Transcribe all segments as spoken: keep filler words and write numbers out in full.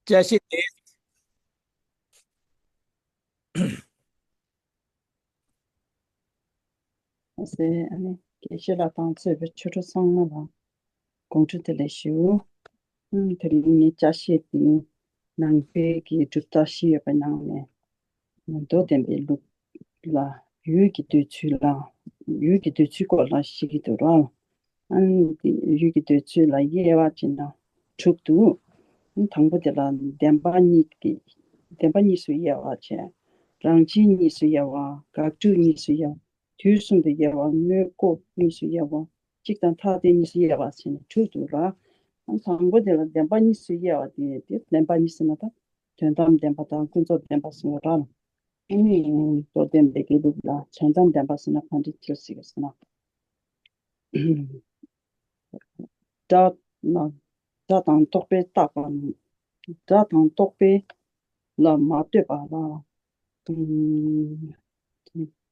བཅའ་ཤེས་དེ། ཨ་ཟེ། ཨ་ནི་དགེ་བཤེས་ལགས་དང་གཙོས་པའི་ཆོས་གྲོགས་ཚང་མ་ལ་དགོངས་འཁྲོལ་དེ་ལས་ཞུ། ཨུམ། དེ་རིང་ངའི་བཅའ་ཤེས་དེ་ནང་པའི་གི་གྲུབ་རྟགས་བཞི་ཡོད་པའི་ནང་ནས་མདོ་སྡེ་པའི་ལུགས་ལ་ཡུལ་གྱི་འདོད་ཚུལ་ལ་ཡུལ་གྱི་འདོད་ཚུལ་སྐོར་ལ་ཞུ་གི་འདུག་ར། ཨ་ནི་དེ་ཡུལ་གྱི་འདོད་ཚུལ་ལ་དབྱེ་བ་བྱས་ན་དྲུག་འདུག། ཨ་ནི་དང་པོ་དེ་ལ་བདེན་པ་གཉིས་ཀྱི་བདེན་པ་གཉིས་སུ་དབྱེ་བ་བྱས། རང་སྤྱི་གཉིས་སུ་དབྱེ་བ། དགག་སྒྲུབ་གཉིས་སུ་དབྱེ་བ། དུས་གསུམ་དུ་དབྱེ་བ། དངོས་ལྐོག་གཉིས་སུ་དབྱེ་བ། གཅིག་དང་ཐ་དད་གཉིས་སུ་དབྱེ་བ་བྱས་ནས་དྲུག་འདུག་ལ། ཨ་ནི་དང་པོ་དེ་ལ་བདེན་པ་གཉིས་སུ་དབྱེ་བ་དེ་དེ་བདེན་པ་གཉིས་ཟེར་ན་ད་དོན་དམ་བདེན་པ་དང་ཀུན་རྫོབ་བདེན་པ་ཟེར་བ་ར། ཨ་ནི་མདོ་སྡེ་པའི་གི་ལུགས་ལ་དོན་དམ་བདེན་པ་ཟེར་ན་ག་འདྲ་ཅིག་ཟེར་གི་ཟེར་ན། སྒྲ་ན་སྒྲ་དང་རྟོག་པས་བཏགས་པ། སྒྲ་དང་རྟོག་པས་ལ་མ་ལྟོས་པ་ལ། ཨུམ།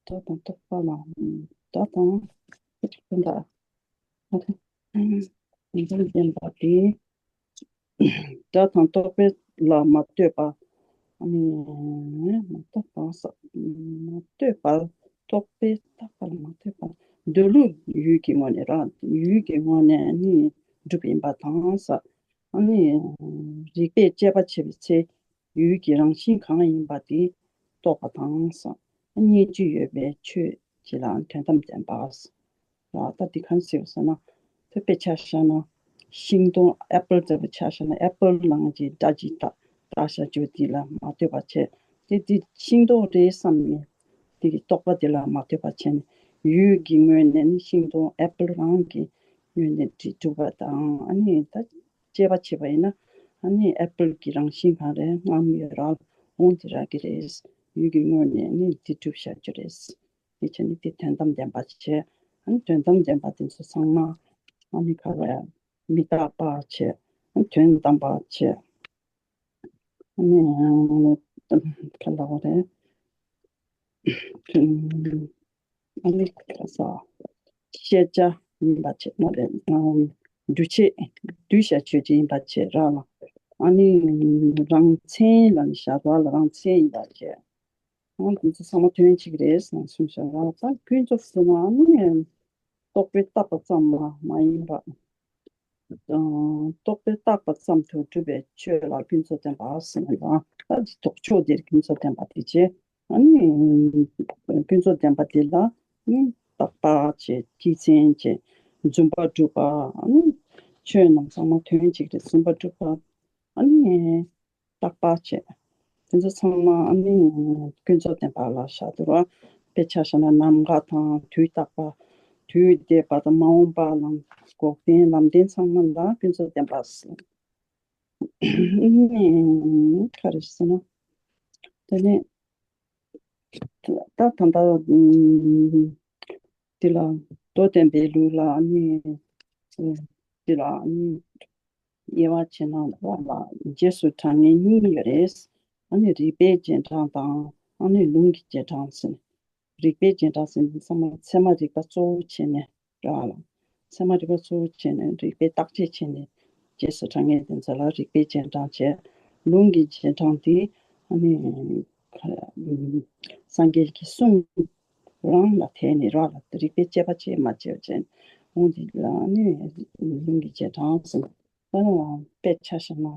སྒྲ་དང་རྟོག་པ་ལ། ཨུམ། སྒྲ་དང་། ཨ་ཨ་ཨ། ཨུམ། བདེན་པ་དེ། སྒྲ་དང་རྟོག་པས་ལ་མ་ལྟོས་པ། ཨ་ནི་མ་ལྟོས་པ་ས། མ་ལྟོས་པ། རྟོག་པས་བཏགས་པ་ལ་མ་ལྟོས་པ། འདོད་ལུགས་ཡུལ་གྱི་ངོས་ནས་ར། ཡུལ་གྱི་ངོས་ནས་ནི་གྲུབ་ཡིན་པ་དང་ས། ཨ་ནི་རིགས་པས་དཔྱད་པ་བྱེད་པའི་ཚེ་ཡུལ་གྱི་རང་བཞིན་གང་ཡིན་པ་དེ་རྟོགས་པ་དང་ས། སྙན་བརྒྱུད་ཡོད་པའི་ཆོས་ཀྱི་ལ་དོན་དམ་བདེན་པ། ལ་ད་འདི་གང་ཟེར་ཟེར་ན། ཐུབ་པའི་ཆ་བཞག་ན་ཤིང་སྡོང་ཨེ་པལ་ལྟ་བུ་ཆ་བཞག་ན་ཨེ་པལ་ནང་གི་སྒྲ་ཅིག་བཏགས་བཏགས་བཞག་རྒྱུ་འདི་ལ་མ་ལྟོས་པ་བྱས་ཏེ་འདི་ཤིང་སྡོང་རེད་བསམ་ནས་འདི་གི་རྟོག་པ་འདི་ལ་མ་ལྟོས་པ་བྱས་ནས་ཡུལ་གྱི་ངོས་ནས་ནི་ཤིང་སྡོང་ཨེ་པལ་རང་གི་ངོས་ནས་འདི་གྲུབ་པ་དང་ཨ་ནི་ད་དཔྱད་པ་བྱས་པ་ཡིན་ན་ཨ་ནི་ཨེ་པལ་གྱི་རང་བཞིན་གང་རེད་རྔམ་ཡོད་ར་འོང་འདི་རག་གི་རེད། ཡུལ་གྱི་ངོས་ནས་ནི་འདི་གྲུབ་བཞག་རྒྱུ་རེད། དེ་བྱས་ནས་དེ་དོན་དམ་བདེན་པ་བྱས། ཨ་ནི་དོན་དམ་བདེན་པ་དེ་ཚོ་ཚང་མ་ཨ་ནི་ག་རེ་མི་རྟག་པ་བྱས། ཨ་ནི་དོན་དམ་པ་བྱས། ཨ་ནི་ག་ལ་བ་རེད། ཨ་ནི་ག་ས་ཤེས་བྱ་ཡིན་པ་བྱས་ན་རེད། འདུས་བྱས་འདུས་བྱས་ཆོས་ཅན་ཡིན་པ་བྱས་ར་ལ། ཨ་ནི་རང་མཚན་ལ་ནི་བཞག་པ་ལ་རང་མཚན་ཡིན་པ་བྱས། ཨང་དེ་ཚོ་ཚང་མ་དོན་གཅིག་རེད་ཟེར་ནས་གསུངས་བཞག་ར། ད་ཀུན་རྫོབ་ཟེར་ན་ཨ་ནི་རྟོག་པས་བཏགས་པ་ཙམ་ལ་མ་ཡིན་པ། ཨང་རྟོག་པས་བཏགས་པ་ཙམ་དུ་གྲུབ་པའི་ཆོས་ལ་ཀུན་རྫོབ་བདེན་པ་ཟེར་ནས་ད་ལྟ་ལྡོག་ཕྱོགས་འདིར་ཀུན་རྫོབ་བདེན་པ་དེ་བྱས། ཨ་ནི་ཀུན་རྫོབ་བདེན་པ་དེ་ལ་ནི་རྟག་པ་བྱས་སྤྱི་མཚན་བྱས་རྫུན་པ་སྒྲུབ་པ། ཨ་ནི་ཆོས་རྣམས་ཚང་མ་དོན་གཅིག་རེད་རྫུན་པ་སྒྲུབ་པ། ཨ་ནི་རྟག་པ་བྱས། དེ་ཚོ་ཚང་མ་ཨ་ནི་ཀུན་རྫོབ་བདེན་པ་ལ་བཞག་འདུག་ར། དཔེ་ཆ་བཞག་ན་ནམ་མཁའ་དང་དུས་རྟག་པ། དུས་འདས་པ་དང་མ་འོངས་པ་ལ་འགོག་བདེན་ལམ་བདེན་ཚང་མ་ལ་ཀུན་རྫོབ་བདེན་པ་ཟེར། ཨ་ནི་ག་རེ་ཟེར་ན། དེ་ནས་ད་ད་ལྟ་ཨུམ། འདི་ལ་མདོ་སྡེ་པའི་ལུགས་ལ་ཨ་ནི་ཨུམ། འདི་ལ་ཨ་ནི་དབྱེ་བ་ཕྱེ་ན་འོག་ལ་རྗེས་སུ་འབྲང་ངེས་གཉིས་ཡོད་རེད། ཨ་ནི་རིགས་པའི་རྗེས་འབྲང་དང་ཨ་ནི་ལུང་གི་རྗེས་འབྲང་ཟེར། རིགས་པའི་རྗེས་འབྲང་ཟེར་ནི་ཚང་མ་ཚད་མ་རིག་པ་གཙོ་བོ་བྱས་ནས་ར་ལ། ཚད་མ་རིག་པ་གཙོ་བོ་བྱས་ནས་རིགས་པའི་བརྟག་དཔྱད་བྱས་ནས་རྗེས་སུ་འབྲང་ངེས་དེ་ཚོ་ལ་རིགས་པའི་རྗེས་འབྲང་བྱས། ལུང་གི་རྗེས་འབྲང་དེ་ཨ་ནི་སངས་རྒྱས་ཀྱི་གསུང་རང་ལ་དད་ནས་ར་ལ་རིགས་པའི་དཔྱད་པ་བྱས་མ་བྱས་བྱས་འོང་དེ་ལ་ཨ་ནི་ལུང་གི་རྗེས་འབྲང་ཟེར། ཨ་ནི་དཔེ་ཆ་བཞག་ན་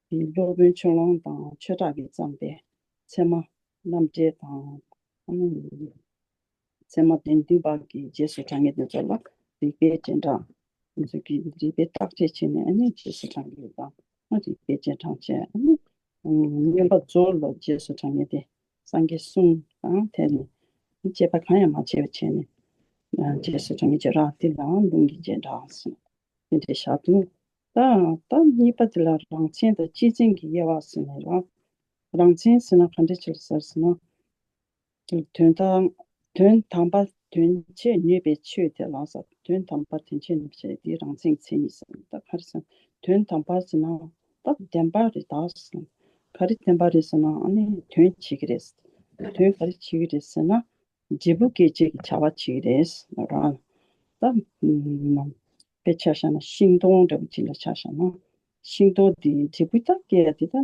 དེ་སློབ་དཔོན་ཕྱོགས་གླང་དང་ཆོས་གྲགས་ཀྱིས་བརྩམས་པའི་ཚད་མ་རྣམ་འགྲེལ་དང་ཨ་ནི། ཚད་མ་དོན་བདུན་པ་གི་རྗེས་སུ་འབྲང་ངེས་དེ་ཚོ་ལ་རིགས་པའི་རྗེས་འབྲང་། དེ་ཚོ་གི་རིགས་པའི་བརྟག་དཔྱད་བྱས་ནས་ཨ་ནི་རྗེས་སུ་འབྲང་གི་ཡོད་པ། ཨ་རིགས་པའི་རྗེས་འབྲང་བྱས་ཨ་ནི་མངོན་པ་མཛོད་ལ་རྗེས་སུ་འབྲང་ངེས་དེ་སངས་རྒྱས་གསུང་དང་དེ་ནི་དཔྱད་པ་གང་ཡང་མ་བྱས་པ་བྱས་ནས་རྗེས་སུ་འབྲང་ངེས་ཀྱི་ར་དེ་ལའང་ལུང་གི་རྗེས་འབྲང་ཟེར་དེ་འདྲའི་བཞག་འདུག་ད་ད་གཉིས་པ་དེ་ལ་རང་མཚན་དང་སྤྱི་མཚན་གྱི་དབྱེ་བ་ཟེར་ནས་ར། རང་མཚན་ཟེར་ན་ག་འདྲ་ཅིག་ཟེར་ཟེར་ན། དོན་དམ། དོན་དམ་པ་དོན་བྱེད་ནུས་པའི་ཆོས་དེ་ལ་ཟེར། དོན་དམ་པ་དོན་བྱེད་ནུས་པའི་ཆོས་དེ་རང་མཚན་གྱི་མཚན་ཉིད་ཟེར། ད་ག་རེ་ཟེར་ན། དོན་དམ་པ་ཟེར་ན་ད་བདེན་པ་རེད་ད་ཟེར། ག་རེ་བདེན་པ་རེད་ཟེར་ན་ཨ་ནི་དོན་བྱེད་ཀྱི་རེད། དོན་ག་རེ་བྱེད་ཀྱི་རེད་ཟེར་ན། འབྲས་བུ་སྐྱེད་བྱེད་ཀྱི་བྱ་བ་བྱེད་ཀྱི་རེད་ཟེར་ར། ད་དཔེ་ཆ་བཞག་ན་ཤིང་སྡོང་འདྲ་བོ་ཅིག་ལ་ཆ་བཞག་ན། ཤིང་ཏོག་དེ་འབྲས་བུ་ད་སྐྱེ་ཡ་དེ་ད་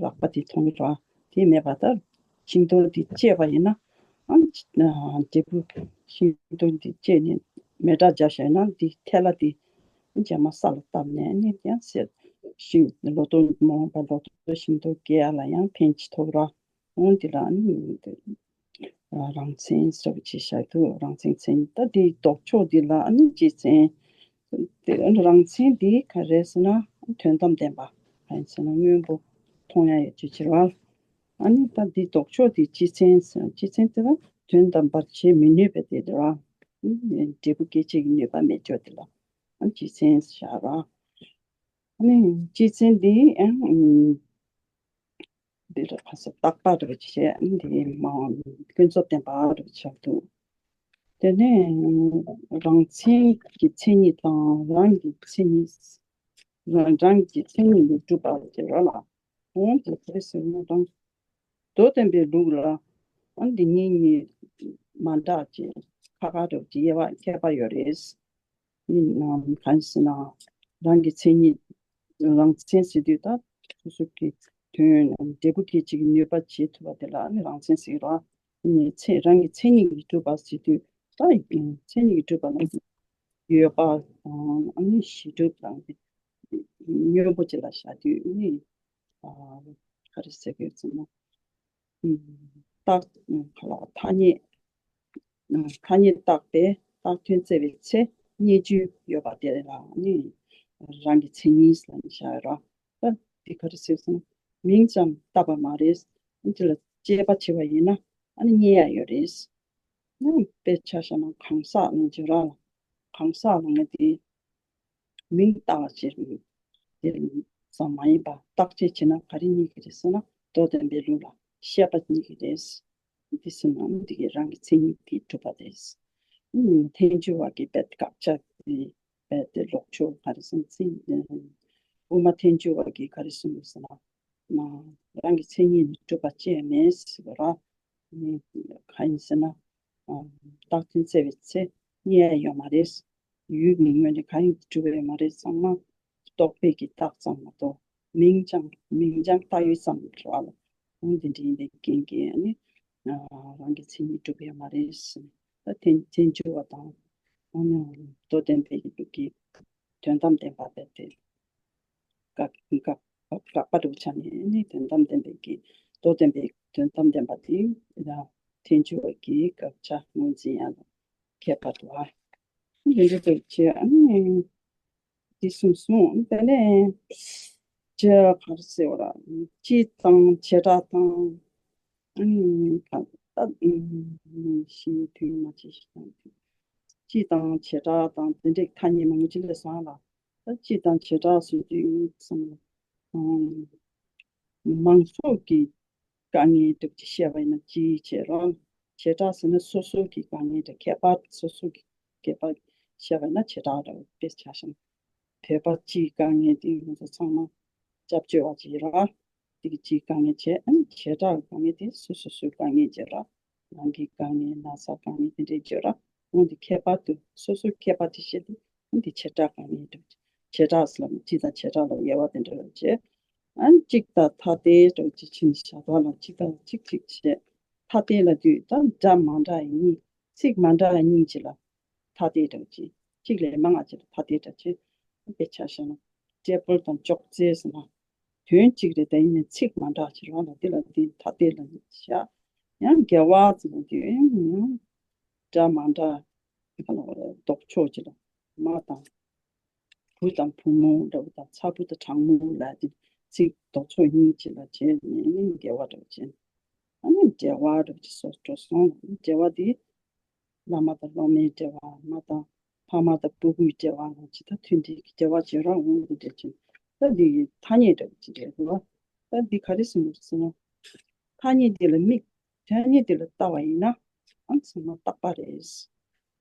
རགས་པ་དེ་མཐོང་གི་རེད་བ། དེ་མེད་པ་ད་ཤིང་ཏོག་དེ་བཅད་པ་ཡིན་ན་ཨ་འབྲས་བུ་ཤིང་ཏོག་དེ་བཅད་ནས་མེ་དགྲ་བརྒྱབ་བཞག་ན་དེ་ཐལ་བ་དེ་རྗེས་མ་ས་ལ་བཏབ་ནས་ནི་ཡང་སེར་ཤིང་ལོ་ཏོག་མ་འོངས་པ་ལོ་ཏོག་ཤིང་ཏོག་སྐྱེ་ཡ་ལ་ཡང་ཕན་ཅིག་ཐོགས་ར། འོང་དེ་ལ་ནི་རང་མཚན་སོགས་ཅེས་བྱ་དུས་རང་མཚན་མཚན་ཉིད་ད་དེའི་ལྡོག་ཕྱོགས་དེ་ལ་ནི་སྤྱི་མཚན། དེ་རང་མཚན་དེ་ག་རེ་ཟེར་ན་དོན་དམ་བདེན་པ་ག་རེ་ཟེར་ན་སྔོན་པོ་མཐོང་ཡ་ཡོད་ཅེས་བྱེད་པ། ཨ་ནི་ད་དེའི་ལྡོག་ཕྱོགས་དེ་སྤྱི་མཚན་ཟེར་སྤྱི་མཚན་དེ་ལ་དོན་དམ་པར་བྱེད་མི་ནུས་པའི་དེ་རེད་བ། འབྲས་བུ་སྐྱེད་བྱེད་ཀྱི་ནུས་པ་མེད་ཕྱོགས་དེ་ལ་སྤྱི་མཚན་ཟེར་བ། ཨ་ནི་སྤྱི་མཚན་དེ་ཡང་། འདི་ལ་ཁ་སང་རྟག་པ་རེད་པ་ཅེས་འདི་མ་ཀུན་རྫོབ་བདེན་པ་རེད་པ་ཆགས་འདུག་དེ་ནས་རང་མཚན་གྱི་མཚན་ཉིད་དང་རང་གི་མཚན་ཉིད། རང་རང་གི་མཚན་ཉིད་ལས་གྲུབ་པ་ཅེས་ར་ལ། འོང་དེ་ག་རེ་ཟེར་ན་རང་། མདོ་སྟོན་པའི་ལུགས་ལ་ཨ་འདི་གཉིས་གཉིས་མ་འདྲ་ཅེས་ཁ་ཁ་རེད་པ་ཅེས་དབྱེ་བ་ཁྱད་པར་ཡོད་རེད། གང་ཟེར་ན། རང་གི་མཚན་ཉིད། རང་མཚན་ཟེར་དུས་ད་སོ་སོ་གི་དོན་འབྲས་བུ་སྐྱེད་བྱེད་ཀྱི་ནུས་པ་བྱེད་ཐུབ་པ་དེ་ལ་ནི་རང་མཚན་ཟེར་ར། ནི་ཚེ་རང་གི་མཚན་ཉིད་ཀྱིས་གྲུབ་པ་ཟེར་དུས་ད་མཚན་ཉིད་ཀྱིས་གྲུབ་པ་ལ་ཡོད་པ་དང་ཨ་ནི་གཞི་གྲུབ་དང་སྙོམས་པོ་ཅིག་ལ་བཞག་དུས་ནི་ག་རེ་ཟེར་དགོས་ཟེར་ན། རྟགས་ཐ་སྙད། ཐ་སྙད་བཏགས་པས་རྟགས་ཐོན་བཙལ་བའི་ཚེ་རྙེད་རྒྱུ་ཡོད་པ་དེ་ལ་ནི་རང་གི་མཚན་ཉིད་ལ་ནི་བཞག་ཡོད་ར། ད་འདི་ག་རེ་ཟེར་སོང་། མིང་ཙམ་བཏགས་པ་མ་རེད། འདི་ལ་དཔྱད་པ་བྱེད་པ་ཡིན་ན་ཨ་ནི་རྙེད་ཡ་ཡོད་རེད། ཨ་ནི་དཔེ་ཆ་བཞག་ན་གང་ཟག་ལ་ནི་བརྗོད་ར་ལ། གང་ཟག་ལ་ནི་དེ། མིང་བཏགས་པ་ཅིག་དེ་ཙམ་མ་ཡིན་པར་བརྟག་དཔྱད་བྱས་ན་ག་རེ་རྙེད་ཀྱི་རེད་ཟེར་ན་མདོ་སྟོན་པའི་ལུགས་ལ་བཤད་པ་རྙེད་ཀྱི་རེད། འདི་ཟེར་ན་འདི་གའི་རང་གི་མཚན་ཉིད་ཀྱིས་གྲུབ་པ་རེད། ཐལ་འགྱུར་བ་གིས་རྦད་དེ་དགག་བྱ་དེ་རྦད་དེ་ལྡོག་ཕྱོགས་ག་རེ་གསུངས་ཚེ། དབུ་མ་ཐལ་འགྱུར་བ་གིས་ག་རེ་གསུངས་ཡོད་ཟེར་ན། རང་གི་མཚན་ཉིད་ནི་གྲུབ་པ་ཅིག་མེད་ཟེར་བ་ར། གང་ཡིན་ཟེར་ན། རྟགས་ཐོན་བཙལ་བའི་ཚེ་རྙེད་ཡ་ཡོད་མ་རེད། ཡུལ་ནི་དངོས་གནས་གང་ཡིན་གྲུབ་པ་ཡོད་མ་རེད། ཚང་མ་རྟོག་པའི་གི་རྟགས་ཙམ་མ་གཏོགས་མིང་ཙམ་མིང་ཙམ་བཏགས་ཡུལ་ཙམ་རེད་བ་ལ། འོ་འདི་འདྲ་ཡིན་པའི་རྐྱེན་གྱིས་ནི་རང་གི་མཚན་ཉིད་གྲུབ་པ་ཡོད་མ་རེད་ཟེར་ནས་ད་ཐལ་འགྱུར་བ་དང་། འོ་ནི་མདོ་སྟོན་པའི་གི་ལུགས་ཀྱི་དོན་དམ་བདེན་པ་རྦད་དེ། དགག་དགག་དགག་པ་འདྲ་བོ་ཆགས་ནས་ནི་དོན་དམ་བདེན་པའི་གི་མདོ་སྟོན་པའི་དོན་དམ་བདེན་པ་དེ་ཡང་ཐལ་འགྱུར་བ་གི་དགག་བྱ་ངོས་འཛིན་ཡང་ལ་ཁྱད་པར་དུ་བ། འདི་འདྲ་དུ་བྱས་ཨ་ནི་འདི་གསུངས་སོང་། དེ་ནས་ཅི་ག་རེ་ཟེར་བ་ལ་སྤྱི་དང་བྱེ་བྲག་དང་ཨ་ནི་ག་ད་ཤིང་དུས་མ་ཅི་ཞིག་དང་སྤྱི་དང་བྱེ་བྲག་དང་དེ་འདྲའི་ཐ་སྙད་མང་པོ་ཅིག་སླེབས་སོང་ལ། ད་སྤྱི་དང་བྱེ་བྲག་ཟེར་དུས་ཙམ་ལ། མང་ཚོགས་ཀྱི་དཀའ་ངལ་སྒྲུབ་ཀྱི་བཤད་པ་ཡིན་ན་སྤྱིའི་བྱེད་རོགས། བྱེ་བྲག་ཟེར་ན་སོ་སོ་གི་དཀའ་ངལ་དང་ཁྱད་པར་སོ་སོ་གི་ཁྱད་པར་བཤད་པ་ཡིན་ན་བྱེ་བྲག་རེད་དཔེ་ཆ་བཞག་ན། བོད་པ་སྤྱིའི་དཀའ་ངལ་དེ་ང་ཚོ་ཚང་མ་སྐྱབས་བཅོལ་བ་ཅིག་རེད། དེ་གི་སྤྱིའི་དཀའ་ངལ་བྱས་ཨ་ནི་བྱེ་བྲག་གི་དཀའ་ངལ་དེ་སོ་སོ་སོའི་དཀའ་ངལ་བྱེད་ར། ནང་གི་དཀའ་ངལ་ན་ཚ་དཀའ་ངལ་དེ་འདྲའི་བརྗོད་ར། འོན་ཏེ་ཁྱད་པར་དུ་སོ་སོའི་ཁྱད་པར་དེ་བཤད་དེ་འོན་ཏེ་བྱེ་བྲག་དཀའ་ངལ་འདྲ་བོ་བྱེ་བྲག་ཟེར་ལ་སྤྱི་དང་བྱེ་བྲག་ལ་དབྱེ་བ་དེ་འདྲ་བོ་བྱས། ཨ་ནི་གཅིག་དང་ཐ་དད་འདྲ་བོ་ཅིག་ཕྱིན་བཞག་པ་ལ་གཅིག་དང་གཅིག་གཅིག་བྱས། ཐ་དད་ལབ་དུས་ད་འདྲ་མ་འདྲ་ཡི་གཉིས་ཚིག་མ་འདྲ་ཡི་གཉིས་ཅིག་ལ་ཐ་དད་འདྲ་བོ་ཅིག་གཅིག་ལས་མང་བ་ཅིག་ལ་ཐ་དད་འདྲ་ཅིག་དཔེ་ཆ་བཞག་ན་ཊེ་བལ་དང་ཅོག་ཙེ་ཟེར་ན། དོན་གཅིག་རེད་དེ་ཡིན་ནའི་ཚིག་མ་འདྲ་ཅིག་རང་ལ་འདི་ལ་འདི་ཐ་དད་ལ་འདི་བཞག་ཡང་དགེ་བ་ཟེར་ན་འདི་ཡང་འདྲ་མ་འདྲ་ལྡོག་ཕྱོགས་ཅིག་ལ་མ་དང་བུ་དང་བུ་མོ་འདྲ་བོ་དང་ཚ་བུ་དང་གྲང་མོ་ལ་འདི་ཚིག་ལྡོག་ཕྱོགས་གཉིས་ཅིག་ལ་བྱས་ནས་ནི་དགེ་བ་འདྲ་བོ་བྱས་ཨ་ནི་འབྲེལ་བ་འདྲ་བོ་ཅིག་སོགས་འགྲོ་སོང་ལ་འབྲེལ་བ་འདི། བླ་མ་དང་སློབ་མའི་འབྲེལ་བ་མ་དང་ཕ་མ་དང་སྤུ་གུའི་འབྲེལ་བ་ལ་ཇི་ལྟར་མཐུན་སྒྲིལ་གྱི་འབྲེལ་བ་བྱེད་རོགས་འོང་གི་འབྲེལ་ཆེན། ད་འདི་ཡི་ཐ་སྙད་འདྲ་བོ་ཅིག་རེད་འདུག་ད་འདི་ག་རེ་གསུངས་པ་ཟེར་ན། ཐ་སྙད་འདི་ལ་དམིགས། ཐ་སྙད་འདི་ལ་ལྟ་བ་ཡིན་ན་ཨང་ཚང་མ་རྟག་པ་རེད།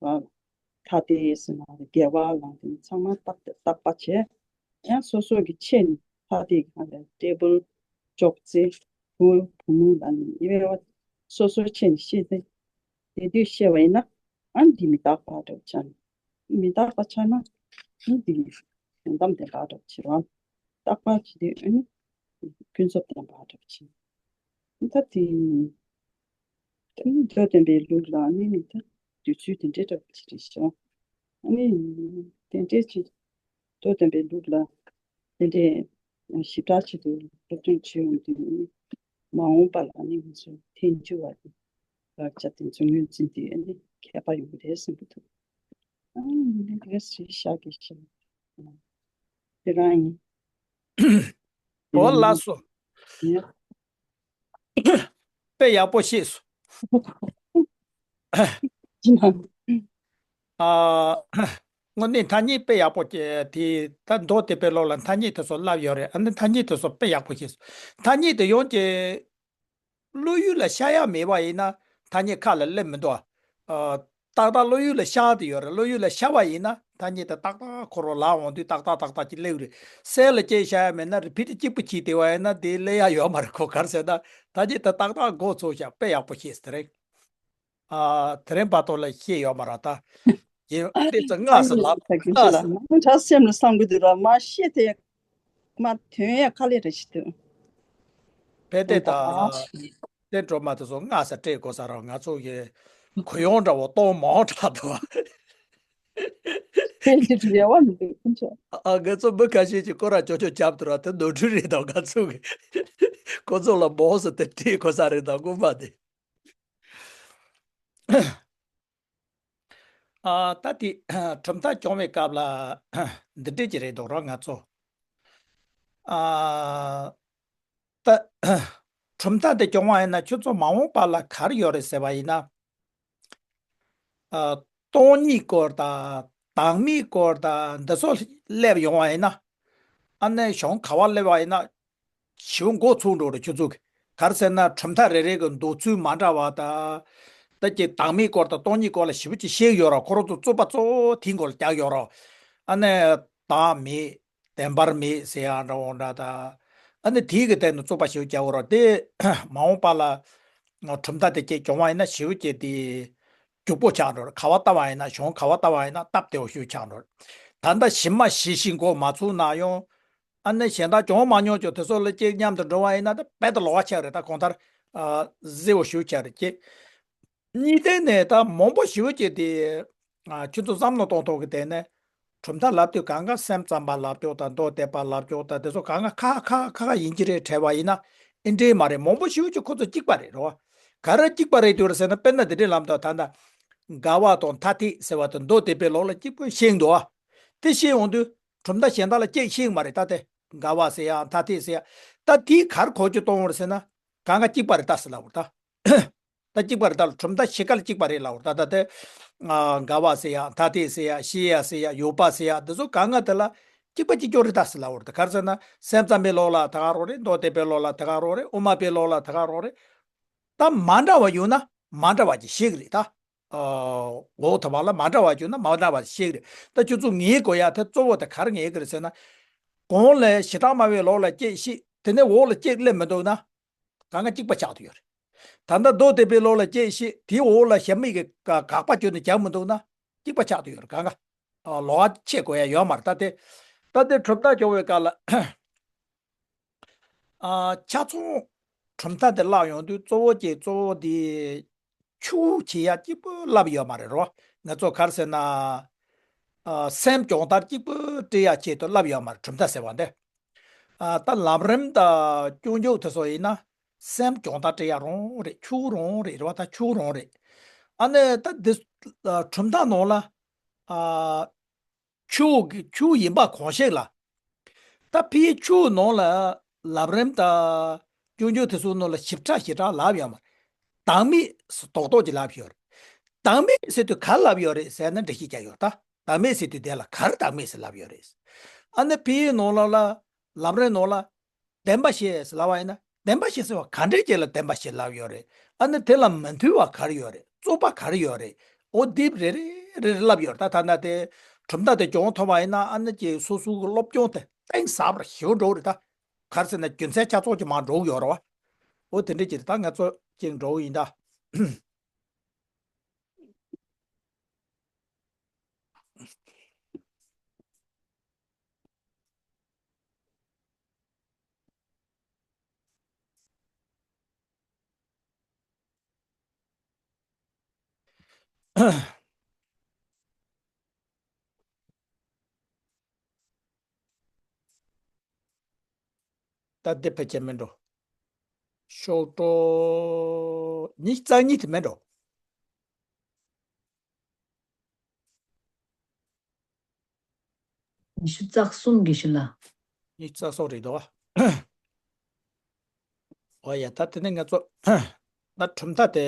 བ། ཐ་དད་ཟེར་ན་དགེ་བ་ལ་འདི་ཚང་མ་རྟག་རྟག་པ་བྱས། ཡང་སོ་སོ་གི་ཆེད་ནས་ཐ་དད་ཀྱི་ཧ་ལས་ཊེ་བལ་ཅོག་ཙེ་བུ་བུ་མོ་ལ་ནི་ཡི་བའི་བ་སོ་སོའི་ཆེད་ནས་ཤེས་ཏེ། དེ་དུས་ཤེས་པ་ཡིན་ན་ཨ་འདི་མི་རྟག་པ་འདྲ་བོ་ཆགས་ནས་མི་རྟག་པ་ཆགས་ན་ཨ་འདི་དོན་དམ་བདེན་པ་འདྲ་བོ་བྱེད་རོགས། རྟག་པར་བྱེད་དུས་ཨ་ནི་ཀུན་རྫོབ་བདེན་པ་འདྲ་པོ་བྱེད། ད་དེ་ད་ནི་མདོ་སྡེ་པའི་ལུགས་ལ་ཨ་ནི་ནི་ད་འདོད་ཚུལ་དེ་འདྲའི་འདྲ་པོ་ཅིག་རེད་ཤག་ཨ་ནི་དེ་འདྲའི་ཅིག་མདོ་སྡེ་པའི་ལུགས་ལ་དེ་འདྲའི་ཞིབ་ཕྲ་ཆེད་དུ་སློབ་སྦྱོང་བྱེད་ཡོང་དུས་ཨ་ནི་མ་འོངས་པ་ལ་ཨ་ནི་ང་ཚོ་ཐལ་འགྱུར་བ་དང་བག་ཆགས་དེ་ཚོ་ངོས་འཛིན་དུས་ཨ་ནི་མཁས་པ་ཡོང་གི་རེད་བསམ་གྱི་འདུག་ཨ་ནི་དེ་ག་སྲིད་ཤག་གི་ཤག་དེ་རང་ཡིན། འོ་ལགས་སོ། དཔེ་ཡག་པོ་ཤེས་སོང་། ཨ། དངོས་གནས་ཐ་སྙད་དཔེ་ཡག་པོ་སྐྱེ་དེ་ད་མདོ་སྡེ་པའི་ལུགས་ལ་ཐ་སྙད་དེ་ཚོ་བསླབས་ཡོད་རེད། ཨ་ནི་ཐ་སྙད་དེ་ཚོ་དཔེ་ཡག་པོ་ཤེས་སོང་། ཐ་སྙད་དེ་ཡོང་གི་བློ་ཡུལ་ལ་ཤར་ཡ་མེད་པ་ཡིན་ན་ཐ་སྙད་ཁ་ལ་སླེབས་མི་འདུག་ཨ། ཏག་ཏག་བློ་ཡུལ་ལ་ཤར་དུ་ཡོད་རེད། བློ་ཡུལ་ལ་ཤར་བ་ཡིན་ན་ཐ་སྙད་དེ་ཏག་ཏག་ཁོ་རང་ལབ་འོང་དུས་ཏག་ཏག་ཏག་ཏག་ཅིག་སླེབས་རེད། སེམས་ལ་སྐྱེས་ཤར་ཡ་མེད་ན་རི་ཕིཊ་གཅིག་པུ་བྱས་བསྡད་པ་ཡིན་ན་དེ་སླེབས་ཡ་ཡོད་མ་རེད། ཁོ་ག་རེ་ཟེར་ན་ཐ་སྙད་དེ་ཏག་ཏག་མགོ་ཚོས་ཤག་དཔེ་ཡག་པོ་ཤེས་དེ་རེད། ཨ། དེ་རིང་བར་དུ་ལ་ཤེས་ཡོད་མ་རེད་ད། ཡིན་ཨ་ཏོག་ཙམ་སྔ་ས་ལབ་སྔ་ས། མ་ད་སེམས་ལ་བསམ་གི་འདུག་ར་མ་ཤེས་དེ། མ་དོན་ཡ་དཀའ་ལས་རེ་ཞིག་འདུག་ཕལ་ཏེ་ད་ཏེ་སྒྲོལ་མ་དེ་ཚོ་སྔ་ས་སྤྲད་དགོས་ས་ར། ང་ཚོ་གི་གུ་ཡངས་འདྲ་བོ་གཏོང་མང་དྲགས་འདུག་དེ་ལས་རེ་བ་མི་འདུག་ཁོང་ཚོ། ཨ། ང་ཚོ་མི་ཁ་ཤས་ཀྱིས་ཁོ་ར་ཅོ་ཅོ་རྒྱབ་འདུག་ར། དེ་ནོར་འཁྲུལ་རེད་དམ། ང་ཚོ་གི་ཁོ་ཚོ་ལ་མང་ས་དེ་སྤྲད་དགོས་ས་རེད་དམ་དགོངས་པ་དེ། ཨ། ད་དེ་གྲུབ་མཐའ་སྐྱོང་བའི་སྐབས་ལ་འདི་འདྲས་ཀྱི་རེད་འདུག་ར། ང་ཚོ། ཨ། ད་གྲུབ་མཐའ་དེ་སྐྱོང་བ་ཡིན་ན་ཁྱོད་ཚོ་མ་འོངས་པ་ལ་ག་རེ་ཡོད་རེད་ཟེར་བ་ཡིན་ན། ཨ། སྟོང་ཉིད་སྐོར་དང་བདག་མེད་སྐོར་དང་འདི་ཚོ་སླེབས་ཡོང་བ་ཡིན་ན། ཨ་ནི་གཞུང་ག་བ་སླེབས་པ་ཡིན་ན། ཞེ་པོ་མགོ་ཚོས་འགྲོ་རེད་ཁྱོད་ཚོ་གི། ག་རེ་ཟེར་ན་གྲུབ་མཐའ་རེ་རེ་གི་འདོད་ཚུལ་མ་འདྲ་བ་དང་། ད་ཀྱི་བདག་མེད་སྐོར་དང་སྟོང་ཉིད་སྐོར་ལ་ཞེ་པོ་ཅིག་ཤེས་ཡོད་ར། ཁོ་རང་ཚོ་རྩོད་པ་གཙོ་བོ་དེའི་སྐོར་ལ་རྒྱག་ཡོད་ར། ཨ་ནི་བདག་མེད་བདེན་པར་མེད་ཟེར་ཡ་འདྲ་བོ་འདྲ་ད། ཨ་ནི་དེའི་གི་སྟེང་དུ་རྩོད་པ་ཞེ་པོ་རྒྱག་ཡོད་ར། དེ་མ་འོངས་པ་ལ་གྲུབ་མཐའ་དེ་ཀྱི་སྐྱོང་བ་ཡིན་ན་ཞེ་པོ་ཅིག་དེ་མགྱོགས་པོ་ཆགས་འགྲོ་ར། ག་བ་ལྟ་བ་ཡིན་ན་གཞུང་ག་བ་ལྟ་བ་ཡིན་ན་སྟབས་བདེ་བོ་ཞེ་པོ་ཆགས་འགྲོ་ར། ད་ལྟ་ཞིབ་མ་ཞིབ་ཞིབ་མགོ་མ་ཚོས་ན་ཡང་། ཨ་ནི་གཞན་དག་སྦྱོང་མ་མྱོང་ཀྱང་དེ་ཚོ་ལ་གཅིག་མཉམ་དུ་འགྲོ་བ་ཡིན་ན་ད་རྦད་དེ་ལོགས་ཀ་ཆགས་རེད། ད་གང་ལྟར་ཨ་གཟི་བོ་ཞེ་པོ་ཆགས་རེད་ཀྱི། གཉིས་ལྡན་ནས་ད་མང་པོ་ཞེ་པོ་ཅིག་དེ་ཨ་ཁྱོད་ཚོ་བསམ་བློ་གཏོང་ཐུབ་ཀྱི། དེ་ནས་གྲུབ་མཐའ་ལབ་དུས་གང་ག་སེམས་ཙམ་པ་ལབ་ཀྱོག་དང་མདོ་སྡེ་པ་ལབ་ཀྱོག་དང་དེ་ཚོ་གང་ག་ཁ་ཁ་ཁ་ཁ་ཡིན་གྱི་རེད་བྲལ་བ་ཡིན་ན་ཨེ་འདྲས་མ་རེད། མང་པོ་ཞེ་པོ་ཅིག་ཁོ་ཚོ་གཅིག་པ་རེད་རོ། ག་རེ་གཅིག་པ་རེད་འདུག་རེད་ཟེར་ན་དཔེར་ན་དེ་འདྲས་ལབ་དང་ད་ལྟ་འགལ་བ་དང་ཐ་དད་ཟེར་བ་དང་མདོ་སྡེ་པའི་ལུགས་ལ་གཅིག་པུ་ཤེས་འདུག་ཨ། དེ་ཤེས་འོང་དུས་གྲུབ་མཐའ་གཞན་དག་ལ་གཅིག་ཤེས་མ་རེད། ད་དེ་འགལ་བ་ཟེར་ཡ་ཐ་དད་ཟེར་ཡ་ད་དེའི་གར་གོ་རྒྱུ་གཏོང་བར་ཟེར་ན་གང་ག་གཅིག་པ་རེད་ད་ཟེར་ལབ་བར་ད། ད་གཅིག་པ་རེད་ད་ལ། གྲུབ་མཐའ་གཞི་ག་ལ་གཅིག་པ་རེད་ལབ་བར་ད། ད་དེ་ཨ་འགལ་བ་ཟེར་ཡ་ཐ་དད་ཟེར་ཡ་ཤེས་ཡ་ཟེར་ཡ་ཡོད་པ་ཟེར་ཡ་འདི་ཚོ་གང་ག་དེ་ལ་གཅིག་པ་གཅིག་རྐྱང་རེད་ད་ཟེར་ལབ་བར་ད། ག་རེ་ཟེར་ན་སེམས་ཙམ་པའི་ལུགས་ལ་དེ་ག་རང་རེད། མདོ་སྡེ་པའི་ལུགས་ལ་དེ་ག་རང་རེད། དབུ་མ་པའི་ལུགས་ལ་དེ་ག་རང་རེད། ད་མ་འདྲ་བ་ཡོད་ན་མ་འདྲ་བ་ཅིག་ཤེས་ཀྱི་རེད་ད། ཨ་འོ་ད་བ་ལ་མ་འདྲ་བ་བྱུང་ན་མ་འདྲ་བ་ཞིག་རེད། ད་ཁྱོད་ཚོ་ངེས་དགོས་ཡ་དེ་གཙོ་བོ་དེ་ག་རེ་ངེས་ཀྱི་རེད་ཟེར་ན། གོང་ལ་བྱེ་བྲག་སྨྲ་བའི་ལུགས་ལ་གཅིག་ཤེས་དེ་ནས་འོག་ལ་གཅིག་སླེབས་མི་འདུག་ན། གང་ག་གཅིག་པ་ཆགས་ཐུབ་ཡོད་རེད། ད་ལྟ་མདོ་སྡེ་པའི་ལུགས་ལ་གཅིག་ཤེས་དེའི་འོག་ལ་ཞབས་མིག་གི་དགག་པ་བརྗོད་ནས་རྒྱག་མི་འདུག་ན། གཅིག་པ་ཆགས་ཐུབ་ཡོད་རེད། གང་ག་ཨ་ལོགས་ཀ་ཕྱེ་དགོས་ཡ་ཡོད་མ་རེད། ད་དེ་ད་དེ་གྲུབ་མཐའ་སྐྱོང་བའི་སྐབས་ལ། ཨ་ཆ་ཚང་གྲུབ་མཐའ་དེ་བཀླགས་ཡོང་དུས་གཙོ་བོ་གཅིག་གཙོ་བོ་དེ་ཆུ་བོ་ཆེ་ཡ་གཅིག་པུ་བསླབས་ཡོད་མ་རེད་རོ། ང་ཚོ་ག་རེ་ཟེར་ན། ཨ་སེམས་སྦྱོང་བརྡར་གཅིག་པུ་སྤྲད་ཡ་ཆེད་དུ་བསླབས་ཡོད་མ་རེད་གྲུབ་མཐའ་ཟེར་བ་འདི། ཨ་ད་ལམ་རིམ་དང་སྐྱོན་བརྗོད་དེ་ཚོ་ཡིན་ན་སེམས་སྦྱོང་བརྡར་སྤྲད་ཡ་རང་རེད། ཆུ་བོ་རང་རེད་རེད་བ། ད་ཆུ་བོ་རང་རེད། ཨ་ནི་ད་འདི་ཨ་གྲུབ་མཐའ་ནང་ལ་ཨ། ཆུ་བོ་གི་ཆུ་བོ་ཡིན་པ་གང་ཞིག་ལ། ད་ཕའི་ཆུ་བོ་ནང་ལ་ལམ་རིམ་དང་སྐྱོན་བརྗོད་དེ་ཚོ་ནང་ལ་ཞིབ་ཕྲ་ཞེ་དྲག་ལབ་ཡོད་མ་རེད། བདག་མེད་ཟེར་རྡོག་རྡོག་ཅིག་ལབ་ཡོད་རེད། བདག་མེད་ཟེར་དུས་ག་རེ་ལབ་ཡོད་རེད་ཟེར་ན་འགྲེལ་བཤད་རྒྱག་ཡོད་རེད། ད་བདག་མེད་ཟེར་དུས་དེ་ལ་ག་རེ་བདག་མེད་ཟེར་ལབ་ཡོད་རེད། ཨ་ནི་ཕའི་ནང་ལོགས་ལ་ལམ་རིམ་ནང་ལ། བདེན་པ་བཞི་ཟེར་ལབ་པ་ཡིན་ན་བདེན་པ་བཞི་ཟེར་བ་ག་འདྲས་ཅིག་ལ་བདེན་པ་བཞི་ལབ་ཡོད་རེད། ཨ་ནི་དེ་ལ་མི་མཐུན་པ་ག་རེ་ཡོད་རེད། རྩོད་པ་ག་རེ་ཡོད་རེད། འོ་དེ་རེ་རེ་རེ་རེ་ལབ་ཡོད་རེད། ད་ཐ་ན་དེ་གྲུབ་མཐའ་དེ་སྦྱོང་ཐུབ་པ་ཡིན་ན་ཨ་ནི་ཅིག་སོ་སོའི་སློབ་སྦྱོང་དེ་གཏིང་ཟབ་རུ་ཞེ་པོ་འགྲོ་གི་རེད་ད། ག་རེ་ཟེར་ན་རྒྱུ་མཚན་ཆ་ཚང་ཅིག་མར་འགྲོ་གི་ཡོད་རེད་བ། འོ་དེ་འདྲས་ཅིག་རེད། ད་ང་ཚོ་ཅིག་འགྲོ་གི་ཡིན་ད། ད་འདི་ཕལ་ཆེར་མིན་འགྲོ། ཤོག་གྲངས་ཉི་ཤུ་རྩ་གཉིས་དེ་མིན་འགྲོ། ཉི་ཤུ་རྩ་གསུམ་གྱི་ཤུ་ལ། ཉི་ཤུ་རྩ་གསུམ་རེད་འདུག་བ། འོ་ཡ། ད་དེ་ནས་ང་ཚོ་ད་གྲུབ་མཐའ་དེ་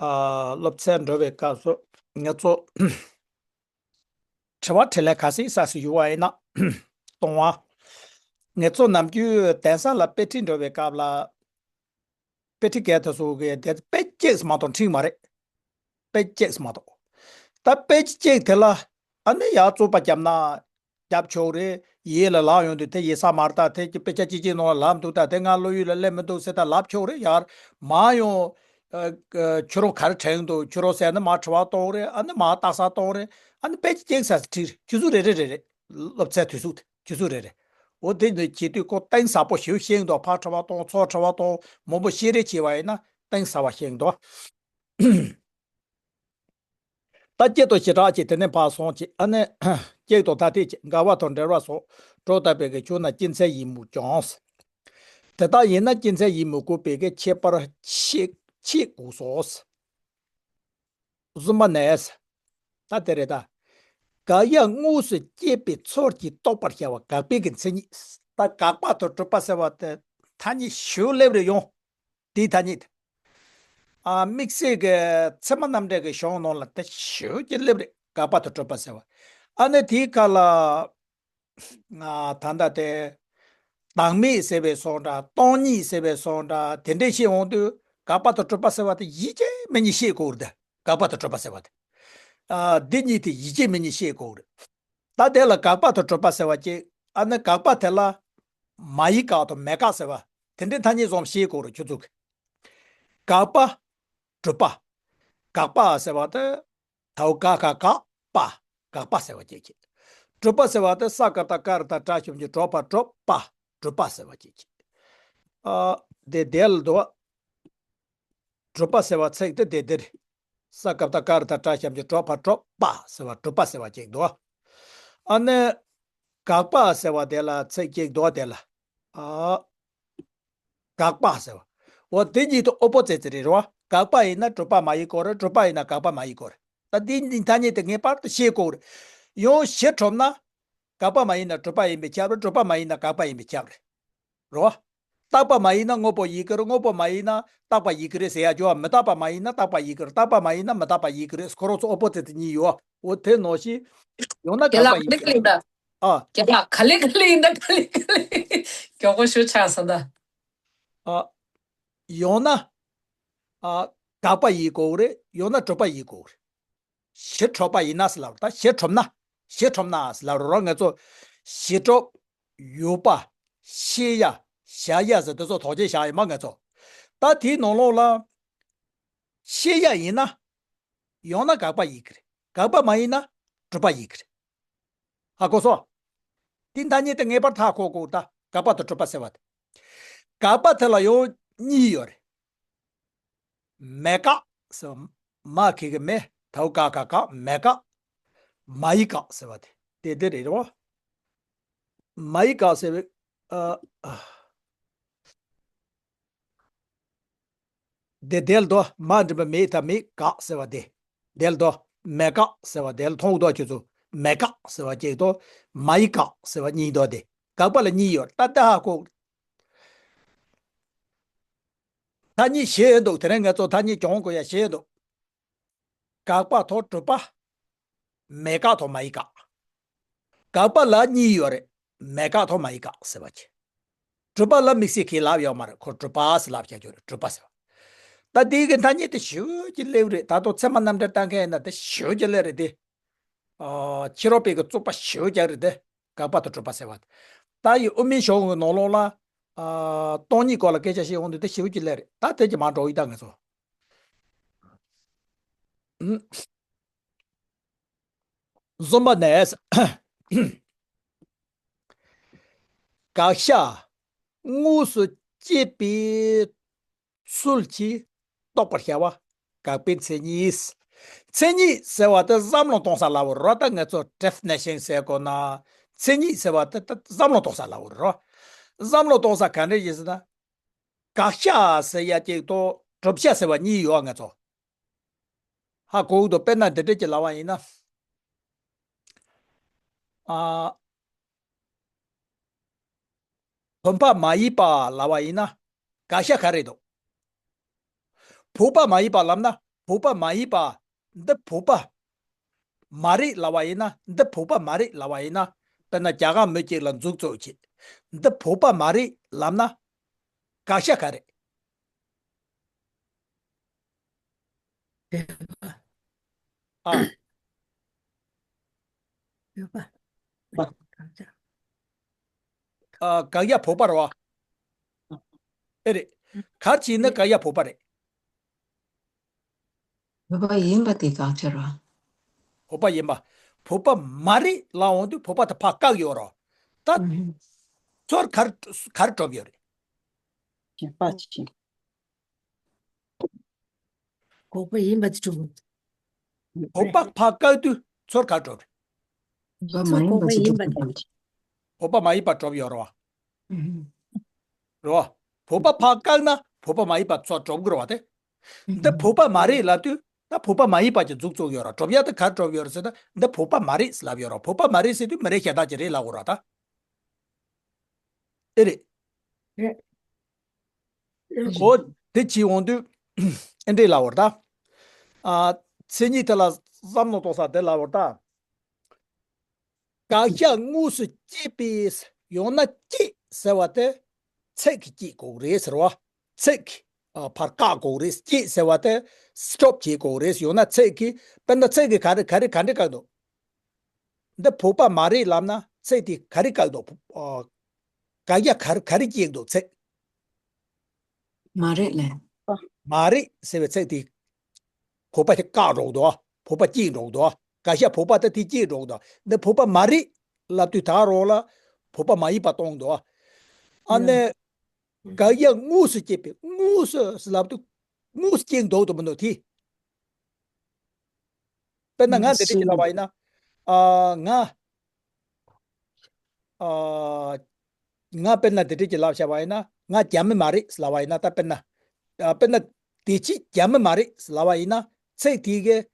ཨ་སློབ་ཚན་འགྲོ་བའི་སྐབས་སུ་ང་ཚོ་དྲི་བ་དྲིས་ལན་ག་ཚོད་ས་སུ་ཡོད་བ་ཡིན་ན་གཏོང་བ། ང་ཚོ་ནམ་རྒྱུན་གདན་ས་ལ་དཔེ་ཁྲིད་འགྲོ་བའི་སྐབས་ལ། དཔེ་ཁྲིད་སྐད་དུ་སོགས་ཀྱི་དེ་དཔེ་གཅིག་མ་གཏོགས་ཁྲིད་མ་རེད། དཔེ་གཅིག་མ་གཏོགས། ད་དཔེ་གཅིག་དེ་ལ་ཨ་ནི་ཡར་རྩོད་པ་བརྒྱབ་ན་རྒྱབ་ཆོག་རེད། ཡིད་ལ་ལངས་ཡོང་དུས་དེ་ཡིན་ས་མ་རེད། ད་དེ་གི་དཔེ་ཆ་གཅིག་གཅིག་ནང་ལ་ལབ་འདུག་ད་དེ་ང་བློ་ཡུལ་ལ་སླེབས་མི་འདུག་ཟེར། ད་ལབ་ཆོག་རེད། ཡར་མར་ཡོང་ཁྱོད་རང་ག་རེ་དྲན་འདུག་ཁྱོད་རང་ཟེར་ནས་མར་དྲི་བ་གཏོང་རེད། ཨ་ནི་མར་རྟགས་གསལ་གཏོང་རེད། ཨ་ནི་དཔེ་གཅིག་ས་ཁྲིད་རེད། ཆུ་ཚོད་རེ་རེ་རེ་རེ། སློབ་ཚན་དུས་ཚོད་དེ། ཆུ་ཚོད་རེ་རེ། འོ་དེ་ནི་བྱེད་དུས་ཁོ་གཏིང་ཟབ་པོ་ཞེ་པོ་ཤེས་ཀྱི་འདུག་ཕར་དྲི་བ་གཏོང་ཚུར་དྲི་བ་གཏོང་མང་པོ་བཤད་རེས་བྱས་པ་ཡིན་ན་གཏིང་ཟབ་པ་ཤེས་ཀྱི་འདུག་ད་སྐྱེ་དང་བྱེ་བྲག་ཅིག་དེ་ནས་ཕར་སོང་ཅིག་ཨ་ནི་སྐྱེ་དང་ཐ་དད་ཅིག་འགལ་བ་དང་འབྲེལ་བ་སོགས་གྲོགས་ལྟ་བུའི་གི་ཆོས་རྣམས་སྐྱེ་མཚམས་ཡིན་མོད་ཀྱང་། དེ་ལྟར་ཡིན་ན་སྐྱེ་མཚམས་ཡིན་མི་དགོས་པའི་གི་ཁྱད་པར་ཕྱེད་ཕྱེད་དགོས་སོ། གསུམ་པ་ནས། ད་དེ་རེད་ད། དགག་དབྱེ་དངོས་སུ་བསྐྱེད་པའི་ཚུལ་གྱིས་རྟོགས་པར་བྱ་བ་དགག་པའི་གི་མཚན་ཉིད། ད་དགག་པ་དང་སྒྲུབ་པ་ཟེར་བ་དེ་ཐ་སྙད་ཞིབ་སླེབས་རེ་ཡོང་། དེའི་ཐ་སྙད་དེ། ཨ་དམིགས་བསལ་གྱི་ཚད་མ་རྣམ་འགྲེལ་གྱི་གཞུང་ནང་ལ་དེ་ཞིབ་ཀྱི་སླེབས་རེ། དགག་པ་དང་སྒྲུབ་པ་ཟེར་བ། ཨ་ནི་དེའི་ཁ་ལ། ད་ལྟ་དེ། བདག་མེད་ཟེར་བའི་སོང་འདྲ། སྟོང་ཉིད་ཟེར་བའི་སོང་འདྲ། དེ་འདྲས་བཤད་འོང་དུས་དགག་པ་དང་སྒྲུབ་པ་ཟེར་བ་དེ་ཡིན་གཅིག་མིན་གཉིས་བཤད་དགོས་རེད། དགག་པ་དང་སྒྲུབ་པ་ཟེར་བ་དེ། ཨ་འདི་གཉིས་དེ་ཡིན་གཅིག་མིན་གཉིས་བཤད་དགོས་རེད། ད་དེ་ལ་དགག་པ་དང་སྒྲུབ་པ་ཟེར་བ་གཅིག་ཨ་ནི་དགག་པ་དེ་ལ་མ་ཡིག་དགག་དང་མེད་དགག་ཟེར་བ། དེ་འདྲའི་ཐ་སྙད་ཙམ་བཤད་དགོས་རེད་ཁྱོད་ཚོ་གི། དགག་པ། སྒྲུབ་པ། དགག་པ་ཟེར་བ་དེ། དའོ་ག་ག་དགག་པ། དགག་པ་ཟེར་བ་གཅིག་གཅིག་སྒྲུབ་པ་ཟེར་བ་དེ་ས་ཀ་བཏགས་སྐ་ར་བཏགས་སྒྲ་ཞབས་ཀྱུ་སྒྲུབ་པ་སྒྲུབ་པ། སྒྲུབ་པ་ཟེར་བ་གཅིག་གཅིག་ཨ། དེ་དེ་ལ་འདུག་སྒྲུབ་པ་ཟེར་བ་ཚིག་དེ་དེ་དེ་རེད། ས་ཀ་བཏགས་སྐ་ར་བཏགས་སྒྲ་ཞབས་ཀྱུ་སྒྲུབ་པ་སྒྲུབ་པ་ཟེར་བ་སྒྲུབ་པ་ཟེར་བ་གཅིག་འདུག་ཨ་ནི། དགག་པ་ཟེར་བ་དེ་ལ་ཚིག་གཅིག་འདུག་དེ་ལ། ཨ། དགག་པ་ཟེར་བ། འོ་དེ་གཉིས་དེ་ཨོ་པོ་ཛིཊ་རེད་རོ། དགག་པ་ཡིན་ན་སྒྲུབ་པ་མ་ཡིན་དགོས་རེད། སྒྲུབ་པ་ཡིན་ན་དགག་པ་མ་ཡིན་དགོས་རེད། ད་འདི་འདི་ཐ་སྙད་དེ་ངེས་པར་དུ་ཤེས་དགོས་རེད། ཡང་གཞི་གྲུབ་ན། དགག་པ་མ་ཡིན་ན་སྒྲུབ་པ་ཡིན་པས་ཁྱབ་རེད། སྒྲུབ་པ་མ་ཡིན་ན་དགག་པ་ཡིན་པས་ཁྱབ་རེད། རོ། རྟག་པ་མ་ཡིན་ན་དངོས་པོ་ཡིན་གྱི་རེད། དངོས་པོ་མ་ཡིན་ན་རྟག་པ་ཡིན་གྱི་རེད་ཟེར་ཡ་འགྱོ་བ། མི་རྟག་པ་མ་ཡིན་ན་རྟག་པ་ཡིན་གྱི་རེད། རྟག་པ་མ་ཡིན་ན་མི་རྟག་པ་ཡིན་གྱི་རེད། ཁོ་རང་ཚོ་ཨོ་པོ་ཛིཊ་གཉིས་ཡོད། འོ་དེ་ནང་བཞིན། ཡང་ན་དགག་པ་ཡིན་པས་ཁྱབ་རེད། ཨ། རྒྱ་ལགས་ག་ལེ་ག་ལེ་ཡིན་ད། ག་ལེ་ག་ལེ། མགྱོགས་པོ་ཤོད་ཆགས་སོང་ད། ཨ། ཡང་ན། ཨ། དགག་པ་ཡིན་དགོས་རེད། ཡང་ན་སྒྲུབ་པ་ཡིན་དགོས་རེད། གཞི་གྲུབ་པ་ཡིན་ན་ཟེར་ལབ་རེད། ད་གཞི་གྲུབ་ན། གཞི་གྲུབ་ན་ཟེར་ལབ་རེད་རོ། ང་ཚོ་གཞི་གྲུབ། ཡོད་པ། ཤེས་ཡ། བཞག་ཡ་ཟེར་དེ་ཚོ་དོགས་གཅོད་བཞག་ཡོད་མ་ང་ཚོ། ད་དེའི་ནང་ལོགས་ལ། ཤེས་ཡ་ཡིན་ན། ཡང་ན་དགག་པ་ཡིན་གྱི་རེད། དགག་པ་མ་ཡིན་ན་སྒྲུབ་པ་ཡིན་གྱི་རེད། ཧ་གོ་སོང་། དེ་ཐ་སྙད་དེ་ངེས་པར་ཧ་གོ་དགོས། ད་དགག་པ་དང་སྒྲུབ་པ་ཟེར་བ་དེ། དགག་པ་དེ་ལ་ཡང་གཉིས་ཡོད་རེད། མེད་དགག་ཟེར་བ། མ་གི་གི་མེ། དའོ་ག་ག་དགག་མེད་དགག་མ་ཡིག་དགག་ཟེར་བ་དེ། དེ་དེ་རེད་རོ། མ་ཡིག་དགག་ཟེར་བའི། ཨ། ཨ། དེ་དེ་ལ་དོ་མ་འགྲིམ་པ་མེད་ད་མེད་དགག་ཟེར་བ་དེ། དེ་ལ་དོ་མེད་དགག་ཟེར་བ་དེ་ལ་མཐོང་དོ་ཁྱོད་ཚོ། མེད་དགག་ཟེར་བ་གཅིག་དོ། མ་ཡིག་དགག་ཟེར་བ་གཉིས་དོ་དེ། དགག་པ་ལ་གཉིས་ཡོད། ད་ལྟ་ཧ་གོ། ཐ་སྙད་བཞི་ཡོད་འདུག་དེ་རིང་ང་ཚོ་ཐ་སྙད་སྦྱོང་དགོས་ཡ་བཞི་ཡོད་འདུག་དགག་པ་ཐོག་སྒྲུབ་པ། མེད་དགག་ཐོག་མ་ཡིག་དགག་དགག་པ་ལ་གཉིས་ཡོད་རེད། མེད་དགག་ཐོག་མ་ཡིག་དགག་ཟེར་བ་ཅིག་སྒྲུབ་པ་ལ་དམིགས་བསལ་གྱི་ལབ་ཡོད་མ་རེད། ཁོ་སྒྲུབ་པ་ཟེར་ལབ་བྱ་རྒྱུ་རེད། སྒྲུབ་པ་ཟེར་བ། ད་དེའི་གི་ཐ་སྙད་དེ་ཞེ་པོ་ཅིག་སླེབས་རེད། ད་དུང་ཚད་མ་རྣམ་འགྲེལ་ལྟ་མཁན་ཡིན་ན་དེ་ཞེ་པོ་ཅིག་སླེབས་རེད་དེ། ཨ། ཕྱི་རོལ་པའི་གི་རྩོད་པ་ཞེ་པོ་ཅིག་རེད་དེ། དགག་པ་དང་སྒྲུབ་པ་ཟེར་བ། ད་ཡི་དབུ་མའི་གཞུང་གི་ནང་ལོགས་ལ། ཨ། སྟོང་ཉིད་སྐོར་ལ་སྐད་ཆ་བཤད་ཡོང་དུས་དེ་ཞེ་པོ་ཅིག་སླེབས་རེད། ད་དེ་ཅིག་མར་འགྲོ་ཡི་ད་ང་ཚོ། གསུམ་པ་ནས། དགག་བྱ་དངོས་སུ་བསྐྱེད་པའི་ཚུལ་གྱིས་རྟོགས་པར་བྱ་བ་དགག་པའི་མཚན་ཉིད། མཚན་ཉིད་ཟེར་བ་དེ་བསམ་བློ་གཏོང་ས་ལབ་པ་རེད་རོ། ད་ང་ཚོ་definition ཟེར་དགོས་ན། མཚན་ཉིད་ཟེར་བ་དེ་ད་བསམ་བློ་གཏོང་ས་ལབ་པ་རེད་རོ། བསམ་བློ་གཏོང་ས་ག་འདྲ་ཡིན་ཟེར་ན། དགག་བྱ་ཟེར་ཡ་གཅིག་དང་སྒྲུབ་བྱ་ཟེར་བ་གཉིས་ཡོད་ང་ཚོ། ཧ་གོ་གི་འདུག་དཔེར་ན་འདི་འདྲ་ཅིག་ལབ་པ་ཡིན་ན། ཨ། བུམ་པ་མ་ཡིན་པ་ལབ་པ་ཡིན་ན། དགག་བྱ་ག་རེ་འདུག་བུམ་པ་མ་ཡིན་པ་ལབ་ན། བུམ་པ་མ་ཡིན་པ། འདི་བུམ་པ་མ་རེད་ལབ་པ་ཡིན་ན། འདི་བུམ་པ་མ་རེད་ལབ་པ་ཡིན་ན། དཔེར་ན་རྒྱ་གར་མི་གཅིག་ལ་མཛུབ་བཙུགས་བྱས། འདི་བུམ་པ་མ་རེད་ལབ་ན། དགག་བྱ་ག་རེ། ཨ། ཨ། དགག་བྱ་བུམ་པ་རེད་བ། ཨེ་རེད། ག་རེ་བྱས་ན་དགག་བྱ་བུམ་པ་རེད། བུམ་པ་ཡིན་པ་དེ་དགག་བྱ་རེད་བ། བུམ་པ་ཡིན་པ། བུམ་པ་མ་རེད་ལབ་འོང་དུས་བུམ་པ་དེ་ཕར་བཀག་ཡོད་རེད་བ། ད། ཚུར་ག་རེ་ག་རེ་གྲུབ་ཡོད་རེད། ཁྱད་པར་ཅི། འགོག་པ་ཡིན་པ་དེ་གྲུབ། བུམ་པ་ཕར་བཀག་དུས་ཚུར་ག་རེ་གྲུབ་རེད། ཚུར་འགོག་པ་ཡིན་པ་དེ། བུམ་པ་མ་ཡིན་པ་གྲུབ་ཡོད་རེད་བ། རེད་བ། བུམ་པ་ཕར་བཀག་ན་བུམ་པ་མ་ཡིན་པ་ཚུར་གྲུབ་ཀྱི་རེད་བ་དེ། འདི་བུམ་པ་མ་རེད་ལབ་དུས་ད་བུམ་པ་མ་ཡིན་པ་ཅིག་མཛུབ་བཙུགས་ཡོད་རེད། གྲུབ་ཡ་དེ་ག་རེ་གྲུབ་ཡོད་རེད་ཟེར་ན། འདི་བུམ་པ་མ་རེད་ལབ་ཡོད་རེད། བུམ་པ་མ་རེད་ཟེར་དུས་མི་རེད་གཞན་དག་ཅིག་རེད་ལབ་དགོས་རེད་ད། ཨེ་རེད། རེད། འོ། དེ་བྱས་འོང་དུས་ཨེ་འདྲས་ལབ་པ་རེད་ད། ཨ། མཚན་ཉིད་དེ་ལ་བསམ་བློ་གཏོང་ས་དེ་ལབ་པ་རེད་ད། དགག་བྱ་དངོས་སུ་བསྐྱེད་པའི། ཡང་ན་བསྐྱེད་ཟེར་བ་དེ་ཚིག་གིས་བསྐྱེད་དགོས་རེད་ཟེར་བ། ཚིག་གིས་ཕར་བཀག་དགོས་རེད། བསྐྱེད་ཟེར་བ་དེ་སི་ཊོབ་བྱེད་དགོས་རེད། ཡང་ན་ཚིག་གིས། དཔེར་ན་ཚིག་གིས་ག་རེ་ག་རེ་ག་འདྲས་བཀག་འདུག་འདི་བུམ་པ་མ་རེད་ལབ་ན་ཚིག་དེས་ག་རེ་བཀག་འདུག་ཨ། དགག་བྱ་ག་རེ་ག་རེ་བསྐྱེད་འདུག་ཚིག་མ་རེད་ལབ། མ་རེད་ཟེར་བའི་ཚིག་དེས་བུམ་པ་དེ་བཀག་འགྲོ་གི་འདུག་བུམ་པ་བསྐྱེད་འགྲོ་གི་འདུག་དགག་བྱ་བུམ་པ་དེ་དེས་བསྐྱེད་འགྲོ་གི་འདུག་འདི་བུམ་པ་མ་རེད་ལབ་དུས་ད་རུང་ལ་བུམ་པ་མ་ཡིན་པ་གཏོང་གི་འདུག་ཨ་ནི། དགག་བྱ་དངོས་སུ་བསྐྱེད་པའི། དངོས་སུ་ལབ་དུས་དངོས་སུ་བསྐྱེད་འདུག་དང་མི་འདུག་དེ། དཔེར་ན་ང་འདི་འདྲས་ཀྱི་ལབ་པ་ཡིན་ན། ཨ། ང་། ཨ། ང་དཔེར་ན་འདི་འདྲས་ཀྱི་ལབ་བྱ་བ་ཡིན་ན། ང་རྒྱ་མི་མ་རེད་ལབ་པ་ཡིན་ན། ད་དཔེར་ན། ཨ། དཔེར་ན་དེ་ཅི་རྒྱ་མི་མ་རེད་ལབ་པ་ཡིན་ན། ཚིག་དེ་གིས།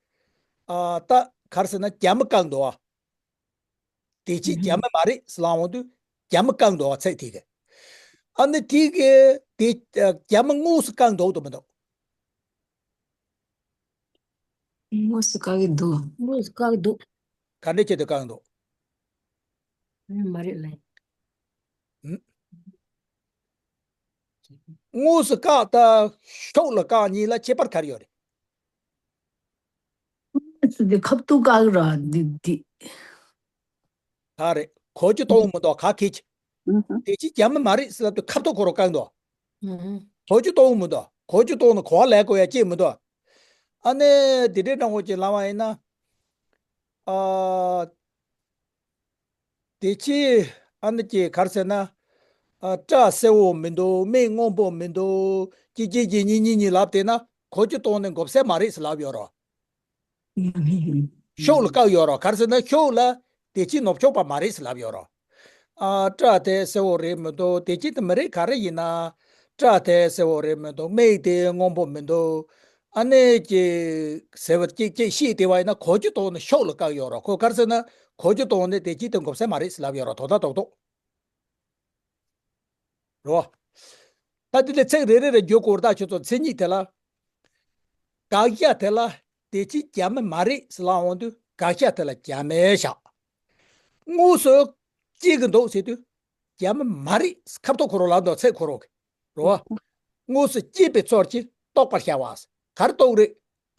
ཨ། ད་ག་རེ་ཟེར་ན་རྒྱ་མི་བཀག་འདུག་བ། དེ་ཅི་རྒྱ་མི་མ་རེད་ལབ་འོང་དུས་རྒྱ་མི་བཀག་འདུག་བ། ཚིག་དེ་གིས། ཨ་ནི་དེ་གིས་དེ་རྒྱ་མི་དངོས་སུ་བཀག་འདུག་དང་མི་འདུག་དངོས་སུ་བཀག་གི་འདུག་དངོས་སུ་བཀག་གི་འདུག་ག་འདྲས་བྱས་ཏེ་བཀག་འདུག་མ་རེད་ལབ། དངོས་སུ་བཀག་དང་ཤུགས་ལ་བཀག་གཉིས་ལ་ཁྱད་པར་ག་རེ་ཡོད་རེད། དངོས་སུ་དེ་ཁ་ཐུག་བཀག་གི་ར་འདི་འདི། ག་རེད། གོ་རྒྱུ་གཏོང་མི་འདུག་ག་གིས། དེ་ཅི་རྒྱ་མི་མ་རེད་ཟེར་ལབ་དུས་ཁ་ཐུག་ཁོ་རང་བཀག་འདུག་གོ་རྒྱུ་གཏོང་མི་འདུག་གོ་རྒྱུ་གཏོང་ན་གོ་བ་ལེན་དགོས་ཡ་ཅིག་མི་འདུག་ཨ་ནི་དེ་འདྲའི་སྣང་བ་ཅིག་ལངས་པ་ཡིན་ན། ཨ། དེ་ཅི། ཨ་ནི་ཅི་ག་རེ་ཟེར་ན། ཨ། སྐྲ་སེར་པོ་མི་འདུག་མིག་སྔོན་པོ་མི་འདུག་གཅིག་གཅིག་གཅིག་གཉིས་གཉིས་གཉིས་ལབ་བསྡད་ན་གོ་རྒྱུ་གཏོང་ནས་འགོག་སེལ་མ་རེད་ཟེར་ལབ་ཡོད་རེད། ཤུགས་ལ་བཀག་ཡོད་རེད། ག་རེ་ཟེར་ན་ཤུགས་ལ་དེ་ཅི་ནོར་ཆོག་པ་མ་རེད་ཟེར་ལབ་ཡོད་རེད། ཨ། སྐྲ་དེ་སེར་པོ་རེད་མི་འདུག་དེ་ཅི་དེ་མི་རེད། ག་རེ་ཡིན་ན། སྐྲ་དེ་སེར་པོ་རེད་མི་འདུག་མིག་དེ་སྔོན་པོ་མི་འདུག་ཨ་ནི་ཅི། ཟེར་བ་ཅིག་ཅིག་ཤེས་བདེ་བ་ཡིན་ན་གོ་རྒྱུ་གཏོང་ནས་ཤུགས་ལ་བཀག་ཡོད་རེད། ཁོ་ག་རེ་ཟེར་ན་གོ་རྒྱུ་གཏོང་ནས་དེ་ཅི་དེ་འགོག་སེལ་མ་རེད་ཟེར་ལབ་ཡོད་རེད། དོ་ད་རྡོག་རྡོག་རེད་བ། ད་དེ་ལས་ཚིག་རེ་རེ་རེ་བརྗོད་དགོས་རེད། ད་ཁྱོད་ཚོ་མཚན་ཉིད་དེ་ལ། དགག་བྱ་དེ་ལ་དེ་ཅི་རྒྱ་མི་མ་རེད་ཟེར་ལབ་འོང་དུས་དགག་བྱ་དེ་ལ་རྒྱ་མི་བཞག་དངོས་སུ་སྐྱེ་གི་འདུག་ཟེར་དུས་རྒྱ་མི་མ་རེད་ཁ་ཐུག་ཁོ་རང་ལབ་འདུག་ཚིག་ཁོ་རང་གིས། རེད་བ། དངོས་སུ་སྐྱེས་པའི་ཚུལ་གྱིས་རྟོགས་པར་བྱ་བ། ག་རེ་རྟོགས་རེད།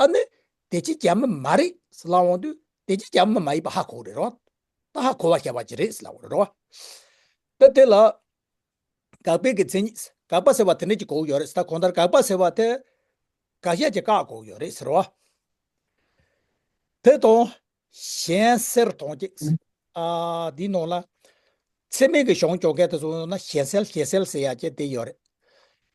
ཨ་ནི། དེ་ཅི་རྒྱ་མི་མ་རེད་ཟེར་ལབ་འོང་དུས་དེ་ཅི་རྒྱ་མི་མ་ཡིན་པ་ཧ་གོ་རེད་རོ། ད་ཧ་གོ་བར་བྱ་བ་ཅིག་རེད་ཟེར་ལབ་རེད་རོ། ད་དེ་ལ། དགག་པའི་གི་མཚན་ཉིད། དགག་པ་ཟེར་བ་དེ་འདྲ་ཅིག་གོ་གི་ཡོད་རེད་ཟེར། ད་གང་ལྟར་དགག་པ་ཟེར་བ་དེ། དགག་བྱ་ཅིག་བཀག་དགོས་ཀྱི་ཡོད་རེད་ཟེར་བ། དེ་དང་། གཞན་སེལ་དང་གཅིག་ཨ། འདིའི་ནང་ལ། ཚད་མའི་གི་གཞུང་སྐྱོང་མཁན་དེ་ཚོ་ཡོང་ན་གཞན་སེལ་གཞན་སེལ་ཟེར་ཡ་ཅིག་དེ་ཡོད་རེད།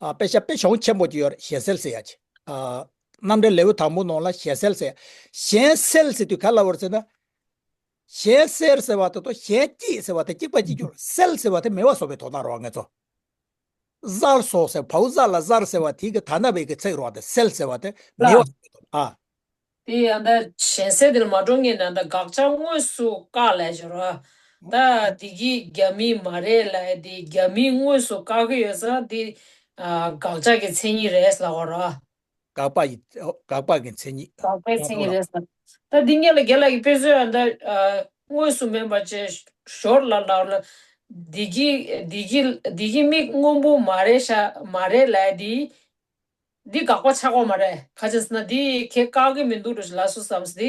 ཨ། དཔེ་ཆ་དཔེ་གཞུང་ཆེན་པོ་ཅིག་ཡོད་རེད། གཞན་སེལ་ཟེར་ཡ་ཅིག་ཨ། རྣམ་འགྲེལ་ལེའུ་དང་པོ་ནང་ལ་གཞན་སེལ་ཟེར། གཞན་སེལ་ཟེར་དུས་ག་ལ་བར་ཟེར་ན། གཞན་སེལ་ཟེར་བ་དེ་དང་གཞན་བསྐྱེད་ཟེར་བ་དེ་གཅིག་པ་གཅིག་གྱུར། སེལ་ཟེར་བ་དེ་མེད་པ་བཟོ་བའི་དོན་དག་རེད་བ། ང་ཚོ་གཟར་སོང་ཟེར། བའོ་གཟར་ལ་གཟར་ཟེར་བ་དེ་གི་ད་ན་བའི་གི་ཚིག་རེད་བ། དེ་སེལ་ཟེར་བ་དེ་མེད་པ་བཟོ་བའི་དོན་དག་ཨ། དེ་ཡང་ད་གཞན་སེལ་དེ་ལ་མ་འགྲོ་ངེས་ན་ད་དགག་བྱ་དངོས་སུ་བཀག་ལས་སྦྱོར་བ། ད་དེ་གི་རྒྱ་མི་མ་རེད་ལབ་དེ་རྒྱ་མི་དངོས་སུ་བཀག་གི་ཡོད་ཙང་དེ་ཨ་དགག་བྱ་གི་མཚན་ཉིད་རེད་ལབ་པ་རེད། དགག་པ་ཡི་དགག་པ་གི་མཚན་ཉིད། དགག་པའི་མཚན་ཉིད་རེད་ཟེར། ད་འདི་སྔོན་ལ་རྒན་ལགས་ཀྱིས་དཔེ་མཚོན་ཨ་ད་ཨ་དངོས་སུ་མེད་པ་ཅེས་ཞོར་ལ་ལབ་ལ། འདི་གི་འདི་གི་འདི་གི་མིག་སྔོན་པོ་མ་རེད་ཤག་མ་རེད་ལབ་འདི། འདི་དགག་པ་ཆགས་ཀྱི་མ་རེད། ག་ཅི་ཟེར་ན་འདི་ཁྱེད་བཀག་གི་མི་འདུག་འགྲོ་ལ་སུ་བསམ་སྟེ།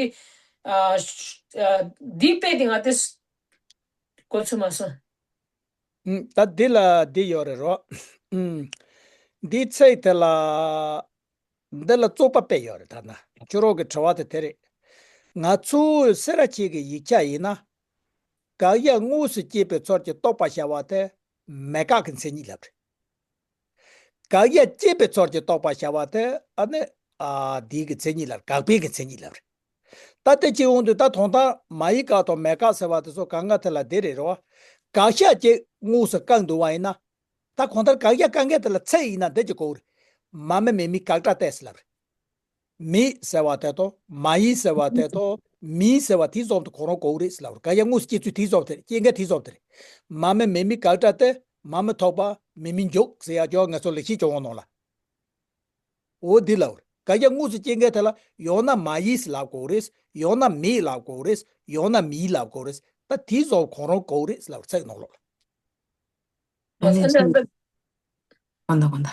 ཨ་ཨ་འདི་དཔེ་འདི་ང་དེ་གོ་ཚོད་མ་སོང་། ཨུམ། ད་འདི་ལ་འདི་ཡོད་རེད་རོ། ཨུམ། འདི་ཚིག་དེ་ལ་འདི་ལ་རྩོད་པ་དཔེ་ཡོད་རེད། ད་ན་ཁྱོད་རང་གི་དྲི་བ་དེ་དེ་རེད། ང་ཚོའི་སེ་ར་བྱེས་ཀྱི་ཡིག་ཆ་ཡིན་ན། དགག་དབྱེ་དངོས་སུ་བསྐྱེད་པའི་ཚུལ་གྱིས་རྟོགས་པར་བྱ་བ་དེ་མེད་དགག་གི་མཚན་ཉིད་ལབ་རེད། དགག་དབྱེ་བསྐྱེད་པའི་ཚུལ་གྱིས་རྟོགས་པར་བྱ་བ་དེ་ཨ་ནི་ཨ་འདིའི་གི་མཚན་ཉིད་ལ་དགག་པའི་གི་མཚན་ཉིད་ལབ་རེད། ད་དེ་བྱེད་འོང་དུས་ད་དོན་དག་མ་ཡིག་དགག་དང་མེད་དགག་ཟེར་བ་དེ་ཚོ་གང་ག་དེ་ལ་དེ་རེད་རོ། དགག་བྱ་ཅིག་དངོས་སུ་བཀག་འདུག་པ་ཡིན་ན། ད་གང་ལྟར་དགག་བྱ་བཀག་མཁན་དེ་ལ་ཚིག་ཡིན་ན་འདི་གཅིག་གོ་གི་རེད། མ་མི་མེ་མི་དགག་སྒྲ་སྟེ་ཟེར་ལབ་རེད། མེ་ཟེར་བ་དེ་དང་མ་ཡིན་ཟེར་བ་དེ་དང་མེ་ཟེར་བ་དེ་ཙམ་དུ་ཁོ་རང་གོ་གི་རེད་ཟེར་ལབ་རེད། དགག་བྱ་དངོས་སུ་སྐྱེ་ཚུལ་དེ་ཙམ་དེ་རེད། སྐྱེ་མཁན་དེ་ཙམ་དེ་རེད། མ་མི་མེ་མི་དགག་སྒྲ་སྟེ། མ་མི་ཐོགས་པ་མེ་མི་འཇོག་ཟེར་ཡ་ཅོག་ང་ཚོ་ལེགས་བཤད་ལྗོན་དབང་ནང་ལ། འོ་འདི་ལབ་རེད། དགག་བྱ་དངོས་སུ་སྐྱེ་མཁན་དེ་ལ་ཡང་ན་མ་ཡིན་ཟེར་ལབ་དགོས་རེད། ཡང་ན་མེད་ལབ་དགོས་རེད། ཡང་ན་མེད་ལབ་དགོས་རེད། ད་དེ་ཙམ་ཁོ་རང་གོ་གི་རེད་ཟེར་ལབ་རེད་ཚིག་ནང་ལོགས་ལ། ཨ་ནི་ཨ་ནི་ཨ་ནི། གོ་ན་གོ་ན།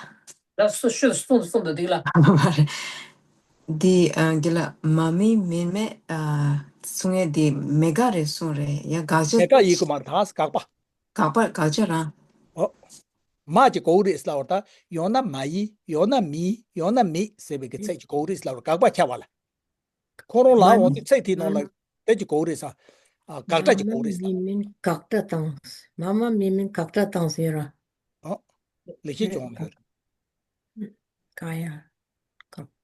ད་སུ་ཤུ་གསུངས་གསུངས་འདུག་འདི་ལ། མ་རེད། འདི་ཨ་འདི་ལ་མ་མི་མེ་མེ་ཨ་གསུང་ཡས་འདི་མེད་དགག་རེད་གསུངས་རེད། ཡ་དགག་བྱ། མེད་དགག་ཡིན་གོ་མ་རེད། ད་དགག་པ། དགག་པ་དགག་བྱ་རང་། ཨོ། མ་ཅིག་གོ་གི་རེད་ཟེར་ལབ་པ་ད། ཡང་ན་མ་ཡིན། ཡང་ན་མེད། ཡང་ན་མེད་ཟེར་བའི་གི་ཚིག་ཅིག་གོ་གི་རེད་ཟེར་ལབ་པ་དགག་པ་ཁྱབ་པ་ལ། ཁོ་རང་ལ་འོང་དུས་ཚིག་དེའི་ནང་ལ་དེ་ཅིག་གོ་གི་རེད་ཟེར། ཨ་དགག་སྒྲ་ཅིག་གོ་གི་རེད་ཟེར། མ་མ་མེ་མིན་དགག་སྒྲ་དང་། མ་མ་མེ་མིན་དགག་སྒྲ་དང་ཟེར་ར། ཨོ། ལེགས་བཤད་ལྗོན་དབང་ལ་ཡོད་རེད། དགག་ཡ།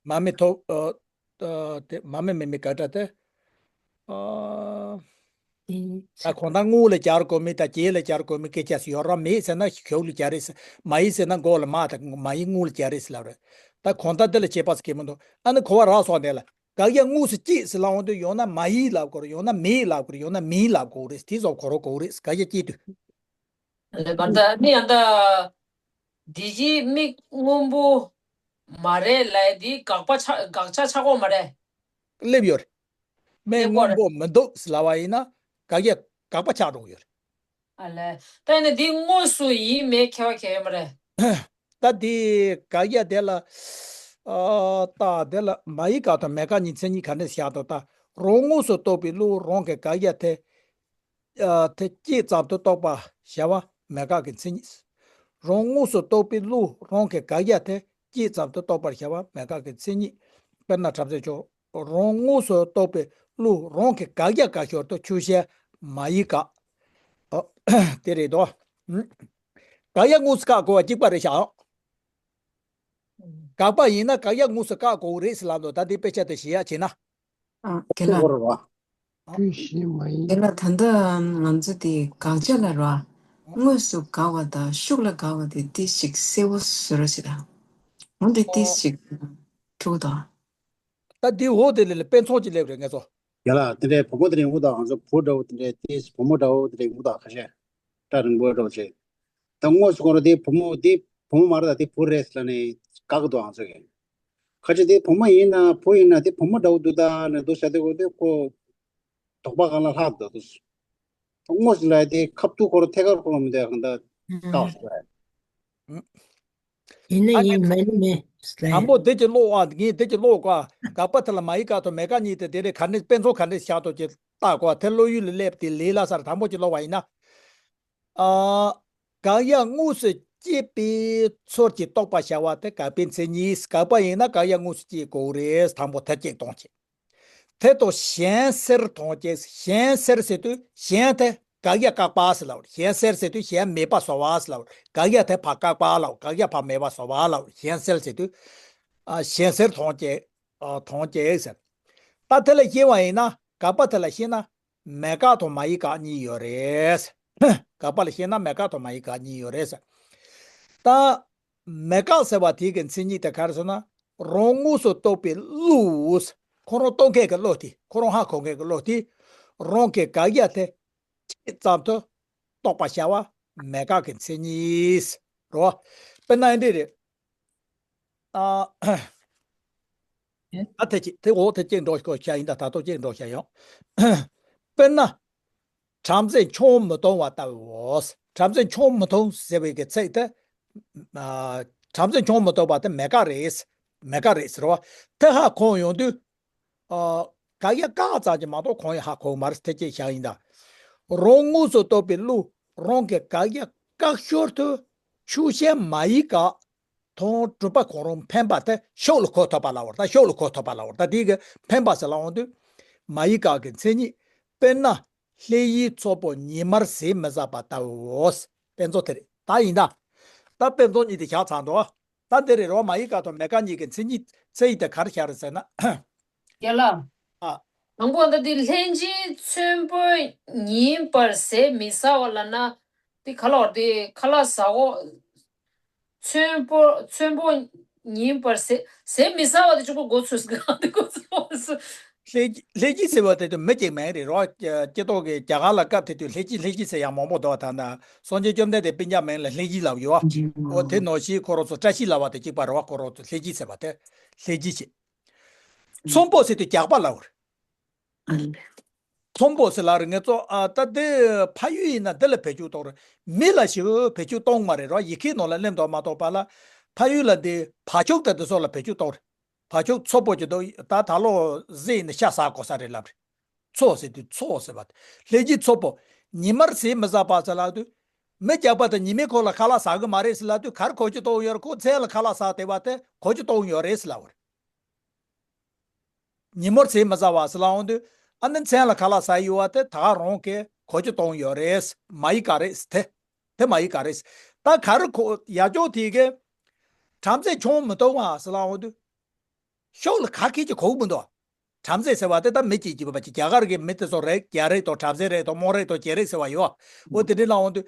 མ་མི་ཐོགས་ཨ་ཨ་དེ་མ་མི་མེ་མི་དགག་སྒྲ་དེ། ཨ་ད་གང་ལྟར་དངོས་ལ་སྦྱར་དགོས་མིན་དང་བྱས་ལ་སྦྱར་དགོས་མིན་སྐད་ཆ་ཡོད་ར། མེད་ཟེར་ན་གཞུག་ལ་སྦྱར་རེད་ཟེར། མ་ཡིན་ཟེར་ན་འགོ་ལ་མ་དང་མ་ཡིན་དངོས་ལ་སྦྱར་རེད་ཟེར་ལབ་རེད། ད་གང་ལྟར་དེ་ལ་ཁྱད་པར་ཟེར་གྱི་མི་འདུག་ཨ་ནི་གོ་བ་རག་སོང་དེ་ལ། དགག་དབྱེ་དངོས་སུ་སྐྱེས་ཟེར་ལབ་འོང་དུས་ཡང་ན་མ་ཡིན་ལབ་དགོས་རེད། ཡང་ན་མེད་ལབ་དགོས་རེད། ཡང་ན་མེད་ལབ་དགོས་རེད། དེ་ཙམ་གོ་རོགས་དགོས་རེད། དགག་དབྱེ་སྐྱེས་དུས། ལེ་བར་ད་ནི་ཡང་ད། འདི་གི་མིག་སྔོན་པོ་མ་རེད་ལབ་འདི་དགག་པ་ཆགས་དགག་བྱ་ཆགས་ཀྱི་མ་རེད། སླེབས་ཡོད་རེད། མིག་སླེབས་ཀྱི་སྔོན་རེད། པོ་མི་འདུག་ལབ་པ་ཡིན་ན་དགག་དབྱེ་དགག་པ་ཆགས་འགྲོ་གི་ཡོད་རེད། ཨ་ལས། ད་ནི་འདི་དངོས་སུ་ཡིན་མེད་ཁྱད་པར་གང་ཡང་མ་རེད། ད་འདི་དགག་དབྱེ་དེ་ལ། ཨ་ད་དེ་ལ་མ་ཡིན་དགག་དང་མེད་དགག་གཉིས་མཚན་ཉིད་ག་འདྲ་བཞག་འདུག་ད་རང་དངོས་སུ་རྟོགས་པའི་བློ་རང་གི་དགག་དབྱེ་དེ། ཨ་དེ་སྐྱེས་ཙམ་དུ་རྟོགས་པར་བྱ་བ་མེད་དགག་གི་མཚན་ཉིད། རང་དངོས་སུ་རྟོགས་པའི་བློ་རང་གི་དགག་དབྱེ་དེ་སྐྱེས་ཙམ་དུ་རྟོགས་པར་བྱ་བ་མེད་དགག་གི་མཚན་ཉིད། དཔེར་ན་བྲམ་ཟེ་མཆོག་རང་དངོས་སུ་རྟོགས་པའི་བློ་རང་གི་དགག་དབྱེ་དགག་ཞོར་དུ་ཆོས་ཅན་མ་ཡིན་དགག་ཨོ། དེ་རེད་དོ། ཨུ། དགག་དབྱེ་དངོས་སུ་བཀག་དགོས་པ་གཅིག་པ་རེད་ཤག་དགག་པ་ཡིན་ན་དགག་དབྱེ་དངོས་སུ་བཀག་དགོས་རེད་ཟེར་ལབ་འདུག་ད་འདི་དཔེ་ཆ་དེ་བཞེས་ཡག་བྱས་ན། ཨ་དེ་ལ། ཨོ། དེ་བཞིན་མ་ཡིན། དེ་ལ་ད་ལྟ་ང་ཚོ་དེ་དགག་བྱ་ལ་ར། དངོས་སུ་དགག་པ་དང་ཤུགས་ལ་དགག་པ་དེ་ཏིག་ཞིག་གསལ་པོ་བཟོ་རོགས་བྱེད་དང་། འོན་ཏེ་ཏིག་ཨོ། ཞིག་འཁྲུག་དང་། ད་འདི་འོ་དེ་ལས་ལ་དཔེ་མཚོན་ཅིག་སླེབས་རེད་ངེད་ཚོ། ཡ་ལ་དེ་འདྲའི་བུ་མོ་དེ་རིང་འུ་དང་ང་ཚོ་བུ་འདྲ་བོ་དེ་འདྲའི་དེ་བུ་མོ་འདྲ་བོ་དེ་རིང་འུ་དང་ཁ་ཤས་སྐྲ་རིང་པོ་འདྲ་བོ་བྱས། ད་དངོས་སུ་ཁོ་རང་དེ་བུ་མོ་དེ་བུ་མོ་མ་རེད་ད་དེ་བུ་རེད་ཟེར་ལབ་ནས་དགག་གི་འདུག་ང་ཚོ་གིས། ཁ་ཅིག་དེ་བུ་མོ་ཡིན་ན་བུ་ཡིན་ན་དེ་བུ་མོ་འདྲ་བོ་འདུག་ད་ནས་འདུག་བྱ་དེ་གོ་དེ་ཁོ་དོགས་པ་གང་ལ་ལྷག་འདུག་དུས། དངོས་སུ་ལ་དེ་ཁ་ཐུག་ཁོ་རང་ཐད་ཀར་ཁོ་རང་མི་འདུག་གང་ལྟར་དགག་ཟེར་བ་རེད། ཡིན་ན་ཨ་ཡིན་ནི་མ་ཡིན་མིན་ལས། དང་པོ་འདི་ཅིག་ཀློག་ཨ། ངས་འདི་ཅིག་ཀློག་གོ་ཨ། དགག་པ་དེ་ལ་མ་ཡིན་དགག་དང་མེད་དགག་གཉིས་དེ་དེ་རེད། ག་འདྲ་དཔེ་མཚོན་ག་འདྲ་བཞག་འདུག་ཅེས་བལྟ་དགོས་ཨ། དེ་བློ་ཡུལ་ལ་སླེབས་ཏེ་ལས་སླ་སར་དང་པོ་ཅིག་ཀློག་པ་ཡིན་ན། ཨ། དགག་དབྱེ་དངོས་སུ་སྐྱེས་པའི་ཚུལ་གྱིས་རྟོགས་པར་བྱ་བ་དེ་དགག་པའི་མཚན་ཉིད། དགག་པ་ཡིན་ན་དགག་དབྱེ་དངོས་སུ་སྐྱེ་དགོས་རེད། དང་པོ་དེ་གཅིག་གཏོང་བྱེད། དེ་དང་གཞན་སེལ་དང་བཅས། གཞན་སེལ་ཟེར་དུས་གཞན་དེ་དགག་དབྱེ་བཀག་པ་ཟེར་ལབ། གཞན་སེལ་ཟེར་དུས་གཞན་མེད་པ་བཟོ་བ་ཟེར་ལབ། དགག་དབྱེ་དེ་ཕར་བཀག་པ་ལབ། དགག་དབྱེ་ཕར་མེད་པ་བཟོ་བ་ལབ། གཞན་སེལ་ཟེར་དུས། ཨ། གཞན་སེལ་དང་བཅས། ཨ་དོན་བྱེད་ཟེར། ད་དེ་ལ་བཤད་པ་ཡིན་ན་དགག་པ་དེ་ལ་བཤད་ན་མེད་དགག་དང་མ་ཡིན་དགག་གཉིས་ཡོད་རེད། དགག་པ་ལ་བཤད་ན་མེད་དགག་དང་མ་ཡིན་དགག་གཉིས་ཡོད་རེད་ཟེར། ད་མེད་དགག་ཟེར་བ་དེ་གི་མཚན་ཉིད་དེ་ག་རེ་ཟེར་ན། རང་དངོས་སུ་རྟོགས་པའི་བློ། ཁོ་རང་རྟོགས་མཁན་གྱི་བློ་དེ། ཁོ་རང་ཧ་གོ་མཁན་གྱི་བློ་དེ། རང་གི་དགག་ཡ་དེ་ཅིག་ཙམ་དུ་རྟོགས་པར་བྱ་བ་མེད་དགག་གི་མཚན་ཉིད་རེད། དཔེར་ན་འདི་རེད། ཨ། ཨེ། ད་དེ་ཅི་དེ་འོ་དེ་ཅིག་འགྲོ་དགོས་བྱ་ཡིན་ད། ད་དུང་ཅིག་འགྲོ་བྱ་ཡོང་། དཔེར་ན། བྲམ་ཟེ་ཆུང་མི་གཏོང་བ་ལྟ་བུའོ། བྲམ་ཟེ་ཆུང་མི་གཏོང་ཟེར་བའི་གི་ཚིག་དེ། ཨ། བྲམ་ཟེ་ཆུང་མི་གཏོང་བ་དེ་མེད་དགག་རེད། མེད་དགག་རེད་ཟེར་བ། དེ་ཧ་གོ་ཡོང་དུས། ཨ། དགག་ཡ་བཀག་ཙམ་གྱིས་མ་གཏོགས་གང་ཡང་ཧ་གོ་མ་རེད། དེ་ཅིག་བྱ་ཡིན་ད། རང་དངོས་སུ་རྟོགས་པའི་བློ། རང་གི་དགག་ཡ་བཀག་ཞོར་དུ་ཆོས་ཅན་མ་ཡིན་དགག་དང་གྲུབ་པ་གང་རུང་འཕེན་པ་དེ་ཕྱོགས་ལ་གོ་ཐུབ་པ་ལབ་པ་རེད། ད་ཕྱོགས་ལ་གོ་ཐུབ་པ་ལབ་པ་རེད། ད་དེ་གི་འཕེན་པ་ཟེར་ལབ་ཡོང་དུས། མ་ཡིན་དགག་གི་མཚན་ཉིད། དཔེར་ན། ལྷས་ཡུལ་ཚོགས་པོ་ཉི་མར་ཟས་མི་ཟ་བ་ལྟ་བུའོ། དཔེ་མཚོན་དེ་རེད། ད་ཡིན་ད། ད་དཔེ་མཚོན་གཉིས་དེ་བཞག་ཚར་འདུག་ད་དེ་རེད་རོ། མ་ཡིན་དགག་དང་མེད་དགག་གཉིས་ཀྱི་མཚན་ཉིད་ཚིག་དེ་ག་རེ་བཞག་རེད་ཟེར་ན། རྒན་ལགས། ཨ། དང་པོ་ད་དེ་ལྷས་བྱིན་ཚོན་པོ་ཉིན་པར་ཟས་མི་ཟ་བ་ལབ་ན། དེ་ག་ལ་བར་དེ་ཁ་ལག་ཟ་འོ། ཚོན་པོ་ཚོན་པོ་ཉིན་པར་ཟས་ཟས་མི་ཟ་བ་དེ་གཅིག་པོ་མགོ་ཚོས་སུ་གང་དེ་མགོ་ཚོས་སུ། ལྷས་ལྷས་བྱིན་ཟེར་བ་དེ་དུ་མི་གཅིག་མིན་རེད་རོ། སྤྱི་ཚོགས་ཀྱི་རྒྱ་གར་ལ་སྐབས་དེ་དུས་ལྷས་བྱིན་ལྷས་བྱིན་ཟེར་ཡང་མང་པོ་འདུག་ད་ན་སངས་རྒྱས་བཅོམ་ལྡན་འདས་སྤུན་ཀྱག་མིང་ལ་ལྷས་བྱིན་ལབ་ཡོད་བ། འོ་དེ་ནང་བཞིན་ཁོ་རང་ཚོ་བཀྲ་ཤིས་ལབ་པ་དེ་གཅིག་པ་རེད་བ། ཁོ་རང་ཚོ་ལྷས་བྱིན་ཟེར་བ་དེ་ལྷས་བྱིན་བྱེད། ཚོན་པོ་ཟེར་དུས་རྒྱགས་པ་ལབ་རེད། ཚོན་པོ་ཟེར་ལབ་རེད། ངེད་ཚོ་ཨ་ད་འདི་ཕ་ཡུལ་ཡིན་ན་འདི་ལ་བེད་སྤྱོད་གཏོང་རེད། མི་ལ་ཞིག་བེད་སྤྱོད་གཏོང་མ་རེད་རོ། ཡི་གེའི་ནང་ལ་སླེབས་འདུག་མ་གཏོགས་པ་ལ། ཕ་ཡུལ་ལ་འདི་བ་ཕྱུགས་དང་འདི་ཚོ་ལ་བེད་སྤྱོད་གཏོང་རེད། བ་ཕྱུགས་ཚོ་པོ་གྱི་འདུག་ད་ད་ལོ་གཟིག་ནི་ཤ་ཟ་དགོས་ས་རེད་ལབ་རེད། ཚོ་ཟེར་དུས་ཚོ་ཟེར་བ། ལྷས་བྱིན་ཚོ་པོ། ཉི་མར་ཟས་མི་ཟ་བ་ཟེར་ལབ་དུས། མི་རྒྱགས་པ་དང་ཉི་མའི་གོང་ལ་ཁ་ལག་ཟ་གི་མ་རེད་ཟེར་ལབ་དུས་ག་རེ་གོ་རྒྱུ་གཏོང་ཡོད་རེད། ཁོ་མཚན་ལ་ཁ་ལག་ཟ་བསྡད་པ་དེ་གོ་རྒྱུ་གཏོང་ཡོད་རེད་ཟེར་ལབ་པ་རེད། ཉིན་མོར་ཟས་མི་ཟ་བ་ཟེར་ལབ་ཡོང་དུས། ཨ་ནི་མཚན་ལ་ཁ་ལག་ཟ་ཡི་ཡོད་པ་དེ་ད་ག་རང་གིས་གོ་རྒྱུ་གཏོང་ཡོད་རེད། མ་ཡི་ག་རེད་དེ། དེ་མ་ཡི་ག་རེད། ད་ག་རེ་གོ་ཡ་ཅོག་དེ་གི། བྲམ་ཟེ་ཆུང་མི་གཏོང་བ་ཟེར་ལབ་ཡོང་དུས། ཕྱོགས་ལ་ག་གེ་ཅིག་གོ་གི་མི་འདུག་བྲམ་ཟེ་ཟེར་བ་དེ་ད་མི་གཅིག་གཅིག་པ་ཅིག་རྒྱ་གར་གྱི་མི་དེ་ཚོ་རེད། རྒྱ་རིགས་དང་བྲམ་ཟེ་རིགས་དང་མོན་རིགས་དང་རྒྱ་རིགས་ཟེར་བ་ཡོད། འོ་དེ་འདྲ་ལབ་ཡོང་དུས།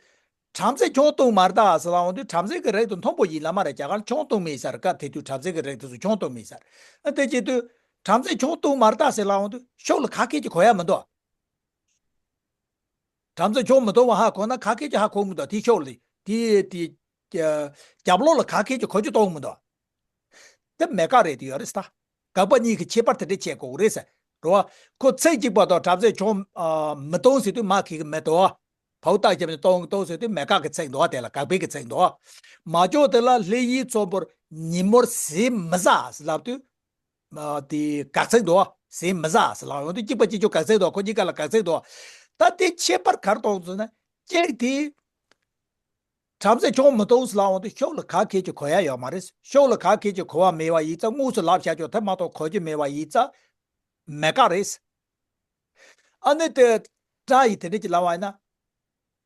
བྲམ་ཟེ་ཆུང་གཏོང་མ་རེད་ད་ཟེར་ལབ་ཡོང་དུས་བྲམ་ཟེ་གི་རིགས་དང་མཐུན་པོ་ཡིན་ལབ་མ་རེད། རྒྱ་གར་ཆུང་གཏོང་མི་ཡིན་ས་རེད། སྐབས་དེ་དུས་བྲམ་ཟེ་གི་རིགས་དེ་ཚོ་ཆུང་གཏོང་མི་ཡིན་ས་རེད། ཨ་དེ་བྱེད་དུས་བྲམ་ཟེ་ཆུང་གཏོང་མ་རེད་ད་ཟེར་ལབ་ཡོང་དུས་ཕྱོགས་ལ་ག་གེ་ཅིག་གོ་ཡ་མི་འདུག་བྲམ་ཟེ་ཆུང་མི་གཏོང་བ་ཧ་གོ་ན་ག་གེ་ཅིག་ཧ་གོ་མི་འདུག་དེའི་ཕྱོགས་ལ་དེ་དེ་རྒྱབ་ལོགས་ལ་ག་གེ་ཅིག་གོ་རྒྱུ་གཏོང་མི་འདུག་དེ་མེད་དགག་རེད་དེ་ཡོད་རེད་ད། དགག་པ་གཉིས་ཀྱི་ཁྱད་པར་དེ་འདྲ་ཕྱེ་དགོས་རེད་ཟེར་རོ། ཁོ་ཚིག་གཅིག་པ་དང་བྲམ་ཟེ་ཆུང་མི་གཏོང་ཟེར་དུས་མ་གི་གི་མི་འདུག་བའོ་རྟགས་བརྒྱབ་ནས་གཏོང་གཏོང་ཟེར་དུས་མེད་དགག་གི་ཚིག་འདུག་དེ་ལ་དགག་པའི་གི་ཚིག་འདུག་མ་ཅོག་དེ་ལ་ལྷས་ཡུལ་ཚོགས་པོར་ཉིན་མོར་ཟས་མི་ཟ་ཟེར་ལབ་དུས། དེ་དགག་ཚིག་འདུག་ཟས་མི་ཟ་ཟེར་ལབ་ཡོང་དུས་གཅིག་པ་གཅིག་ཆོད་དགག་ཚིག་འདུག་ཁོ་གཉིས་ཀ་ལ་དགག་ཚིག་འདུག་ད་དེ་ཁྱད་པར་ག་རེ་གཏོང་ཟེར་ན་གཅིག་དེ། བྲམ་ཟེ་ཆུང་མི་གཏོང་ཟེར་ལབ་ཡོང་དུས་ཕྱོགས་ལ་ག་གེ་ཅིག་གོ་ཡ་ཡོད་མ་རེད། ཕྱོགས་ལ་ག་གེ་ཅིག་གོ་བ་མེད་པ་ཡིན་ཙང་དངོས་སུ་ལབ་བཞག་ཆོག་དེ་མ་གཏོགས་གོ་རྒྱུ་མེད་པ་ཡིན་ཙང་མེད་དགག་རེད། ཨ་ནི་དེ་བཀྲ་ཡིས་དེ་འདྲ་ཅིག་ལབ་པ་ཡིན་ན།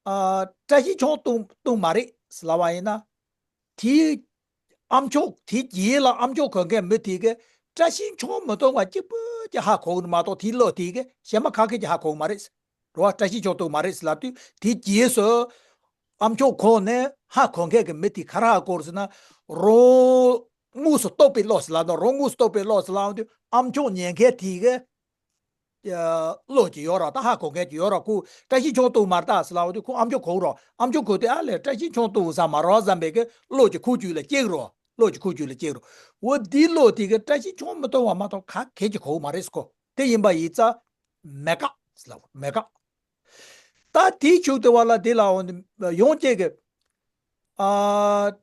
ཨ། བཀྲ་ཤིས་ཆུང་གཏོང་གཏོང་མ་རེད་ཟེར་ལབ་པ་ཡིན་ན། དེའི་ཨ་མཆོག་དེའི་རྗེས་ལ་ཨ་མཆོག་གོན་མཁན་མི་དེ་གིས་བཀྲ་ཤིས་ཆུང་མི་གཏོང་བ་གཅིག་པུ་ཅིག་ཧ་གོ་གི་མ་གཏོགས་དེའི་བློ་དེ་གིས་གཞན་མ་ག་གེ་ཅིག་ཧ་གོ་གི་མ་རེད། རེད་བ། བཀྲ་ཤིས་ཆུང་གཏོང་མ་རེད་ཟེར་ལབ་དུས་དེའི་རྗེས་སུ་ཨ་མཆོག་གོན་ནས་ཧ་གོ་མཁན་གྱི་མི་དེ་ག་རེ་ཧ་གོ་རེད་ཟེར་ན། རང་དངོས་སུ་རྟོགས་པའི་བློ་ཟེར་ལབ་དང་རང་དངོས་སུ་རྟོགས་པའི་བློ་ཟེར་ལབ་དུས་ཨ་མཆོག་ཉན་མཁན་དེ་གིས། བློ་ཅིག་ཡོད་ར། ད་ཧ་གོ་མཁན་ཅིག་ཡོད་ར། ཁོ་བཀྲ་ཤིས་ཆུང་གཏོང་མ་རེད་ད་ཟེར་ལབ་དུས་ཁོ་ཨ་མཆོག་གོ་ར། ཨ་མཆོག་གོ་དུས་ཨ་ལས་བཀྲ་ཤིས་ཆུང་གཏོང་ས་མ་རེད་བསམ་པའི་གི་བློ་ཅིག་ཁོ་རྒྱུད་ལ་སྐྱེ་གི་ར། བློ་ཅིག་ཁོ་རྒྱུད་ལ་སྐྱེ་གི་ར། འོ་འདིའི་བློ་དེ་གིས་བཀྲ་ཤིས་ཆུང་མི་གཏོང་བ་མ་གཏོགས་ག་གེ་ཅིག་གོ་གི་མ་རེད་ཁོ། དེ་ཡིན་པ་ཡིན་ཙང་མེད་དགག་ཟེར་ལབ་མེད་དགག་ད་དེའི་ཕྱོགས་དེ་བ་ལ་དེ་ལ་འོ་ཡོང་སྐྱེ་གི། ཨ།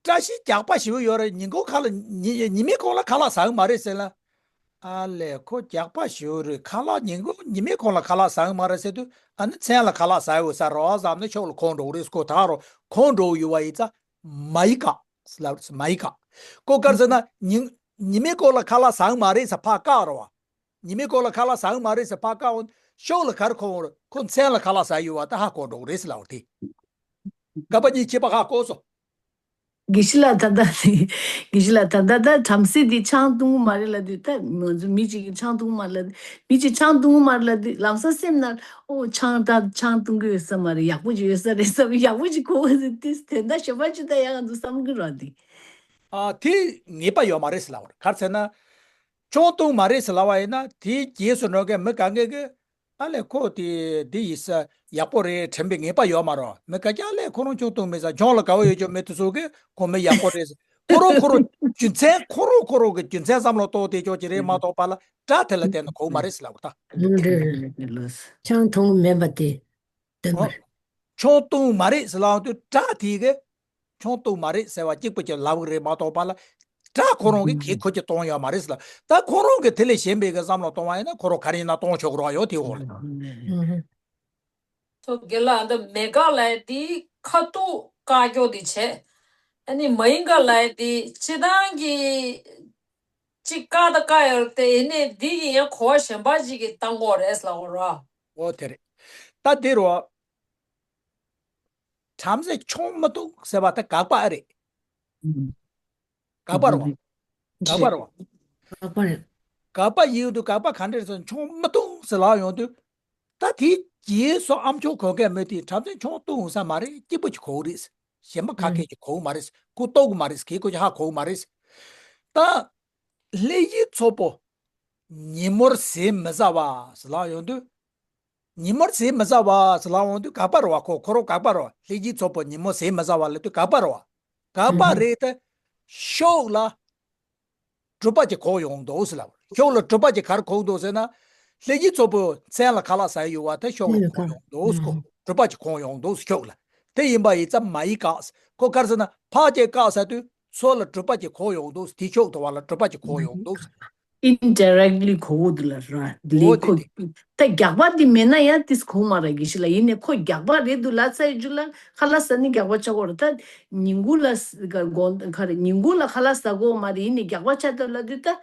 བཀྲ་ཤིས་རྒྱགས་པ་ཞེ་པོ་ཡོད་རེད། ཉིན་གུང་ཁ་ལ་ཉི་ཉི་མའི་གུང་ལ་ཁ་ལག་ཟ་གི་མ་རེད་ཟེར་ལ། ཨ་ལས་ཁོ་རྒྱགས་པ་ཞེ་པོ་རེད། ཁ་ལག་ཉིན་གུང་ཉི་མའི་གུང་ལ་ཁ་ལག་ཟ་གི་མ་རེད་ཟེར་དུས་ཨ་ནི་མཚན་ལ་ཁ་ལག་ཟ་ཡོད་ས་རེད་བསམ་ནས་ཕྱོགས་ལ་གོ་འགྲོ་གི་རེད། ཁོ་ད་རུང་གོ་འགྲོ་གི་ཡོད་པ་ཡིན་ཙང་མ་ཡི་དགག་ཟེར་ལབ་མ་ཡི་དགག་ཁོ་ག་རེ་ཟེར་ན་ཉིན་ཉི་མའི་གུང་ལ་ཁ་ལག་ཟ་གི་མ་རེད་ཟེར་ཕར་བཀག་རེད་བ། ཉི་མའི་གུང་ལ་ཁ་ལག་ཟ་གི་མ་རེད་ཟེར་ཕར་བཀག་འོང་ཕྱོགས་ལ་ག་རེ་གོ་འོང་རེད། ཁོ་མཚན་ལ་ཁ་ལག་ཟ་ཡོད་པ་ད་ཧ་གོ་འགྲོ་གི་རེད་ཟེར་ལབ་པ་དེ། དགག་པ་གཉིས་ཁྱད་པར་ཧ་གོ་སོང་། དགེ་བཤེས་ལགས་ད་ལྟ་དེ། དགེ་བཤེས་ལགས་ད་ལྟ་ད་བྲམ་ཟེ་འདི་ཆང་འཐུང་གི་མ་རེད་ལབ་དུས། ད་ང་ཚོ་མི་གཅིག་གིས་ཆང་འཐུང་གི་མ་རེད་ལབ་དུས། མི་གཅིག་ཆང་འཐུང་གི་མ་རེད་ལབ་དུས། ལམ་སང་སེམས་ནང་ཨོ་ཆང་ད་ཆང་འཐུང་གི་ཡོད་ས་མ་རེད། ཡག་པོ་ཅིག་ཡོད་ས་རེད་བསམ། ཡག་པོ་ཅིག་གོ་དེ་དོན་དག་གཞན་པ་ཅིག་ད་ཡང་ང་ཚོ་བསམ་གི་རེད་དེ། ཨ་དེ་ངེས་པ་ཡོད་མ་རེད་ཟེར་ལབ་པ་རེད། ག་རེ་ཟེར་ན། ཆང་འཐུང་མ་རེད་ཟེར་ལབ་པ་ཡིན་ན། དེའི་རྗེས་སུ་འགྲོ་མཁན་མི་གང་གས་ཀྱིས། ཨ་ལས་ཁོ་དེ་འདི་ཡིན་ས་ཡག་པོ་རེད་དྲན་པའི་ངེས་པ་ཡོད་མ་རེད། མི་ག་རྒྱ་ལས་ཁོ་རང་ཆང་འཐུང་མེད་ས། གྱོང་ལ་དགའ་བོ་ཡོད་ཆོག་མེད་དུ་སོ་གི་ཁོ་མི་ཡག་པོ་རེད། ཁོ་རང་ཁོ་རང་རྒྱུ་མཚན་ཁོ་རང་ཁོ་རང་གི་རྒྱུ་མཚན་བསམ་བློ་གཏོང་དེ་ཆོག་ཅི་རེད་མ་གཏོགས་པ་ལ་སྒྲ་དེ་ལ་བརྟེན་ནས་གོ་མ་རེད་ཟེར་ལབ་ད། ཆང་འཐུང་མེད་པ་དེ་བདེན་པ་རེད། ཆང་འཐུང་མ་རེད་ཟེར་ལབ་དུས་སྒྲ་དེ་གི་ཆང་འཐུང་མ་རེད་ཟེར་བ་གཅིག་པུ་ཅིག་ལབ་གི་རེད་མ་གཏོགས་པ་ལ། སྒྲ་ཁོ་རང་གིས་གེ་ཁོ་ཅིག་གཏོང་ཡོད་མ་རེད་ཟེར་ལ། ད་ཁོ་རང་གིས་དེ་ལས་གཞན་པའི་གི་བསམ་བློ་གཏོང་བ་ཡིན་ན་ཁོ་རང་ག་རེ་ཡིན་ན་གཏོང་ཆོག་གི་རེད་ཡོད་དེ་འོག་ལ། ཐོ་རྒན་ལགས་འདི་མེ་ཀ་ལབ་དེ་ཁ་ཐུག་བཀག་རྒྱུ་དེ་བྱས། ཨ་ནི་མ་ཡིན་ཀ་ལབ་དེ་སྤྱི་བཏང་གི་གཅིག་བཀག་ད་བཀག་ཡོད་རེད་དེ། ཡིན་ནའི་འདི་གི་ཡང་གོ་བ་གཞན་པ་ཅིག་གི་བཏང་དགོས་རེད་ལབ་ར། འོ་དེ་རེད། ད་དེ་རུ། བྲམ་ཟེ་ཆང་མི་འཐུང་ཟེར་བ་ད་དགག་པ་ཨེ་རེད། དགག་པ་རེད་བ། དགག་པ་རེད་བ། དགག་པ་རེད། དགག་པ་ཡིན་དུས་དགག་པ་ག་འདྲ་རེད་ཟེར་ན། ཆང་མི་འཐུང་ཟེར་ལབ་ཡོང་དུས། ད་དེའི་རྗེས་སུ་ཨ་མཆོག་གོ་མཁན་མི་དེས་བྲམ་ཟེ་ཆང་འཐུང་ས་མ་རེད། སྐྱིད་པོ་ཅིག་གོ་གི་རེད། གཞན་པ་ཁ་སྐད་ཅིག་གོ་གི་མ་རེད། ཁོ་རྟོགས་གི་མ་རེད། གེ་ཁོ་ཅིག་ཧ་གོ་གི་མ་རེད། ད་ལྷས་བྱིན་ཚོགས་པོ་ཉིན་མོར་ཟས་མི་ཟ་བ་ཟེར་ལབ་ཡོང་དུས། ཉིན་མོར་ཟས་མི་ཟ་བ་ཟེར་ལབ་འོང་དུས་དགག་པ་རེད་བ། ཁོ་ཁོ་རང་དགག་པ་རེད་བ། ལྷས་བྱིན་ཚོགས་པོ་ཉིན་མོ་ཟས་མི་ཟ་བ་ལབ་དུས་དགག་པ་རེད་བ། དགག་པ་རེད་དེ། ཤོག་ལ་གྲུབ་པ་ཅིག་གོ་ཡོང་འདུག་ཟེར་ལབ། ཤོག་ལ་གྲུབ་པ་ཅིག་ག་རེ་གོ་འདུག་ཟེར་ན། ལྷས་བྱིན་ཚོགས་པོ་མཚན་ལ་ཁ་ལག་ཟ་ཡི་ཡོད་བ་དེ་ཤོག་ལ་གོ་ཡོང་འདུག་ཟེར། ཁོ་གྲུབ་པ་ཅིག་གོ་ཡོང་འདུག་ཟེར་ཤོག་ལ། དེ་ཡིན་པ་ཡིན་ཙང་མ་ཡིག་བཀག་ཟེར། ཁོ་ག་རེ་ཟེར་ན་ཕར་ཅིག་བཀག་ཟེར་དུས་མཚོ་ལ་གྲུབ་པ་ཅིག་གོ་ཡོང་འདུག་ཟེར། དེ་ཤོག་དེ་བ་ལ་གྲུབ་པ་ཅིག་གོ་ཡོང་འདུག་ཟེར། Indirectly གོ་གི་འདུག་ལ་ར། འོ་ལས་དེ་ཁོ་དེ། ད་རྒྱག་པ་དེ་མེད་ན་ཡང་དེ་གོ་མ་ར་གི་ཤི་ལ། ཡིན་ནའི་ཁོ་རྒྱག་པ་རེད་འདུག་ལ་ཚ་ཡི་རྒྱུ་ལ་ཁ་ལག་ཟ་ནི་རྒྱག་པ་ཆགས་གོ་ར། ད་ཉིན་གུང་ལ་ས་ག་དགོང་ཁ་རེ་ཉིན་གུང་ལ་ཁ་ལག་ཟ་གོ་མ་རེད། ཡིན་ནའི་རྒྱག་པ་ཆགས་འདུག་ལ་དུས་ད།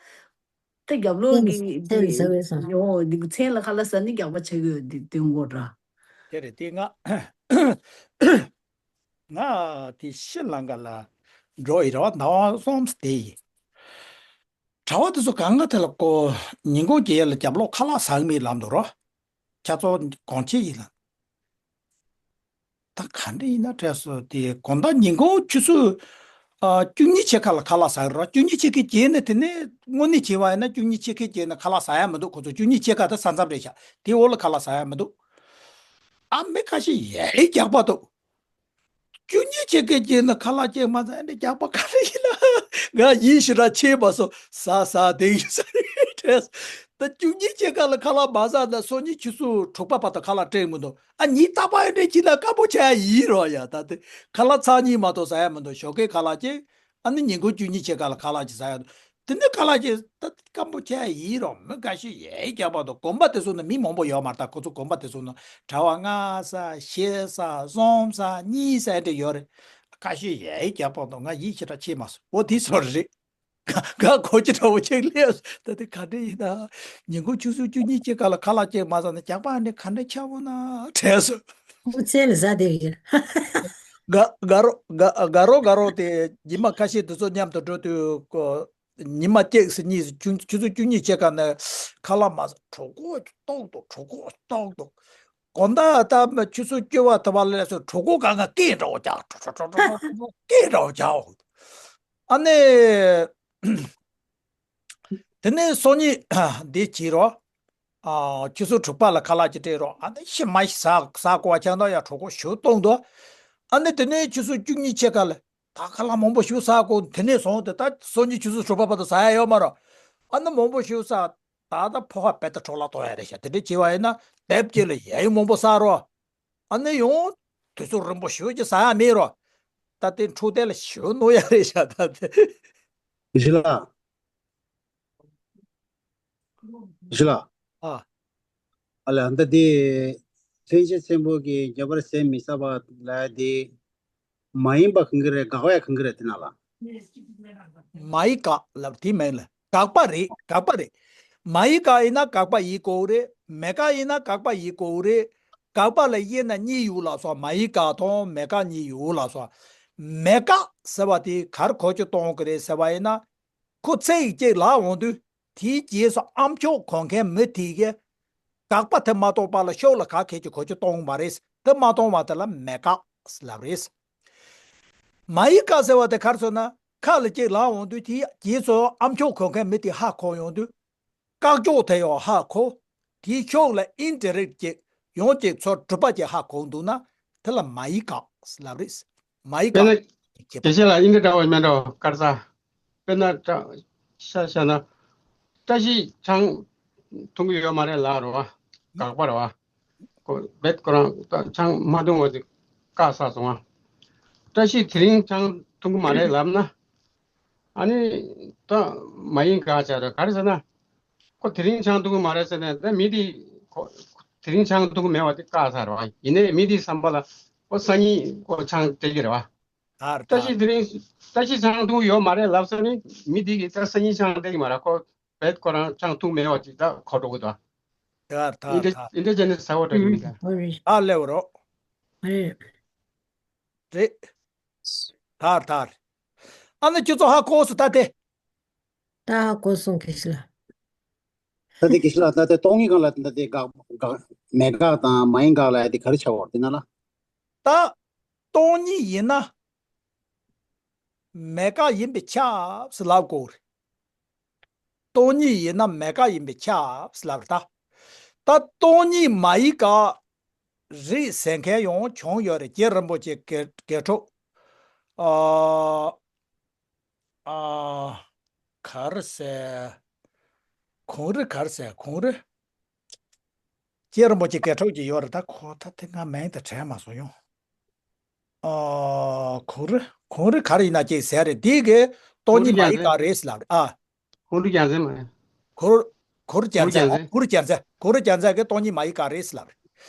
ད་རྒྱབ་ལོགས་ཀྱི་མཚན་ཟ་བས་ས། ཡོ་འདི་མཚན་ལ་ཁ་ལག་ཟ་ནི་རྒྱག་པ་ཆགས་ཀྱི་ཡོད་འདི་སྟོན་གོ་ར། དེ་རེད་དེ། ང་ང་དེ་ཤྲི་ལང་ཀ་ལ་འགྲོ་ཡི་ར་བ། ཟླ་བ་གསུམ་བསྡད་ཡི། གྲྭ་བ་དེ་ཚོ་གང་ག་དེ་ལ་ཀོ་ཉིན་གུང་གི་ཡར་ལ་རྒྱབ་ལོགས་ཁ་ལག་ཟ་གི་མེད་ལབ་འདུག་ར། ཁྱེད་ཚོ་གོང་ཆེ་ཡིན་ལ། ད་ག་འདྲ་ཡིན་ན་དྲན་སོང་། དེ་དགོང་དག་ཉིན་གུང་ཆུ་ཚོད་ཨ་བཅུ་གཉིས་ཕྱེད་ཀ་ལ་ཁ་ལག་ཟ་གི་ར། བཅུ་གཉིས་ཕྱེད་ཀའི་རྗེས་ནས་དེ་ནས་དངོས་གནས་བྱས་པ་ཡིན་ན་བཅུ་གཉིས་ཕྱེད་ཀའི་རྗེས་ནས་ཁ་ལག་ཟ་ཡ་མི་འདུག་ཁོ་ཚོ་བཅུ་གཉིས་ཕྱེད་ཀ་ད་ས་མཚམས་རེད་ཤག་དེ་འོག་ལ་ཁ་ལག་ཟ་ཡ་མི་འདུག་ཨ་མི་ཁ་ཤས་ཡ་ཡི་རྒྱག་པ་འདུག་བཅུ་གཉིས་ཕྱེད་ཀའི་རྗེས་ནས་ཁ་ལག་ཅིག་མ་ཟ་ཡ་འདྲ་རྒྱག་པ་ག་རེ་ཡིན་ན། ང་ཡིད་ཞེ་དྲག་ཆེས་མ་སོང་། ཟ་ཟ་དེ་ཡིན་ས་རེད་དྲན། ད་བཅུ་གཉིས་ཕྱེད་ཀ་ལ་ཁ་ལག་མ་ཟ་ན་སང་ཉིན་ཆུ་ཚོད་དྲུག་པ་བར་དུ་ཁ་ལག་སྤྲད་མི་འདུག་ཨ་ཉིན་རྟག་པར་འདྲ་ཅིག་ལ་སྐམ་པོ་ཆགས་ཡ་ཡིན་རོགས་ཡ། ད་དེ་ཁ་ལག་ཚར་གཉིས་མ་གཏོགས་ཟ་ཡ་མི་འདུག་ཞོགས་ཀའི་ཁ་ལག་ཅིག་ཨ་ནི་ཉིན་གུང་བཅུ་གཉིས་ཕྱེད་ཀ་ལ་ཁ་ལག་ཅིག་ཟ་ཡ་འདུག་དེ་ནས་ཁ་ལག་ཅིག་ད་སྐམ་པོ་ཆགས་ཡ་ཡིན་རོགས། མི་འགའ་ཤས་ཡ་ཡི་རྒྱག་པ་འདུག་དགོན་པ་དེ་ཚོ་ནང་མི་མང་པོ་ཡོད་མ་རེད། ད་ཁོ་ཚོ་དགོན་པ་དེ་ཚོ་ནང་གྲྭ་པ་ལྔ་ཟ་བཞི་ཟ་གསུམ་ཟ་གཉིས་ཟ་འདྲ་ཡོད་རེད། ཁ་ཤས་ཡ་ཡི་རྒྱག་པ་འདུག་ང་ཡིད་ཞེ་དྲག་ཆེས་མ་སོང་། འོ་དེ་ཚོ་རེད། ག་ག་གོ་ཅི་འདྲ་བོ་ཅིག་སླེབས་སོང་། ད་དེ་ག་འདྲ་ཡིན་ན། ཉིན་གུང་ཆུ་ཚོད་བཅུ་གཉིས་ཕྱེད་ཀ་ལ་ཁ་ལག་ཅིག་མ་ཟ་ན་རྒྱག་པ་འདི་ག་འདྲ་ཆགས་པོ་ན་དྲན་སོང་། ཨོ་ཚེ་ལ་ཟ་བསྡད་ཡོད། དགའ་དགའ་རོགས་དགའ་དགའ་རོགས་དགའ་རོགས་དེ་ཉི་མ་ཁ་ཤས་དེ་ཚོ་མཉམ་དུ་འགྲོ་དུས་ཀོ། ཉི་མ་གཅིག་ཙམ་གཉིས་ཙམ་ཆུ་ཆུ་ཚོད་བཅུ་གཉིས་ཕྱེད་ཀ་ནས་ཁ་ལག་མ་ཟ། གྲོད་ཁོག་ལྟོགས་འདུག་གྲོད་ཁོག་ལྟོགས་འདུག་དགོང་དག་ད་ཆུ་ཚོད་བཅུ་པ་ཐོབ་པ་ལས་སོ་གྲོད་ཁོག་གང་ག་སྐད་འདྲ་བོ་རྒྱག་གྲོད་གྲོད་གྲོད་གྲོད་གྲོད་སྐད་འདྲ་བོ་རྒྱག་ཨ་ནི། དེ་ནས་སང་ཉིན་འདི་བྱེད་རོགས། ཨ་ཆུ་ཚོད་དྲུག་པ་ལ་ཁ་ལག་ཅིག་སྤྲད་རོགས། ཨ་ནི་ཤི་མ་ཤི་ཟ་ཟ་གོ་བ་ཆགས་འདུག་ཡ། གྲོད་ཁོག་ཞེ་པོ་ལྟོགས་འདུག་ཨ་ནི་དེ་ནས་ཆུ་ཚོད་བཅུ་གཉིས་ཕྱེད་ཀ་ལ་ད་ཁ་ལག་མང་པོ་ཞེ་པོ་ཟ་གོ། དེ་ནས་བཟུང་སྟེ་ད་སང་ཉིན་ཆུ་ཚོད་དྲུག་པ་བར་དུ་ཟ་ཡ་ཡོད་མ་རེད། ཨ་ནི་མང་པོ་ཞེ་པོ་ཟ། ད་ད་ཕོ་ཁ་བེ་ད་འཕྲོ་བརླག་གཏོང་ཡ་རེད་ཤག་དེ་འདྲ་བྱས་པ་ཡིན་ན་དེབ་ཀྱི་ལ་ཡ་ཡི་མང་པོ་ཟ་རོགས། ཨ་ནི་ཡང་དུས་ཚོད་རིང་པོ་ཞེ་པོ་ཅིག་ཟ་ཡ་མེད་རོགས། ད་དེ་འཕྲོད་བསྟེན་ལ་ཞེ་པོ་གནོད་ཡ་རེད་ཤག་ད་དེ། ཞི་ལ། ཞི་ལ། ཨ། ཨ་ལས་ད་དེ་ལྷན་རྒྱས་ཚེ་རིང་པོ་གིས་རྒྱབ་པར་ཟས་མི་ཟ་བ་ལ་དེ། མ་ཡིན་པ་གང་གི་རེད། དགག་པ་ཡ་གང་གི་རེད་དེ་ན་ལ། མ་ཡི་དགག་ལབ་དེ་མིན་ལ། དགག་པ་རེད། དགག་པ་རེད། མ་ཡི་དགག་ཡིན་ན་དགག་པ་ཡིན་དགོས་རེད། མེ་དགག་ཡིན་ན་དགག་པ་ཡིན་དགོས་རེད། དགག་པ་ལ་དབྱེ་ན་གཉིས་ཡོད་ལབ་སོང་། མ་ཡི་དགག་དང་མེ་དགག་གཉིས་ཡོད་ལབ་སོང་། མེད་དགག་ཟེར་བ་དེ་ག་རེ་གོ་ཆོད་གཏོང་གི་རེད་ཟེར་བ་ཡིན་ན། ཁོ་ཚིག་གཅིག་ལབ་འོང་དུས་དེའི་རྗེས་སུ་ཨ་མཆོག་གོ་མཁན་མི་དེ་གིས་དགག་པ་དེ་མ་གཏོགས་པ་ལ་ཤོག་ལ་ག་གེ་ཅིག་གོ་ཆོད་གཏོང་གི་མ་རེད། དེ་མ་གཏོང་བ་དེ་ལ་མེད་དགག་ལབ་རེད། མ་ཡི་ག་ཟེར་བ་དེ་ག་རེ་ཟེར་ན། ཁ་ལ་གཅིག་ལབ་འོང་དུས་དེའི་རྗེས་སུ་ཨ་མཆོག་གོ་མཁན་མི་དེ་ཧ་གོ་ཡོང་དུས། བཀག་འཇོག་དེ་ཡང་ཧ་གོ། དེའི་ཕྱོགས་ལ་ཨིན་ཌི་རེག་ཊི་ཅིག་ཡང་ཅིག་ཚུར་གྲུབ་པ་ཅིག་ཧ་གོ་འདུག་ན། དེ་ལ་མ་ཡི་ག་ལབ་རེད། མ་ཡི་ག་དཔེར་ན། དེ་བྱས་ལ་ཨིན་ཌི་འདྲ་བ་མེད་འགྲོ་དཀར་ས། དཔེར་ན་བཀྲ་ཤ་ཤ་ན། བཀྲ་ཤིས་ཆང་འཐུང་གི་ཡོད་མ་རེད་ལབ་རེད་བ། དགག་པ་རེད་བ། ཁོ་རྦད་ཁོ་རང་ཆང་མ་འཐུང་བ་ཅིག་བཀག་ཚར་སོང་བ། བཀྲ་ཤིས་དེ་རིང་ཆང་འཐུང་གི་མ་རེད་ལབ་ན། ཨ་ནི། ད་མ་ཡིན་ག་བྱ་ར་ག་རེ་ཟེར་ན། ཁོ་དེ་རིང་ཆང་འཐུང་གི་མ་རེད་ཟེར་ནས་ད་མི་དེ། ཁོ་དེ་རིང་ཆང་འཐུང་གི་མེད་པ་དེ་བཀག་ཚར་བ་ཡིན་ནའི་མི་དེའི་བསམ་པ་ལ་ཁོ་སང་ཉིན་ཁོ་ཆང་སྤྲད་ཀྱི་རེད་བ། ད་རེད་ད། བཀྲ་ཤིས་དེ་རིང་བཀྲ་ཤིས་ཆང་འཐུང་གི་ཡོད་མ་རེད་ལབ་ས་ནི་མི་དེ་གིས་ད་སང་ཉིན་ཆང་སྤྲད་ཀྱི་མ་རེད། ཁོ་རྦད་ཁོ་རང་ཆང་འཐུང་མེད་པ་ཅིག་ད་གོ་འགྲོ་གི་འདུག་ད་རེད་ད་ཨིན་འདྲ་རེད་ད། ཨིན་འདྲ་བྱས་ནས་ཟ་བ་འདྲ་ཡིན་མི་ད། ཨོ་རེད། ད་སླེབས་རོགས། ཨོ་རེད། རེད། ད་རེད་ད་རེད། ཨ་ནི་ཁྱོད་ཚོ་ཧ་གོ་སོང་ད་དེ། ད་ཧ་གོ་སོང་དགེ་བཤེས་ལགས། ད་དེ་དགེ་བཤེས་ལགས་ད་དེ་སྟོང་ཉིད་སྒང་ལ་ད་དེ་དགག་དགག་མེད་དགག་དང་མ་ཡིན་དགག་ལ་ཡ་དེ་ག་རེ་ཆགས་པ་རེད་དེ་ན་ལ། ད་སྟོང་ཉིད་ཡིན་ན། མེད་དགག་ཡིན་པས་ཁྱབ་ཟེར་ལབ་དགོས་རེད། སྟོང་ཉིད་ཡིན་ན་མེད་དགག་ཡིན་པས་ཁྱབ་ཟེར་ལབ་རེད་ད། ད་སྟོང་ཉིད་མ་ཡིན་དགག་རེད་ཟེར་མཁན་ཡང་བྱུང་ཡོད་རེད། རྗེ་རིན་པོ་ཆེ་དགེ་དགེ་ཕྲུག་ཨ། ཨ། ག་རེ་ཟེར། གུང་རི་ག་རེ་ཟེར་གུང་རི། རྗེ་རིན་པོ་ཆེ་དགེ་ཕྲུག་ཅིག་ཡོད་རེད་ད། ཁོ་ད་དེ་སྔ་མིང་དེ་དྲན་མ་སོང་ཡོང་། ཨ། གུང་རི་གུང་རི་ག་རེ་ཡིན་ན་ཅིག་ཟེར་རེད། དེ་གིས་སྟོང་ཉིད་མ་ཡིན་དགག་རེད་ཟེར་ལབ་རེད་ཨ། གུང་རི་རྒྱལ་མཚན་མ་ཡིན། གུར། གུར་རྒྱལ་མཚན། གུར་རྒྱལ་མཚན། གུར་རྒྱལ་མཚན་གྱིས་སྟོང་ཉིད་མ་ཡིན་དགག་རེད་ཟེར་ལབ་རེད།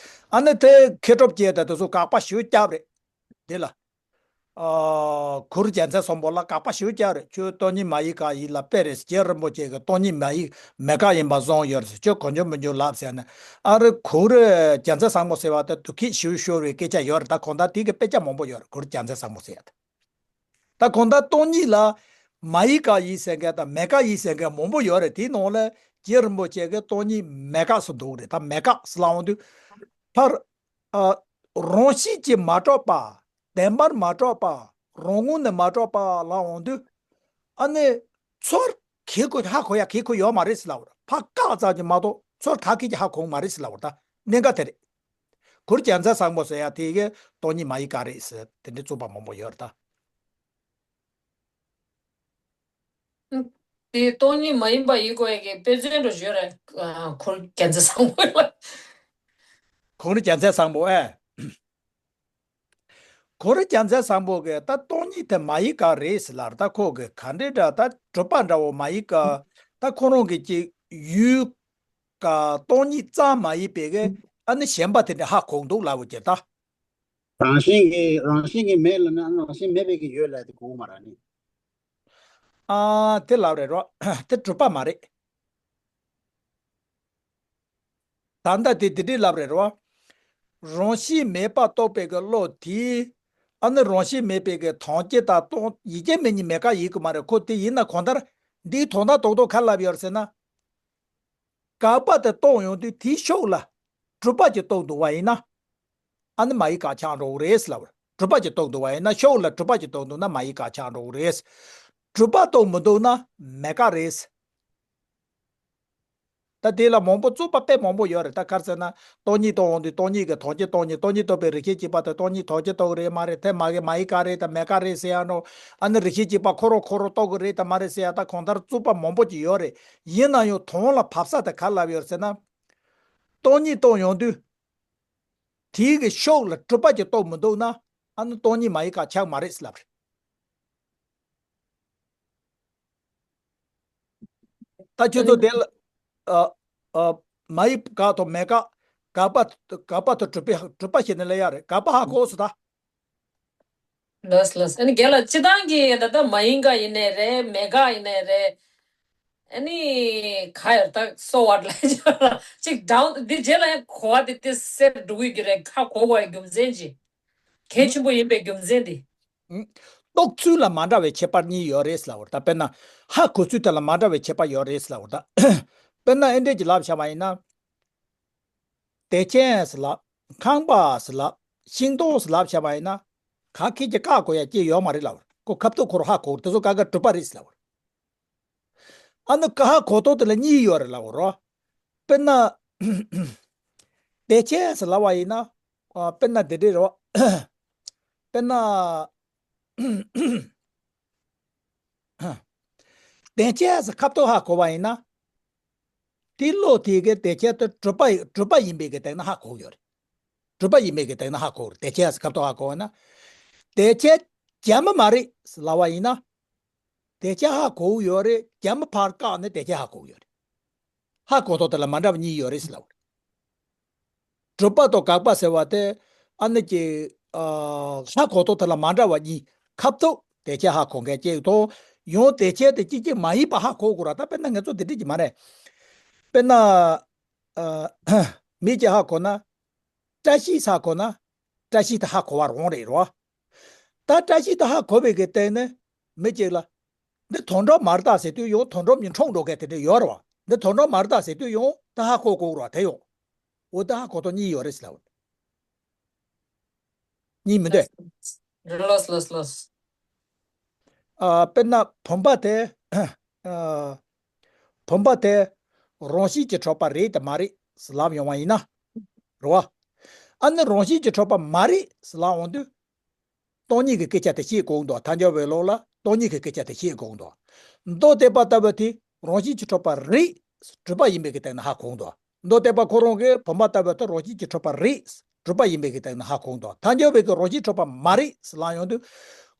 ཨ་ནི་དེ་མཁས་གྲུབ་ཀྱིས་ད་དེ་ཚོ་དགག་པ་ཞེ་པོ་བརྒྱབ་རེད། འདི་ལ། ཨ། གུར་རྒྱལ་མཚན་གསུམ་པོ་ལ་དགག་པ་ཞེ་པོ་བརྒྱབ་རེད། ཁྱོད་སྟོང་ཉིད་མ་ཡིན་དགག་ཡིན་ལབ་དཔེ་རེད། རྗེ་རིན་པོ་ཆེ་གིས་སྟོང་ཉིད་མ་ཡིན་མེད་དགག་ཡིན་པ་བཟུང་ཡོད་རེད། ཁྱོད་གོ་རྒྱུ་མི་འགྱུར་ལབ་ཟེར་ནས། ཨ་རི་གུར་རྒྱལ་མཚན་བཟང་པོ་ཟེར་བ་དེ་དུ་ཁྱད་ཞེ་པོ་ཤོར་བའི་སྐད་ཆ་ཡོད་རེད། ད་གང་ལྟར་དེ་གི་དཔེ་ཆ་མང་པོ་ཡོད་རེད། གུར་རྒྱལ་མཚན་བཟང་པོ་ཟེར་ཡ་དེ། ད་གང་ལྟར་སྟོང་ཉིད་ལ་མ་ཡིན་དགག་ཡིན་ཟེར་མཁན་དང་མེད་དགག་ཡིན་ཟེར་མཁན་མང་པོ་ཡོད་རེད། དེའི་ནང་ལ་རྗེ་རིན་པོ་ཆེ་གིས་སྟོང་ཉིད་མེད་དགག་ཟེར་འདུག་རེད། ད་མེད་དགག་ཟེར་ལབ་འོང་དུས། ཕར། ཨ། རང་བཞིན་གྱིས་མ་གྲུབ་པ། བདེན་པར་མ་གྲུབ་པ། རང་ངོས་ནས་མ་གྲུབ་པ་ལབ་འོང་དུས། ཨ་ནི། ཚུར་གྱིས་ཁོ་ཧ་གོ་ཡ་གྱིས་ཁོ་ཡོད་མ་རེད་ཟེར་ལབ་རེད། ཕར་བཀག་ཙམ་གྱིས་མ་གཏོགས་ཚུར་ག་གིས་ཀྱི་ཧ་གོ་མ་རེད་ཟེར་ལབ་རེད། ད་གནད་འགག་དེ་རེད། གུར་རྒྱལ་མཚན་བཟང་པོ་ཟེར་ཡ་དེ་གིས་སྟོང་ཉིད་མ་ཡིན་དགག་རེད་ཟེར་དེ་འདྲའི་རྩོད་པ་མང་པོ་ཡོད་རེད་ད། དེ་སྟོང་ཉིད་མ་ཡིན་པ་ཡིན་དགོས་ཡ་གི་དཔེ་མཚོན་འགྲོ་ཞོར་རེད། ཨ། གུར་རྒྱལ་མཚན་བཟང་པོ་ལ། གུར་རྒྱལ་མཚན་བཟང་པོ་ཨེ། གུར་རྒྱལ་མཚན་བཟང་པོ་གིས་ད་སྟོང་ཉིད་དེ་མ་ཡིན་དགག་རེད་ཟེར་ལབ་རེད། ད་ཁོ་གིས་ག་འདྲའི་འདྲ་ད་གྲུབ་པ་འདྲ་བོ་མ་ཡིན་དགག་ད་ཁོ་རང་གི་ཅིག་ཡུལ་ག་སྟོང་ཉིད་ཙམ་མ་ཡིན་པའི་གི་ཨ་ནི་གཞན་པ་དེ་འདྲ་ཧ་གོ་འདུག་ལབ་འོང་གི་ད། རང་བཞིན་གྱིས་རང་བཞིན་གྱིས་མེད་ལབ་ན་རང་བཞིན་མེད་པའི་གི་ཡོད་ལབ་དེ་གོ་མ་ར་ནི། ཨ། དེ་ལབ་རེད་རོ། དེ་གྲུབ་པ་མ་རེད། ད་ལྟ་དེ་དེ་འདྲའི་ལབ་རེད་རོ། རང་བཞིན་མེད་པ་རྟོགས་པའི་གི་བློ་དེས། ཨ་ནི་རང་བཞིན་མེད་པའི་གི་དོན་སྤྱི་དང་སྟོང་ཡིན་གཅིག་མིན་གཉིས་མེད་དགག་ཡིན་གི་མ་རེད། ཁོ་དེ་ཡིན་ན་གང་ལྟར་འདིའི་དོན་དག་རྡོག་རྡོག་ག་ལབ་ཡོད་ཟེར་ན། དགག་པ་དེ་རྟོགས་ཡོང་དུས་དེའི་ཕྱོགས་ལ་གྲུབ་པ་ཅིག་རྟོགས་འདུག་པ་ཡིན་ན། ཨ་ནི་མ་ཡིན་དགག་ཆགས་འགྲོ་གི་རེད་ཟེར་ལབ་རེད། གྲུབ་པ་ཅིག་རྟོགས་འདུག་པ་ཡིན་ན་ཕྱོགས་ལ་གྲུབ་པ་ཅིག་རྟོགས་འདུག་ན་མ་ཡིན་དགག་ཆགས་འགྲོ་གི་རེད། གྲུབ་པ་རྟོགས་མི་འདུག་ན་མེད་དགག་རེད། ད་དེ་ལ་མང་པོ་རྩོད་པ་དཔེ་མང་པོ་ཡོད་རེད། ད་ག་རེ་ཟེར་ན་སྟོང་ཉིད་རྟོགས་འོང་དུས་སྟོང་ཉིད་ཀྱི་དོན་སྤྱི་སྟོང་ཉིད། སྟོང་ཉིད་རྟོགས་པའི་རིགས་ཤེས་གཅིག་པ་དེ་སྟོང་ཉིད་དོན་སྤྱི་རྟོགས་ཀྱི་རེད་མ་རེད། དེ་མ་གི་མ་ཡིན་དགག་རེད་དང་མེད་དགག་རེད་ཟེར་ཡ་ནོ། ཨ་ནི་རིགས་ཤེས་གཅིག་པ་ཁོ་རང་ཁོ་རང་རྟོགས་ཀྱི་རེད་དང་མ་རེད་ཟེར་ཡ། ད་གང་ལྟར་རྩོད་པ་མང་པོ་ཅིག་ཡོད་རེད། ཡིན་ན་ཡང་དོན་ལ་བབས་ས་དེ་ག་ལབ་ཡོད་ཟེར་ན། སྟོང་ཉིད་རྟོགས་ཡོང་དུས། དེའི་གི་ཕྱོགས་ལ་གྲུབ་པ་ཅིག་རྟོགས་མི་འདུག་ན། ཨ་ནི་སྟོང་ཉིད་མ་ཡིན་དགག་ཆགས་མ་རེད་ཟེར་ལབ་རེད། ད་ཁྱོད་ཚོ་དེ་ལ། ཨ། ཨ། མ་ཡིན་དགག་དང་མེད་དགག་དགག་པ་དགག་པ་དང་གྲུབ་པའི་གྲུབ་པ་ཞེས་ནས་ལབ་ཡ་རེད། དགག་པ་ཧ་གོ་སོང་ད། ལགས་ལགས། ཨ་ནི་རྒན་ལགས་སྤྱིར་བཏང་གི་ད་ལྟ་མ་ཡིན་དགག་ཡིན་ནའི་རེད། མེད་དགག་ཡིན་ནའི་རེད། ཨ་ནི་ག་ཡར་ད་so what ལ་ཅིག་down འདི་རྗེས་ལ་ཡང་གོ་བ་དེ་དེ་སེར་འགྲོ་གི་རེད། ཁ་གོ་བའི་རྒྱུ་མཚན་ཅི། གལ་ཆེན་པོ་ཡིན་པའི་རྒྱུ་མཚན་དེ། ཨུམ། རྟོགས་ཚུལ་ལ་མ་འདྲ་བའི་ཁྱད་པར་གཉིས་ཡོད་རེད་ཟེར་ལབ་པ་རེད་ད། དཔེར་ན་ཧ་གོ་ཚུལ་དེ་ལ་མ་འདྲ་བའི་ཁྱད་པར་ཡོད་རེད་ཟེར་ལབ་པ་རེད་ད། དཔེར་ན་ཨེ་འདྲས་ཀྱི་ལབ་བྱ་བ་ཡིན་ན། དེ་ཅན་ཟེར་ལབ། ཁང་པ་ཟེར་ལབ། ཤིང་ཏོག་ཟེར་ལབ་བྱ་བ་ཡིན་ན། ག་གེ་ཀྱི་བཀག་དགོས་ཡ་ཅི་ཡོད་མ་རེད་ལབ་པ་རེད། ཁོ་ཁ་ཐུག་ཁོ་རང་ཧ་གོ་དེ་ཚོ་ག་ག་གྲུབ་པ་རེད་ཟེར་ལབ་པ་རེད། ཨ་ནི་ཀ་ཧ་གོ་ཐོག་དེ་ལ་གཉིས་ཡོད་རེད་ལབ་རོ། དཔེར་ན། དེ་ཅན་ཟེར་ལབ་པ་ཡིན་ན། ཨ། དཔེར་ན་འདི་འདྲས་རོ། དཔེར་ན། དེ་ཅན་ཟེར་ཁ་ཐོག་ཧ་གོ་བ་ཡིན་ན། དེ་བློ་དེ་གའི་དེ་ཅན་དེ་གྲུབ་པ་གྲུབ་པ་ཡིན་པའི་གི་སྟེང་ན་ཧ་གོ་ཡོད་རེད། གྲུབ་པ་ཡིན་པའི་གི་སྟེང་ན་ཧ་གོ་རེད། དེ་ཅན་ཟེར་ཁ་ཐོག་ཧ་གོ་བ་ན། དེ་ཅན་བྱམས་པ་མ་རེད་ཟེར་ལབ་པ་ཡིན་ན། དེ་ཅན་ཧ་གོ་ཡོད་རེད། བྱམས་པ་ཕར་བཀག་ནས་དེ་ཅན་ཧ་གོ་ཡོད་རེད། ཧ་གོ་ཐོག་དེ་ལ་མ་འདྲ་བ་གཉིས་ཡོད་རེད་ཟེར་ལབ་པ་རེད། གྲུབ་པ་དང་དགག་པ་ཟེར་བ་དེ། ཨ་ནི་ཀྱི། ཨ། ཧ་གོ་ཐོག་དེ་ལ་མ་འདྲ་བ་གཉིས། ཁ་ཐུག་དེ་ཅན་ཧ་གོ་མཁན་གཅིག་དང་། ཡང་དེ་ཅན་དེ་གཅིག་གཅིག་མ་ཡིན་པ་ཧ་གོ་དགོས་ར། ད་དཔེར་ན་ང་ཚོ་དེ་འདྲས་ཀྱི་མ་རེད། དཔེར་ན། ཨ། མིག་གིས་ཧ་གོ་ན། བཀྲ་ཤིས་ཧ་གོ་ན། བཀྲ་ཤིས་དེ་ཧ་གོ་བ་རང་རེད་རོ། ད་བཀྲ་ཤིས་དེ་ཧ་གོ་བའི་གི་སྟེང་ནས་མི་གཅིག་ལ། འདི་དོན་གྲུབ་མ་རེད་ད་ཟེར་དུས་ཡང་དོན་གྲུབ་གཉིས་འཁྲུངས་འགྲོ་མཁན་དེ་འདྲ་ཡོད་རེད་བ། འདི་དོན་གྲུབ་མ་རེད་ད་ཟེར་དུས་ཡང་ད་ཧ་གོ་དགོས་རེད་བ། དེ་ཡང་། འོ་ད་ཧ་གོ་ཐོག་གཉིས་ཡོད་རེད་ཟེར་ལབ། གཉིས་མི་འདུག་ལོས་ལོས་ལོས། ཨ། དཔེར་ན་བུམ་པ་དེ། ཨ། བུམ་པ་དེ་རང་བཞིན་གྱིས་གྲུབ་པ་རེད་དམ་མ་རེད་ཟེར་ལབ་ཡོང་བ་ཡིན་ན། རེད་བ། ཨ་ནི་རང་བཞིན་གྱིས་གྲུབ་པ་མ་རེད་ཟེར་ལབ་ཡོང་དུས། སྟོང་ཉིད་ཀྱི་སྐད་ཆ་དེ་བཤད་དགོས་འདུག་ཐལ་འགྱུར་བའི་ལུགས་ལ་སྟོང་ཉིད་ཀྱི་སྐད་ཆ་དེ་བཤད་དགོས་འདུག་མདོ་སྡེ་པ་ལྟ་བུ་དེ་རང་བཞིན་གྱིས་གྲུབ་པ་རེད། གྲུབ་པ་ཡིན་པའི་གི་སྟེང་ན་ཧ་གོ་འདུག་མདོ་སྡེ་པ་ཁོ་རང་གིས་བུམ་པ་ལྟ་བུ་དེ་རང་བཞིན་གྱིས་གྲུབ་པ་རེད། གྲུབ་པ་ཡིན་པའི་གི་སྟེང་ན་ཧ་གོ་འདུག་ཐལ་འགྱུར་བའི་གི་རང་བཞིན་གྲུབ་པ་མ་རེད་ཟེར་ལབ་ཡོང་དུས།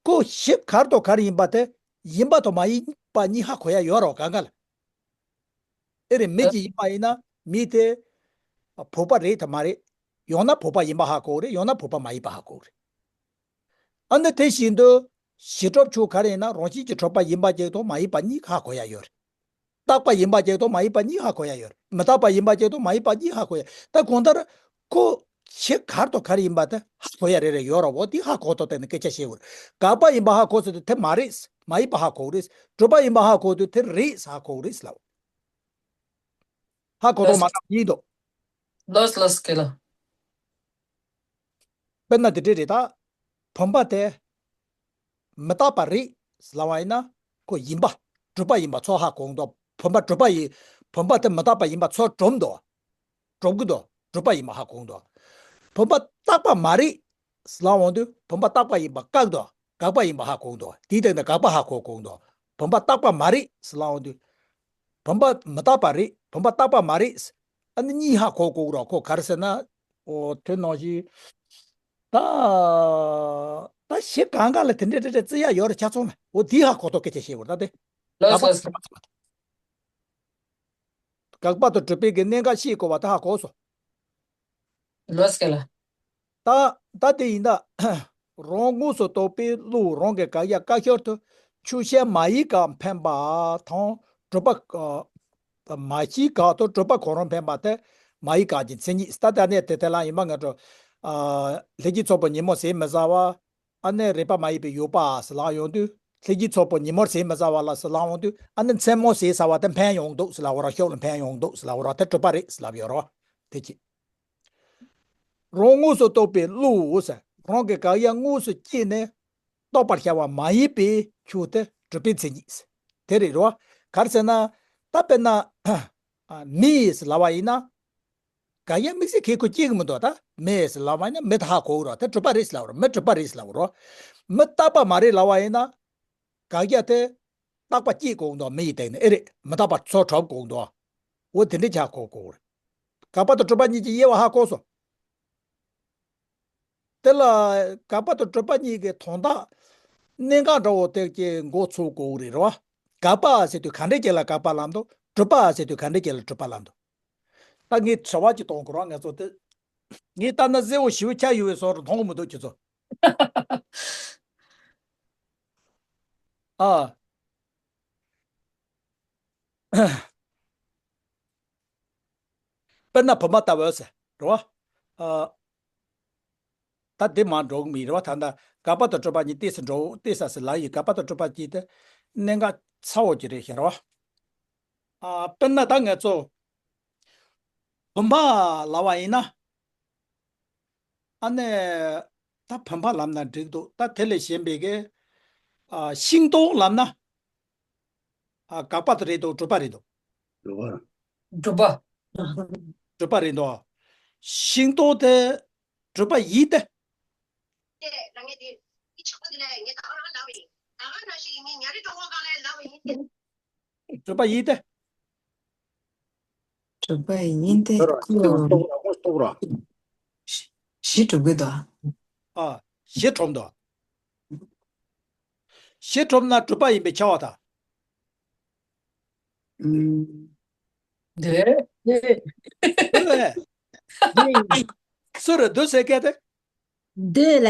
ཁོ་གཞི་ག་རེ་དང་ག་རེ་ཡིན་པ་དེ། ཡིན་པ་དང་མ་ཡིན་པ་གཉིས་ཧ་གོ་ཡ་ཡོད་རེད་བ། གང་ག་ལ། ཨེ་རེད། མི་གཅིག་ཡིན་པ་ཡིན་ན་མི་དེ་བུམ་པ་རེད་དམ་མ་རེད། ཡང་ན་བུམ་པ་ཡིན་པ་ཧ་གོ་རེད། ཡང་ན་བུམ་པ་མ་ཡིན་པ་ཧ་གོ་རེད། ཨ་ནི་དེ་བཞིན་དུ་གཞི་གྲུབ་ཆོས་ག་རེ་ཡིན་ན་རང་བཞིན་གྱིས་གྲུབ་པ་ཡིན་པ་གཅིག་དང་མ་ཡིན་པ་གཉིས་ཧ་གོ་ཡ་ཡོད་རེད། རྟག་པ་ཡིན་པ་གཅིག་དང་མ་ཡིན་པ་གཉིས་ཧ་གོ་ཡ་ཡོད་རེད། མི་རྟག་པ་ཡིན་པ་གཅིག་དང་མ་ཡིན་པ་གཉིས་ཧ་གོ་ཡ། ད་གང་ལྟར་ཁོ་གཞི་ག་རེ་དང་ག་རེ་ཡིན་པ་དེ་ཧ་གོ་ཡ་རེ་རེ་ཡོད་རེད་བ། དེ་ཧ་གོ་ཐོག་དེ་ནས་སྐད་ཆ་བཤད་དགོས་རེད། དགག་པ་ཡིན་པ་ཧ་གོ་ཟེར་དུས་དེ་མ་རེད། མ་ཡིན་པ་ཧ་གོ་རེད། གྲུབ་པ་ཡིན་པ་ཧ་གོ་དུས་དེ་རེད་ཧ་གོ་རེད་ལབ། ཧ་གོ་ཐོག་མ་འདྲ་གཉིས་འདུག་ལོས་ལོས་ཀེ་ལ། དཔེར་ན་དེ་འདྲས་རེད་ད། བུམ་པ་དེ་མི་རྟག་པ་རེད་ལབ་པ་ཡིན་ན་ཁོ་ཡིན་པ། གྲུབ་པ་ཡིན་པ་ཚོ་ཧ་གོ་འདུག་བུམ་པ་གྲུབ་པ་ཡིན། བུམ་པ་དེ་མི་རྟག་པ་ཡིན་པ་ཚོ་གྲུབ་འདུག་གྲུབ་ཀྱི་འདུག་གྲུབ་པ་ཡིན་པ་ཧ་གོ་འདུག་བུམ་པ་རྟག་པ་མ་རེད་ལབ་འོང་དུས་བུམ་པ་རྟག་པ་ཡིན་པ་བཀག་འདུག་དགག་པ་ཡིན་པ་ཧ་གོ་འདུག་དེའི་སྟེང་ནས་དགག་པ་ཧ་གོ་གོ་འདུག་བུམ་པ་རྟག་པ་མ་རེད་ལབ་འོང་དུས། བུམ་པ་མི་རྟག་པ་རེད། བུམ་པ་རྟག་པ་མ་རེད། ཨ་ནི་གཉིས་ཧ་གོ་གོ་རོགས། ཁོ་ག་རེ་ཟེར་ན། འོ་དེ་ནང་བཞིན། ད། ད་གཞི་གང་ག་ལ་དེ་འདྲས་འདྲས་འདྲས་བརྩི་ཡ་ཡོད་རེད་ཆ་ཚང་མ། འོ་དེ་ཧ་གོ་ཐོག་སྐད་ཆ་བཤད་དགོས་རེད་ད་དེ། ལོས་ལོས། དགག་པ་དང་གྲུབ་པའི་གི་གནད་འགག་ཤེས་དགོས་པ་ད་ཧ་གོ་སོང་། ལོས་ཀེ་ལ། ད་ད་དེ་ཡིན་ད། རང་དངོས་སུ་རྟོགས་པའི་བློ་རང་གི་དགག་ཡ་བཀག་ཤར་དུ་ཆོས་ཅན་མ་ཡིན་དགག་འཕེན་པ་དང་གྲུབ་པ། མ་ཤེས་དགག་དང་གྲུབ་པ་གང་རུང་འཕེན་པ་དེ་མ་ཡིན་དགག་གི་མཚན་ཉིད། ད་ལྟ་ནས་དེ་དེ་ལ་ཡིན་པ་ང་ཚོ། ལྷན་སྐྱེས་ཚོགས་པ་ཉིན་མོ་ཟས་མི་ཟ་བ། ཨ་ནི་རེག་པ་མ་ཡིན་པའི་ཡོད་པ་ཟེར་ལབ་ཡོང་དུས་ལྷན་སྐྱེས་ཚོགས་པ་ཉིན་མོར་ཟས་མི་ཟ་བ་ལ་ཟེར་ལབ་ཡོང་དུས་ཨ་ནི་མཚན་མོ་ཟས་ཟ་བ་དེ་འཕེན་ཡོང་འདུག་ཟེར་ལབ་པ་ར། ཤོག་ལ་འཕེན་ཡོང་འདུག་ཟེར་ལབ་པ་ར། དེ་གྲུབ་པ་རེད་ཟེར་ལབ་ཡོད་རོ། དེ་གཅིག་རང་དངོས་སུ་རྟོགས་པའི་བློ་ཟེར། རང་གི་དགག་ཡ་དངོས་སུ་སྐྱེས་ནས་རྟོགས་པར་བྱ་བ་མ་ཡིན་པའི་ཆོས་དེ་གྲུབ་པའི་མཚན་ཉིད་ཟེར། དེ་རེད་རོ། ག་རེ་ཟེར་ན། ད་དཔེར་ན། མི་ཟེར་ལབ་པ་ཡིན་ན། དགག་ཡ་དམིགས་བསལ་གྱི་ཁོ་སྐྱེ་གི་མི་འདུག་ད་མི་ཟེར་ལབ་པ་ཡིན་ན་མི་དེ་ཧ་གོ་གི་རོ། དེ་གྲུབ་པ་རེད་ཟེར་ལབ་རོ། མི་གྲུབ་པ་རེད་ཟེར་ལབ་རོ། མི་རྟག་པ་མ་རེད་ལབ་པ་ཡིན་ན། དགག་ཡ་དེ་རྟག་པ་སྐྱེ་གོ་གི་འདུག་མི་ཡི་སྟེང་ནས་ཨེ་རེད། མི་རྟག་པ་ཚོ་གྲུབ་གོ་གི་འདུག་འོ་དེ་འདྲ་ཆགས་གོ་གོ་རེད། དགག་པ་དང་གྲུབ་པ་གཉིས་ཀྱི་དབྱེ་བ་ཧ་གོ་སོང་། དེ་ལ་དགག་པ་དང་གྲུབ་པ་གཉིས་ཀྱི་དོན་དག་གནད་འགག་འདྲ་བོ་དེ་ཀྱི་མགོ་ཚོས་དགོས་རེད་རོ། དགག་པ་ཟེར་དུས་ག་འདྲ་ཅིག་ལ་དགག་པ་ལབ་འདུག་གྲུབ་པ་ཟེར་དུས་ག་འདྲ་ཅིག་ལ་གྲུབ་པ་ལབ་འདུག་ད་ངས་དྲི་བ་ཅིག་གཏོང་དགོས་རོགས། ང་ཚོ་དེ། ངས་ལྟ་ན་གསལ་བོ་ཞེ་པོ་ཆགས་ཡོད་པའི་བཟོ་འདྲ་མཐོང་གི་མི་འདུག་ཁྱེད་ཚོ། ཨ། དཔེར་ན་བུམ་པ་ལྟ་བུ་ཟེར་རོ། ཨ། ད་དེ་མར་འགྲོ་གི་མི་རེད་བ། ད་ལྟ་དགག་པ་དང་སྤྲོས་པ་གཉིས་ཏོག་ཙམ་འགྲོ་ཏོག་ཙམ་ཟེར་ལབ་ཡིན། དགག་པ་དང་སྤྲོས་པ་གཉིས་དེ་གནད་འགག་ཚ་བོ་ཅིག་རེད་ཤག་རོ། ཨ། དཔེར་ན་ད་ང་ཚོ་བུམ་པ་ལབ་པ་ཡིན་ན། ཨ་ནི་ད་བུམ་པ་ལབ་ན་འགྲིག་འདུག་ད་དེ་ལས་གཞན་པའི་གི། ཨ། ཤིང་ཏོག་ལབ་ན། ཨ། དགག་པ་དེ་རེད་འདུག་སྤྲོས་པ་རེད་འདུག་སྤྲོས་པ། སྤྲོས་པ་རེད་འདུག་ཤིང་ཏོག་དེ་སྤྲོས་པ་ཡིན་ཏེ། སྤྲོས་པ་ཡིན་ཏེ། སྤྲོས་པ་ཡིན་ཏེ། ཁོ་གཞི་གྲུབ་ཀྱི་འདུག་ཨ། གཞི་གྲུབ་འདུག་བཞི་གྲུབ་ན་སྤྲོས་པ་ཡིན་པས་ཁྱབ་པ་དང་། ཨུམ། འདོད། འདོད། སུ་རེད་འདོད་ཟེར་མཁན་དེ། འདོད་ལ།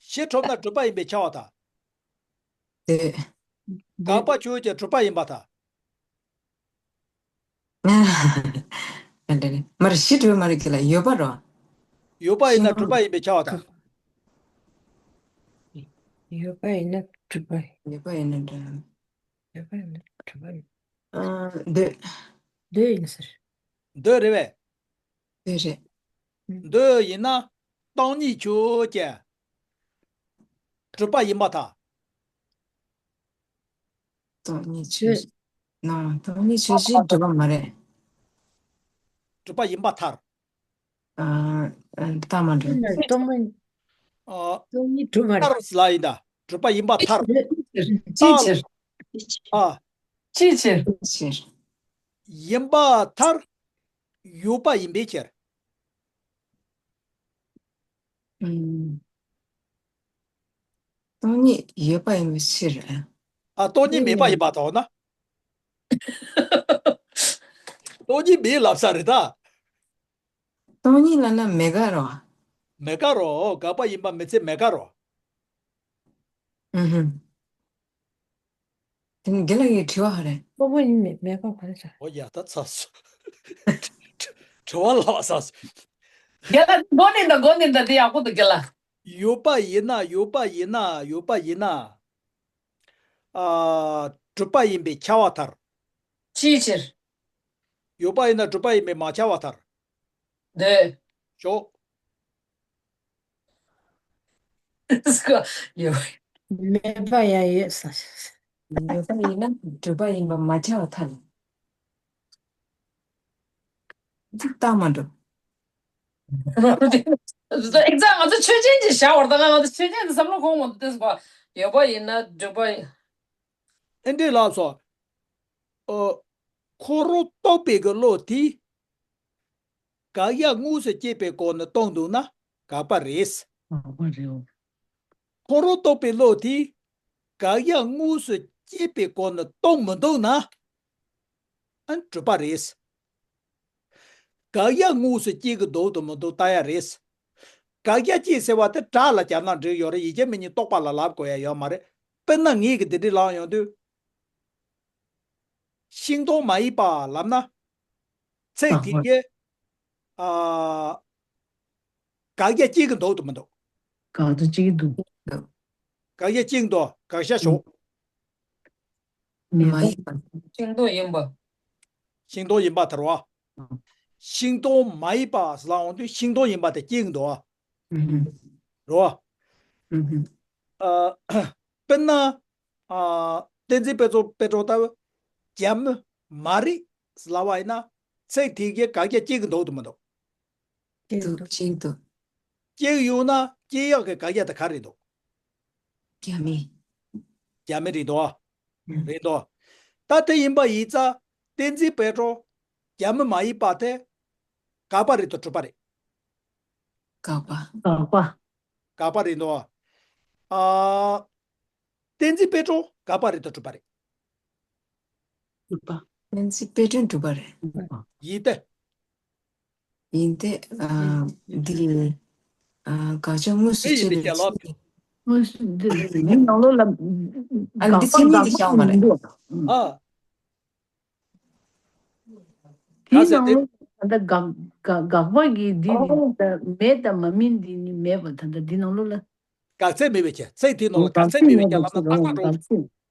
གཞི་གྲུབ་ན་སྤྲོས་པ་ཡིན་པས་ཁྱབ་པ་དང་། འདོད། དགག་པ་ཆོས་ཅན་སྤྲོས་པ་ཡིན་པར་ཐལ། མ་རེད་མ་རེད། གཞི་གྲུབ་མ་རེད་ཁྱེད་ལ་ཡོད་པ་རོ། ཡོད་པ་ཡིན་ན་སྤྲོས་པ་ཡིན་པས་ཁྱབ་པ་དང་། ཡོད་པ་ཡིན་ན་སྤྲོས་པ་ཡིན། ཡོད་པ་ཡིན་ན་འདྲ། ཡོད་པ་ཡིན་ན་སྤྲོས་པ་ཡིན། ཨ། འདོད། འདོད་ཡིན་ཟེར། འདོད་རེད་པས། འདོད་རེད། འདོད་ཡིན་ན་སྟོང་ཉིད་ཆོས་ཅན། སྤྲོས་པ་ཡིན་པར་ཐལ། སྟོང་ཉིད་ཆོས་ཅན། ན་སྟོང་ཉིད་ཆོས་ཅན་སྤྲོས་པ་མ་རེད། སྤྲོས་པ་ཡིན་པར་ཐལ། ཨ། ཨ། ད་མ་འགྲོ། སྟོང་ཉིད། ཨ། སྟོང་ཉིད་སྤྲོས་པ་མ་རེད། ཐལ་ལ་ཡིན་ད། སྤྲོས་པ་ཡིན་པར་ཐལ། ཅིའི་ཕྱིར། ཨ། ཅིའི་ཕྱིར། ཅིའི་ཕྱིར། ཡིན་པར་ཐལ། ཡོད་པ་ཡིན་པའི་ཕྱིར། ཨུམ། སྟོང་ཉིད་ཡོད་པ་ཡིན་པའི་ཕྱིར། ཨ། སྟོང་ཉིད་མེད་པ་ཡིན་པར་ཐལ་ན། སྟོང་ཉིད་མེད་ལབ་ས་རེད་ད། སྟོང་ཉིད་ལབ་ན་མེད་ཀ་རོ། མེད་ཀ་རོ། དགག་པ་ཡིན་པ་མི་ཚད་མེད་ཀ་རོ། ཨུ་ཧུ། དེ་ནི་དགེ་ལགས་ཀྱི་དྲི་བ་ཧ་རེད། སྤོ་བོ་ཡིན་མེད་མེད་ཀ་ག་རེ་ཟ། ཨོ་ཡ་ད་ཚ་སོ། དྲི་བ་ལབ་ས་སོ། དགེ་ལགས་མགོ་ནས་ད་མགོ་ནས་ད་དེ་ཡག་པོ་འདུག་དགེ་ལགས། ཡོད་པ་ཡིན་ན་ཡོད་པ་ཡིན་ན་ཡོད་པ་ཡིན་ན། ཨ། གྲུབ་པ་ཡིན་པས་ཁྱབ་པར་ཐལ། ཅིའི་ཕྱིར། ཡོད་པ་ཡིན་ན་གྲུབ་པ་ཡིན་པས་མ་ཁྱབ་པར་ཐལ། འདོད། ཞོག་ཡོད། མེད་པ་ཡང་ཡོད་ས། ཡོད་པ་ཡིན་ན་གྲུབ་པ་ཡིན་པས་མ་ཁྱབ་པར་ཐལ། འདི་ལྟ་མ་འགྲོ། ཨེག་ཛམ་ང་ཚོ་ཆོས་ཅན་གྱི་བཞག་བར་ད་ང་ཚོ་ཆོས་ཅན་གྱི་བསམ་བློ་གོང་མ་ཏོག་ཙམ་ཡོད་པ་ཡིན་ན་གྲུབ་པ་ཡིན། ཨེ་འདྲས་ལགས་སོ། ཨོ། འཁོར་ལོ་རྟོགས་པའི་གི་བློ་དེས་དགག་བྱ་དངོས་སུ་སྐྱེས་པའི་སྒོ་ནས་སྟོང་འདུག་ན་དགག་པ་རེད། དགག་པ་རེད། འཁོར་ལོ་རྟོགས་པའི་བློ་དེས་དགག་བྱ་དངོས་སུ་སྐྱེས་པའི་སྒོ་ནས་སྟོང་མི་འདུག་ན། ཨ། གྲུབ་པ་རེད། དགག་བྱ་དངོས་སུ་སྐྱེ་གི་འདུག་དང་མི་འདུག་ལྟ་ཡ་རེད། དགག་བྱ་སྐྱེ་ཟེར་བ་དེ་དྲག་ལ་བརྒྱབ་ན་འགྲིག་ཡོད་རེད། ཡིན་གཅིག་མིན་གཉིས་རྟོག་པ་ལ་ལབ་དགོས་ཡ་ཡོད་མ་རེད། དཔེར་ན་ངས་གི་འདི་འདྲ་ལབ་ཡོང་དུས། ཤིང་སྟོང་མ་ཡིན་པ་ལབ་ན། ཚིག་དེ་གས། ཨ། དགག་བྱ་སྐྱེ་གི་འདུག་དང་མི་འདུག་དགག་བྱ་སྐྱེ་གི་འདུག་དགག་བྱ་སྐྱེ་གི་འདུག་དགག་བྱ་ཞོག་མ་ཡིན་པ། ཤིང་སྟོང་ཡིན་པ། ཤིང་སྟོང་ཡིན་པར་ཐལ་བ། ཤིང་སྟོང་མ་ཡིན་པ་ཟེར་ལབ་འོང་དུས་ཤིང་སྟོང་ཡིན་པ་དེ་སྐྱེ་གི་འདུག་བ། ཨུ་ཧུ། རེད་བ། ཨུ་ཧུ། ཨ། དཔེར་ན། ཨ། བསྟན་འཛིན་དཔལ་སྤྲུལ་དཔལ་སྤྲུལ་ལྟ་བུ། རྒྱ་མི་མ་རེད་ཟེར་ལབ་པ་ཡིན་ན། ཚིག་དེ་གས་དགག་བྱ་སྐྱེ་གི་འདུག་དང་མི་འདུག་འདུག་སྐྱེ་གི་འདུག་སྐྱེ་གི་ཡོད་ན་སྐྱེ་ཡག་གི་དགག་བྱ་དེ་ག་རེ་འདུག་རྒྱ་མི། རྒྱ་མི་རེད་འདུག་ཨ། ཨུ། རེད་འདུག་ད་དེ་ཡིན་པ་ཡིན་ཙང་བསྟན་འཛིན་དཔལ་སྤྲུལ་རྒྱ་མི་མ་ཡིན་པ་དེ་དགག་པ་རེད་དང་གྲུབ་པ་རེད། དགག་པ། དགག་པ། དགག་པ་རེད་འདུག་ཨ། བསྟན་འཛིན་དཔལ་སྤྲུལ་དགག་པ་རེད་དང་གྲུབ་པ་རེད། གྲུབ་པ། བསྟན་འཛིན་དཔལ་སྤྲུལ་གྲུབ་པ་རེད། ཡིན་ཏེ། ཡིན་ཏེ། ཨ། འདི། ཨ། དགག་བྱ་དངོས་སུ་དེ་ཡིན་སྐྱེས་པའི་ཕྱིར། དངོས་སུ་འདི་མིང་ནང་ལོགས་ལ། ཨ། འདི་མཚན་ཉིད་དེ་བཞག་མ་རེད། ཨ། དེའི་ནང་ལོགས། ད་ལྟ་དགག་དགག་དགག་པ་གི་འདི་ནི་ད་མེད་དང་མ་མིན་འདི་ནི་མེད་པ། ད་ལྟ་འདི་ནང་ལོགས་ལ། དགག་ཚད་མེད་པའི་ཕྱིར། ཚད་དེའི་ནང་ལ་དགག་ཚད་མེད་པའི་ཕྱིར་ལབ་ན་རྟག་པར་འགྲོ།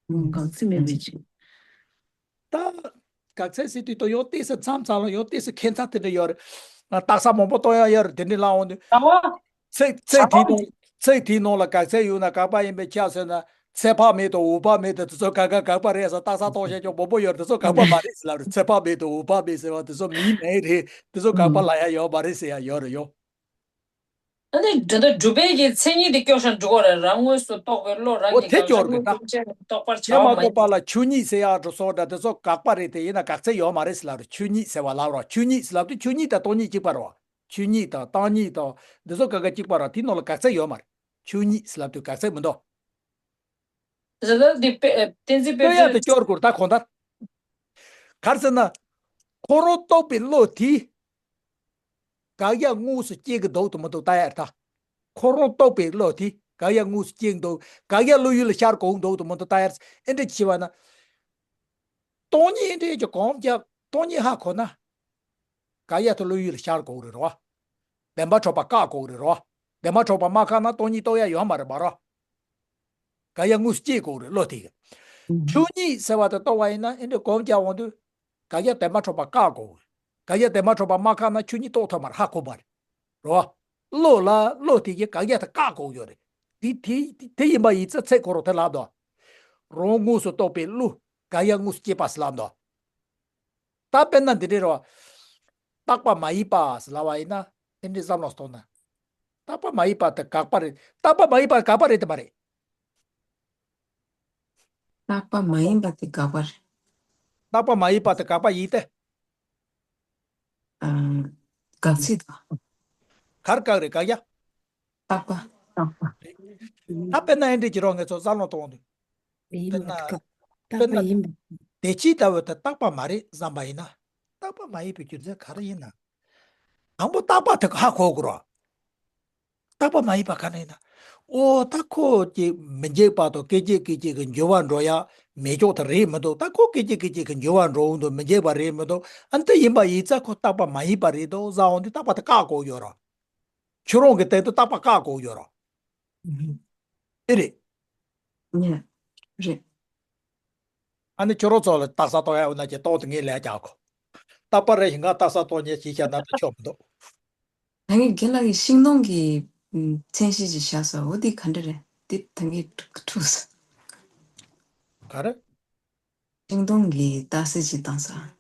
དགག་ཚད་མེད་པའི་ཕྱིར། ད་དགག་ཚད་ཟེར་དུས་ད་ཡང་ཏོག་ཙམ་མཚམས་མཚམས་ལ་ཡང་ཏོག་ཙམ་ཁྱད་མཚར་དེ་འདྲ་ཡོད་རེད། རྟགས་གསལ་མང་པོ་གཏོང་ཡ་ཡོད་རེད། དེ་འདྲ་ལབ་འོང་དུས། ཚད་ཚད་དེའི་ནང་ཚད་དེའི་ནང་ལ་དགག་ཚད་ཡོད་ན་དགག་པ་ཡིན་པའི་ཕྱིར་ཟེར་ན། ཚད་དཔག་མེད་དང་འོད་དཔག་མེད་དང་དེ་ཚོ་ག་ག་དགག་པ་རེད་ཟེར། རྟགས་གསལ་གཏོང་བྱེད་ཀྱང་མང་པོ་ཡོད་རེད། དེ་ཚོ་དགག་པ་མ་རེད་ཟེར་ལབ་རེད། ཚད་དཔག་མེད་དང་འོད་དཔག་མེད་ཟེར་བ་དེ་ཚོ་མིང་མེད་རེད། དེ་ཚོ་དགག་པ་ལབ་ཡ་ཡོད་མ་རེད་ཟེར་ཡ་ཡོད་རེད་ཡོ། ཨ་ནི་འདི་ལྟར་སྒྲུབ་པའི་གི་མཚན་ཉིད་དེ་སྐྱོ་ཤ་འགྲོ་གི་རེད། རང་དངོས་སུ་རྟོགས་པའི་བློ་རང་གི་དགག་བྱ་དངོས་སུ་ཅན་རྟོགས་པར་བྱ་བ་མ་ཡིན་པ། ལ་ཆོས་ཉིད་ཟེར་ཡག་འགྲོ་སོང་འདྲ་དེ་ཚོ་དགག་པ་རེད། དེ་ཡིན་ན་དགག་ཚད་ཡོད་མ་རེད་ཟེར་ལབ་རེད། ཆོས་ཉིད་ཟེར་བ་ལབ་རོགས། ཆོས་ཉིད་ཟེར་ལབ་དུས་ཆོས་ཉིད་དང་སྟོང་ཉིད་གཅིག་པ་རེད་བ། ཆོས་ཉིད་དང་སྟོང་ཉིད་དང་འདི་ཚོ་ག་ག་གཅིག་པ་རེད་བ། དེའི་ནང་ལ་དགག་ཚད་ཡོད་མ་རེད། ཆོས་ཉིད་ཟེར་ལབ་དུས་དགག་ཚད་མི་འདུག། ཟེར་ལབ་དེ་དཔེ་གཏན་ཚིགས་དཔེ་ལྟོས་ཡག་དེ་སྐྱོར་དགོས་རེད། ད་གང་ལྟར། ག་རེ་ཟེར་ན། ཁོ་རང་རྟོགས་པའི་བློ་དེ། དགག་ཡག་དངོས་སུ་སྐྱེ་གི་འདུག་དང་མི་འདུག་ལྟ་ཡག་རེད་ད། ཁོ་རང་རྟོགས་པའི་བློ་དེ་དགག་ཡག་དངོས་སུ་སྐྱེ་གི་འདུག། དགག་ཡག་བློ་ཡུལ་ལ་ཤར་གོ་གི་འདུག་དང་མི་འདུག་ལྟ་ཡག་རེད། ཨེ་འདྲ་བྱས་པ་ན། སྟོང་ཉིད་ཨེ་འདྲ་གི་གོམས་ཀྱང་སྟོང་ཉིད་ཧ་གོ་ན། དགག་ཡག་དེ་བློ་ཡུལ་ལ་ཤར་གོ་གི་རེད་རོ། བདེན་པ་འཕྲོག་པ་བཀག་གོ་གི་རེད་རོ། བདེན་པ་འཕྲོག་པ་མ་བཀག་ན་སྟོང་ཉིད་རྟོགས་ཡག་ཡོད་མ་རེད་མ་རོ། དགག་ཡག་དངོས་སུ་སྐྱེ་དགོས་རེད་བློ་དེ་གི། ཆོས་ཉིད་ཟེར་བ་དེ་རྟོགས་པ་ཡིན་ན་ཨེ་འདྲ་གོམས་ཀྱང་འོང་དུས། དགག་ཡག་བདེན་པ་འཕྲོག་པ་བཀག་དགོས། དགག་ཡག་བདེན་པ་འཕྲོག་པ་མ་བཀག་ན་ཆོས་ཉིད་རྟོགས་ཐུབ་མ་རེད། ཧ་གོ་མ་རེད། རོ། བློ་ལ་བློ་དེ་གི་དགག་ཡག་དེ་བཀག་དགོས་ཡོད་རེད། དེ་དེ་དེ་ཡིན་པ་ཡིན་ཙང་ཚད་ཁོ་རང་དེ་ལབ་དོ། རང་དངོས་སུ་རྟོགས་པའི་བློ། དགག་ཡག་དངོས་སུ་སྐྱེས་པ་ཟེར་ལབ་དོ། ད་དཔེར་ན་འདི་འདྲའི་རེད་བ། རྟག་པ་མ་ཡིན་པ་ཟེར་ལབ་པ་ཡིན་ན་དེ་འདྲའི་བསམ་བློ་གཏོང་ན། རྟག་པ་མ་ཡིན་པ་དེ་དགག་པ་རེད། རྟག་པ་མ་ཡིན་པ་དགག་པ་རེད་དེ་མ་རེད། རྟག་པ་མ་ཡིན་པ་དེ་དགག་པ་རེད། རྟག་པ་མ་ཡིན་པ་དེ་དགག་པ་ཡིན་ཏེ། ཨ། དགག་ཚིག་དང་། གར་བཀག་རེད་དགག་ཡ། རྟག་པ། རྟག་པ། ད་དཔེར་ན་ཨེ་འདྲས་ཀྱི་རོགས་ངེད་ཚོ་བསམ་བློ་གཏོང་དུས། དཔེར་ན། རྟག་པ་ཡིན་པ། དེ་ཅི་ལྟ་བུ་དེ་རྟག་པ་མ་རེད་བསམ་པ་ཡིན་ན། རྟག་པ་མ་ཡིན་པའི་རྒྱུ་མཚན་ག་རེ་ཡིན་ན། དང་པོ་རྟག་པ་དེ་ཧ་གོ་དགོས་རོགས། རྟག་པ་མ་ཡིན་པ་ག་རེ་ཡིན་ན། ཨོ་ད་ཁོ་ཀྱི་མི་འཇིག་པ་དང་སྐད་ཅིག་སྐད་ཅིག་གི་འགྱུར་བ་འགྲོ་ཡ་མེད་ཀྱོག་དེ་རེད་མི་འདུག། ད་ཁོ་སྐད་ཅིག་སྐད་ཅིག་གི་འགྱུར་བ་འགྲོ་འོང་དུ་མི་འཇིག་པ་རེད་མི་འདུག། ཨ་འདི་ཡིན་པ་ཡིན་ཙང་ཁོ་རྟག་པ་མ་ཡིན་པ་རེད་འདུག་བཟའ་འོང་དུས་རྟག་པ་དེ་བཀག་དགོས་ཡོད་རོགས། ཁྱོད་རང་གི་སྟེང་དུ་རྟག་པ་བཀག་དགོས་ཡོད་རོགས། ཨེ་རེད། ཉེ། རེད། ཨ་ནི་ཁྱོད་རང་ཚོ་ལ་རྟགས་གསལ་གཏོང་ཡ་འོ་ན་ཀྱི་གཏོང་དུ་ངས་ལས་རྒྱག་གོ། རྟག་པ་རེད་ཞིང་ང་རྟགས་གསལ་གཏོང་ཉེ་ཞིག་བྱས་ན་ད་ཆོག་མི་འདུག། ད་ངས་རྒན་ལགས་ཀྱི་ཤིང་སྡོང་གི་ཨམ་མཚན་གཞི་ཅིག་བཞག་སོང་། འོ་དེ་ག་འདྲ་རེད། དེ་ད་ངས་འཁྲུག་སོང་། ག་རེ། ཤིང་སྡོང་གི་རྟགས་གསལ་ཅིག་བཏང་སོང་།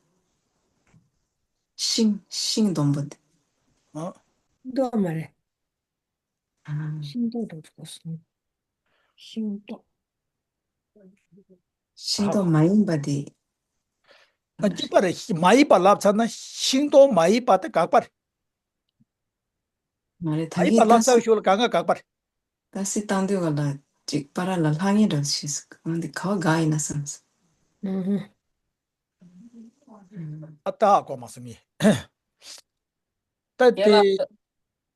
ཤིང་ཤིང་སྡོང་པོ་དེ། ཨ། སྡོང་མ་རེད། ཤིང་ཏོག་དང་ཐོག་སོང་། ཤིང་ཏོག། ཤིང་ཏོག་མ་ཡིན་པ་དེ། ཨ་གཅིག་པ་རེད། མ་ཡིན་པ་ལབ་ཚར་ན་ཤིང་ཏོག་མ་ཡིན་པ་དེ་དགག་པ་རེད། མ་རེད། ད་མ་ཡིན་པ་ལབ་ཚར་ཤོག་ལ་གང་ག་དགག་པ་རེད། ད་སི་བཏང་དུས་ག་ལ་ཅིག་པ་ར་ལ་ལྷག་ངེས་འདྲ་ཞིག་འོན་ཏེ་ག་བ་དགག་ཡིན་ན་བསམ་སོང་། ཨ་ད་ཧ་གོ་མ་སོང་མི། ད་དེ།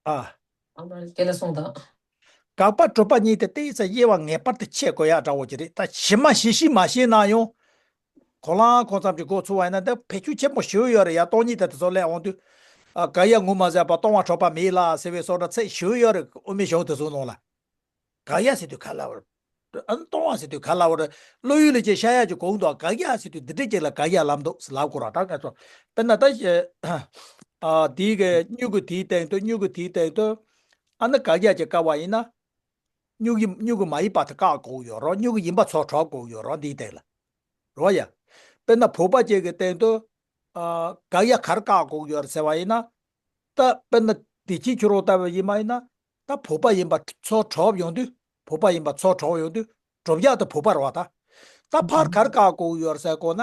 ཨ། དེ་ལ་སོང་དང་། དགག་པ་གྲུབ་པ་གཉིས་དེ་ཏོག་ཙམ་དབྱེ་བ་ངེས་པར་དུ་ཕྱེ་དགོས་ཡ་འདྲ་བོ་ཅིག་རེད། ད་ཞིབ་མ་ཞིབ་ཞིབ་མ་ཤེས་ན་ཡང་། གོ་ལང་གོ་ཙམ་གྱི་མགོ་ཚུགས་པ་ཡིན་ན་འདི་བེད་སྤྱོད་ཆེན་པོ་ཞེ་པོ་ཡོད་རེད་ཡ། སྟོང་ཉིད་དེ་དེ་ཚོ་སླེབས་འོང་དུས། ཨ་དགག་ཡ་ངོ་མ་ཟད་པ་སྟོང་པ་གྲུབ་པ་མེད་ལ་ཟེར་བའི་བཟོ་འདྲ་ཚད་ཞེ་པོ་ཡོད་རེད། དབུ་མའི་གཞུང་དེ་ཚོའི་ནང་ལ། དགག་ཡ་ཟེར་དུས་ག་ལ་བར། ཨ་ནི་སྟོང་པ་ཟེར་དུས་ག་ལ་བར། བློ་ཡུལ་ལ་ཅིག་ཤར་ཡ་ཅིག་གོ་འདུག། དགག་ཡ་ཟེར་དུས་འདི་འདྲས་ཅིག་ལ་དགག་ཡ་ལབ་འདུག་ཟེར་ལབ་དགོས་ར། ད་ང་ཚོ་དཔེར་ན་ད། ཨ་དེའི་གི་མྱུ་གུ་དེའི་སྟེང་དུ་མྱུ་གུ་དེའི་སྟེང་དུ། ཨ་ནི་དགག་ཡ་ཅིག་བཀག་པ་ཡིན་ན། མྱུ་གུ་མྱུ་གུ་མ་ཡིན་པ་དེ་བཀག་དགོས་ཡོད་རོགས། མྱུ་གུ་ཡིན་པ་ཚོ་གྲུབ་དགོས་ཡོད་རོགས་འདིའི་སྟེང་ལ། རོ་ཡ། དཔེར་ན་བུམ་པ་ཅིག་གི་སྟེང་དུ། ཨ་དགག་ཡ་ག་རེ་བཀག་དགོས་ཡོད་རེད་ཟེར་བ་ཡིན་ན། ད་དཔེར་ན་དེ་ཅིག་ཁྱོད་རང་ལྟ་བུ་ཡིན་པ་ཡིན་ན། ད་བུམ་པ་ཡིན་པ་ཚོ་གྲུབ་ཡོང་དུས། བུམ་པ་ཡིན་པ་ཚོ་གྲུབ་ཡོང་དུས། གྲུབ་ཡག་དེ་བུམ་པ་རེད་བ་ད། ད་ཕར་ག་རེ་བཀག་དགོས་ཡོད་རེད་ཟེར་དགོས་ན།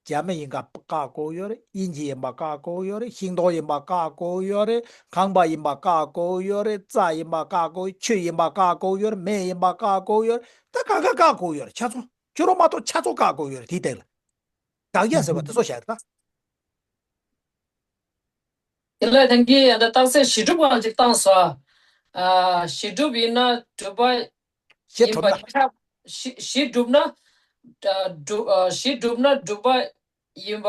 རྒྱ་མི་ཡིན་པ་བཀག་དགོས་ཡོད་རེད། དབྱིན་ཇི་ཡིན་པ་བཀག་དགོས་ཡོད་རེད། ཤིང་སྡོང་ཡིན་པ་བཀག་དགོས་ཡོད་རེད། ཁང་པ་ཡིན་པ་བཀག་དགོས་ཡོད་རེད། རྩྭ་ཡིན་པ་བཀག་དགོས། ཆུ་ཡིན་པ་བཀག་དགོས་ཡོད་རེད། མེ་ཡིན་པ་བཀག་དགོས་ཡོད་རེད། ད་གང་ག་བཀག་དགོས་ཡོད་རེད། ཆ་ཚང་ཁྱོད་རང་མ་གཏོགས་ཆ་ཚང་བཀག་དགོས་ཡོད་རེད། དེའི་སྟེང་ལ། དགག་ཡ་ཟེར་བ་དེ་ཚོ་བཞག་ད། དེ་ལ་ཐེངས་ཀྱི་ཡང་ད་རྟགས་གསལ་གཞི་གྲུབ་པ་ཅིག་བཏང་སོ། ཨ་གཞི་གྲུབ་ཡིན་ན་གྲུབ་པ་གཞི་ཡིན་གྲུབ་པ་ན། ཁྱབ། གཞི་གཞི་གྲུབ་ན། ཨ་གྲུབ་ཨ་གཞི་གྲུབ་ན་གྲུབ་པ་ཡིན་པ།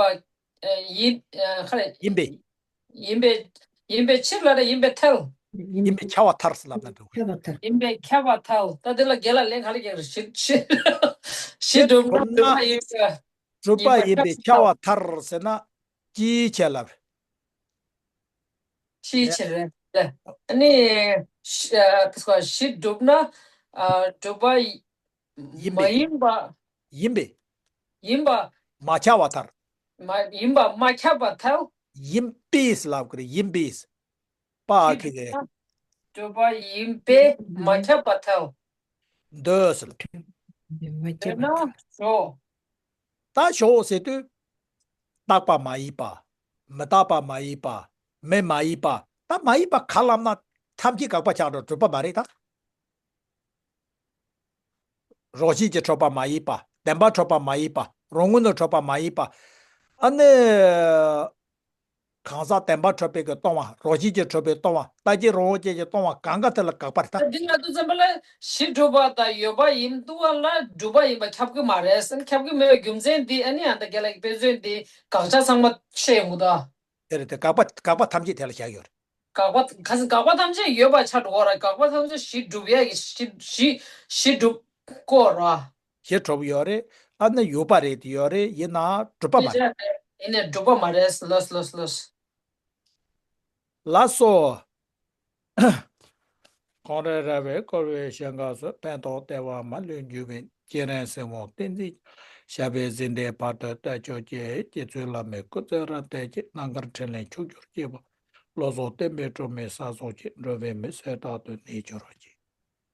ཡིན། ཁ་ལ་ཡིན་པས། ཡིན་པའི་ཡིན་པའི་ཕྱིར་ལ་རེད། ཡིན་པའི་ཐལ། ཡིན་པས་ཁྱབ་པར་ཐལ་ཟེར་ལབ་ན་འགྲིག་གི། ཁྱབ་པར་ཐལ། ཡིན་པས་ཁྱབ་པར་ཐལ། ད་དེ་ལ་རྒན་ལགས་ལན་ག་རེ་རྒྱག་རེད། གཞི་གཞི་གཞི་གྲུབ་ན་གྲུབ་ན་གྲུབ་པ་ཡིན་པས་ཁྱབ་པར་ཐལ་ཟེར་ན་ཅིའི་ཕྱིར་ལབ། ཅིའི་ཕྱིར་རེད། ཨ་ནི་གཞི་གཞི་གྲུབ་ན་གྲུབ་པ་ཡིན་མ་པས། ཡིན་པ། ཡིན་པས། ཡིན་པ། མ་ཁྱབ་པར་ཐལ། མ་ཡིན་པ་མ་ཁྱབ་པར་ཐལ། ཡིན་པས་ལབ་ཀྱི་རེད། ཡིན་པས། པ་ཨ་ཁེ་གེ། གྲུབ་པ་ཡིན་པས་མ་ཁྱབ་པར་ཐལ། འདོད་ཟེར། འདོད་ན་ཞོག་ད་ཞོག་ཟེར་དུས། རྟག་པ་མ་ཡིན་པ། མི་རྟག་པ་མ་ཡིན་པ། མི་མ་ཡིན་པ། ད་མ་ཡིན་པ་ག་ལབ་ན་ཐམས་ཅད་དགག་པ་ཆགས་འགྲོ། གྲུབ་པ་མ་རེད་ད། རང་བཞིན་གྱིས་གྲུབ་པ་མ་ཡིན་པ། བདེན་པར་གྲུབ་པ་མ་ཡིན་པ། རང་ངོས་ནས་གྲུབ་པ་མ་ཡིན་པ། ཨ་ནི། གང་ཟག་བདེན་པར་གྲུབ་པའི་གི་སྟོང་པ། རང་བཞིན་གྱིས་གྲུབ་པའི་སྟོང་པ། ལྟ་བྱེད་རང་དབང་ཅན་གྱི་སྟོང་པ་གང་ག་དེ་ལ་དགག་པ་རེད་ད། འདི་ང་ཚོ་ཙམ་པ་ལ་གཞི་གྲུབ་པ་དང་ཡོད་པ་ཡིན་འདུག་པ་ལ་གྲུབ་པ་ཡིན་པ་ཁྱབ་ཀྱི་མ་རེད། ཁྱབ་ཀྱི་མེད་པའི་རྒྱུ་མཚན་འདི་ཨ་ནི་ཨ་ད་རྒན་ལགས་ཀྱི་དཔེ་མཚོན་འདི་དགག་བྱ་ཚང་མ་བཤད་ཡོང་གི་འདུག་དེ་རེད་དེ། དགག་པ་དགག་པ་ཐམས་ཅད་དེ་ལ་བཞག་ཡོད་རེད། དགག་པ་ག་ཚོད་དགག་པ་ཐམས་ཅད་ཡོད་པ་ཆགས་འགྲོ་གི་རེད། དགག་པ་ཐམས་ཅད་གཞི་གྲུབ་ཡ་གི་གཞི་གཞི་གཞི་གྲུབ་སྐོར་ར། གཞི་གྲུབ་ཡོད་རེད། ཨ་ནི་ཡོད་པ་རེད་དེ་ཡོད་རེད། ཡིན་ན་གྲུབ་པ་མ་རེད། ཡིན་ནའི་གྲུབ་པ་མ་རེད། ལགས་ལགས་ལགས། ལགས་སོ། ཁོང་རེ་ར་བས་བསྐོར་བའི་ཞིང་ཁམས་སུ། ཕན་འདོགས་ལྟེ་བ་མ་ལུས་འགྱུར་མེད། སྤྱན་རས་གཟིགས་དབང་བསྟན་འཛིན། ཞབས་པད་སྲིད་མཐའི་བར་དུ་བརྟན་གྱུར་ཅིག་རྗེ་བཙུན་བླ་མའི་སྐུ་ཚེ་རིང་སྟེར་གྱིས། རྣམ་དཀར་འཕྲིན་ལས་ཕྱོགས་བཅུར་ཁྱབ་པ། བློ་བཟང་བསྟན་པའི་སྒྲོན་མེ་གསལ་སོང་ཅིག་འགྲོ་བའི་མི་སེར་རྟག་ཏུ་གནས་གྱུར་ཅིག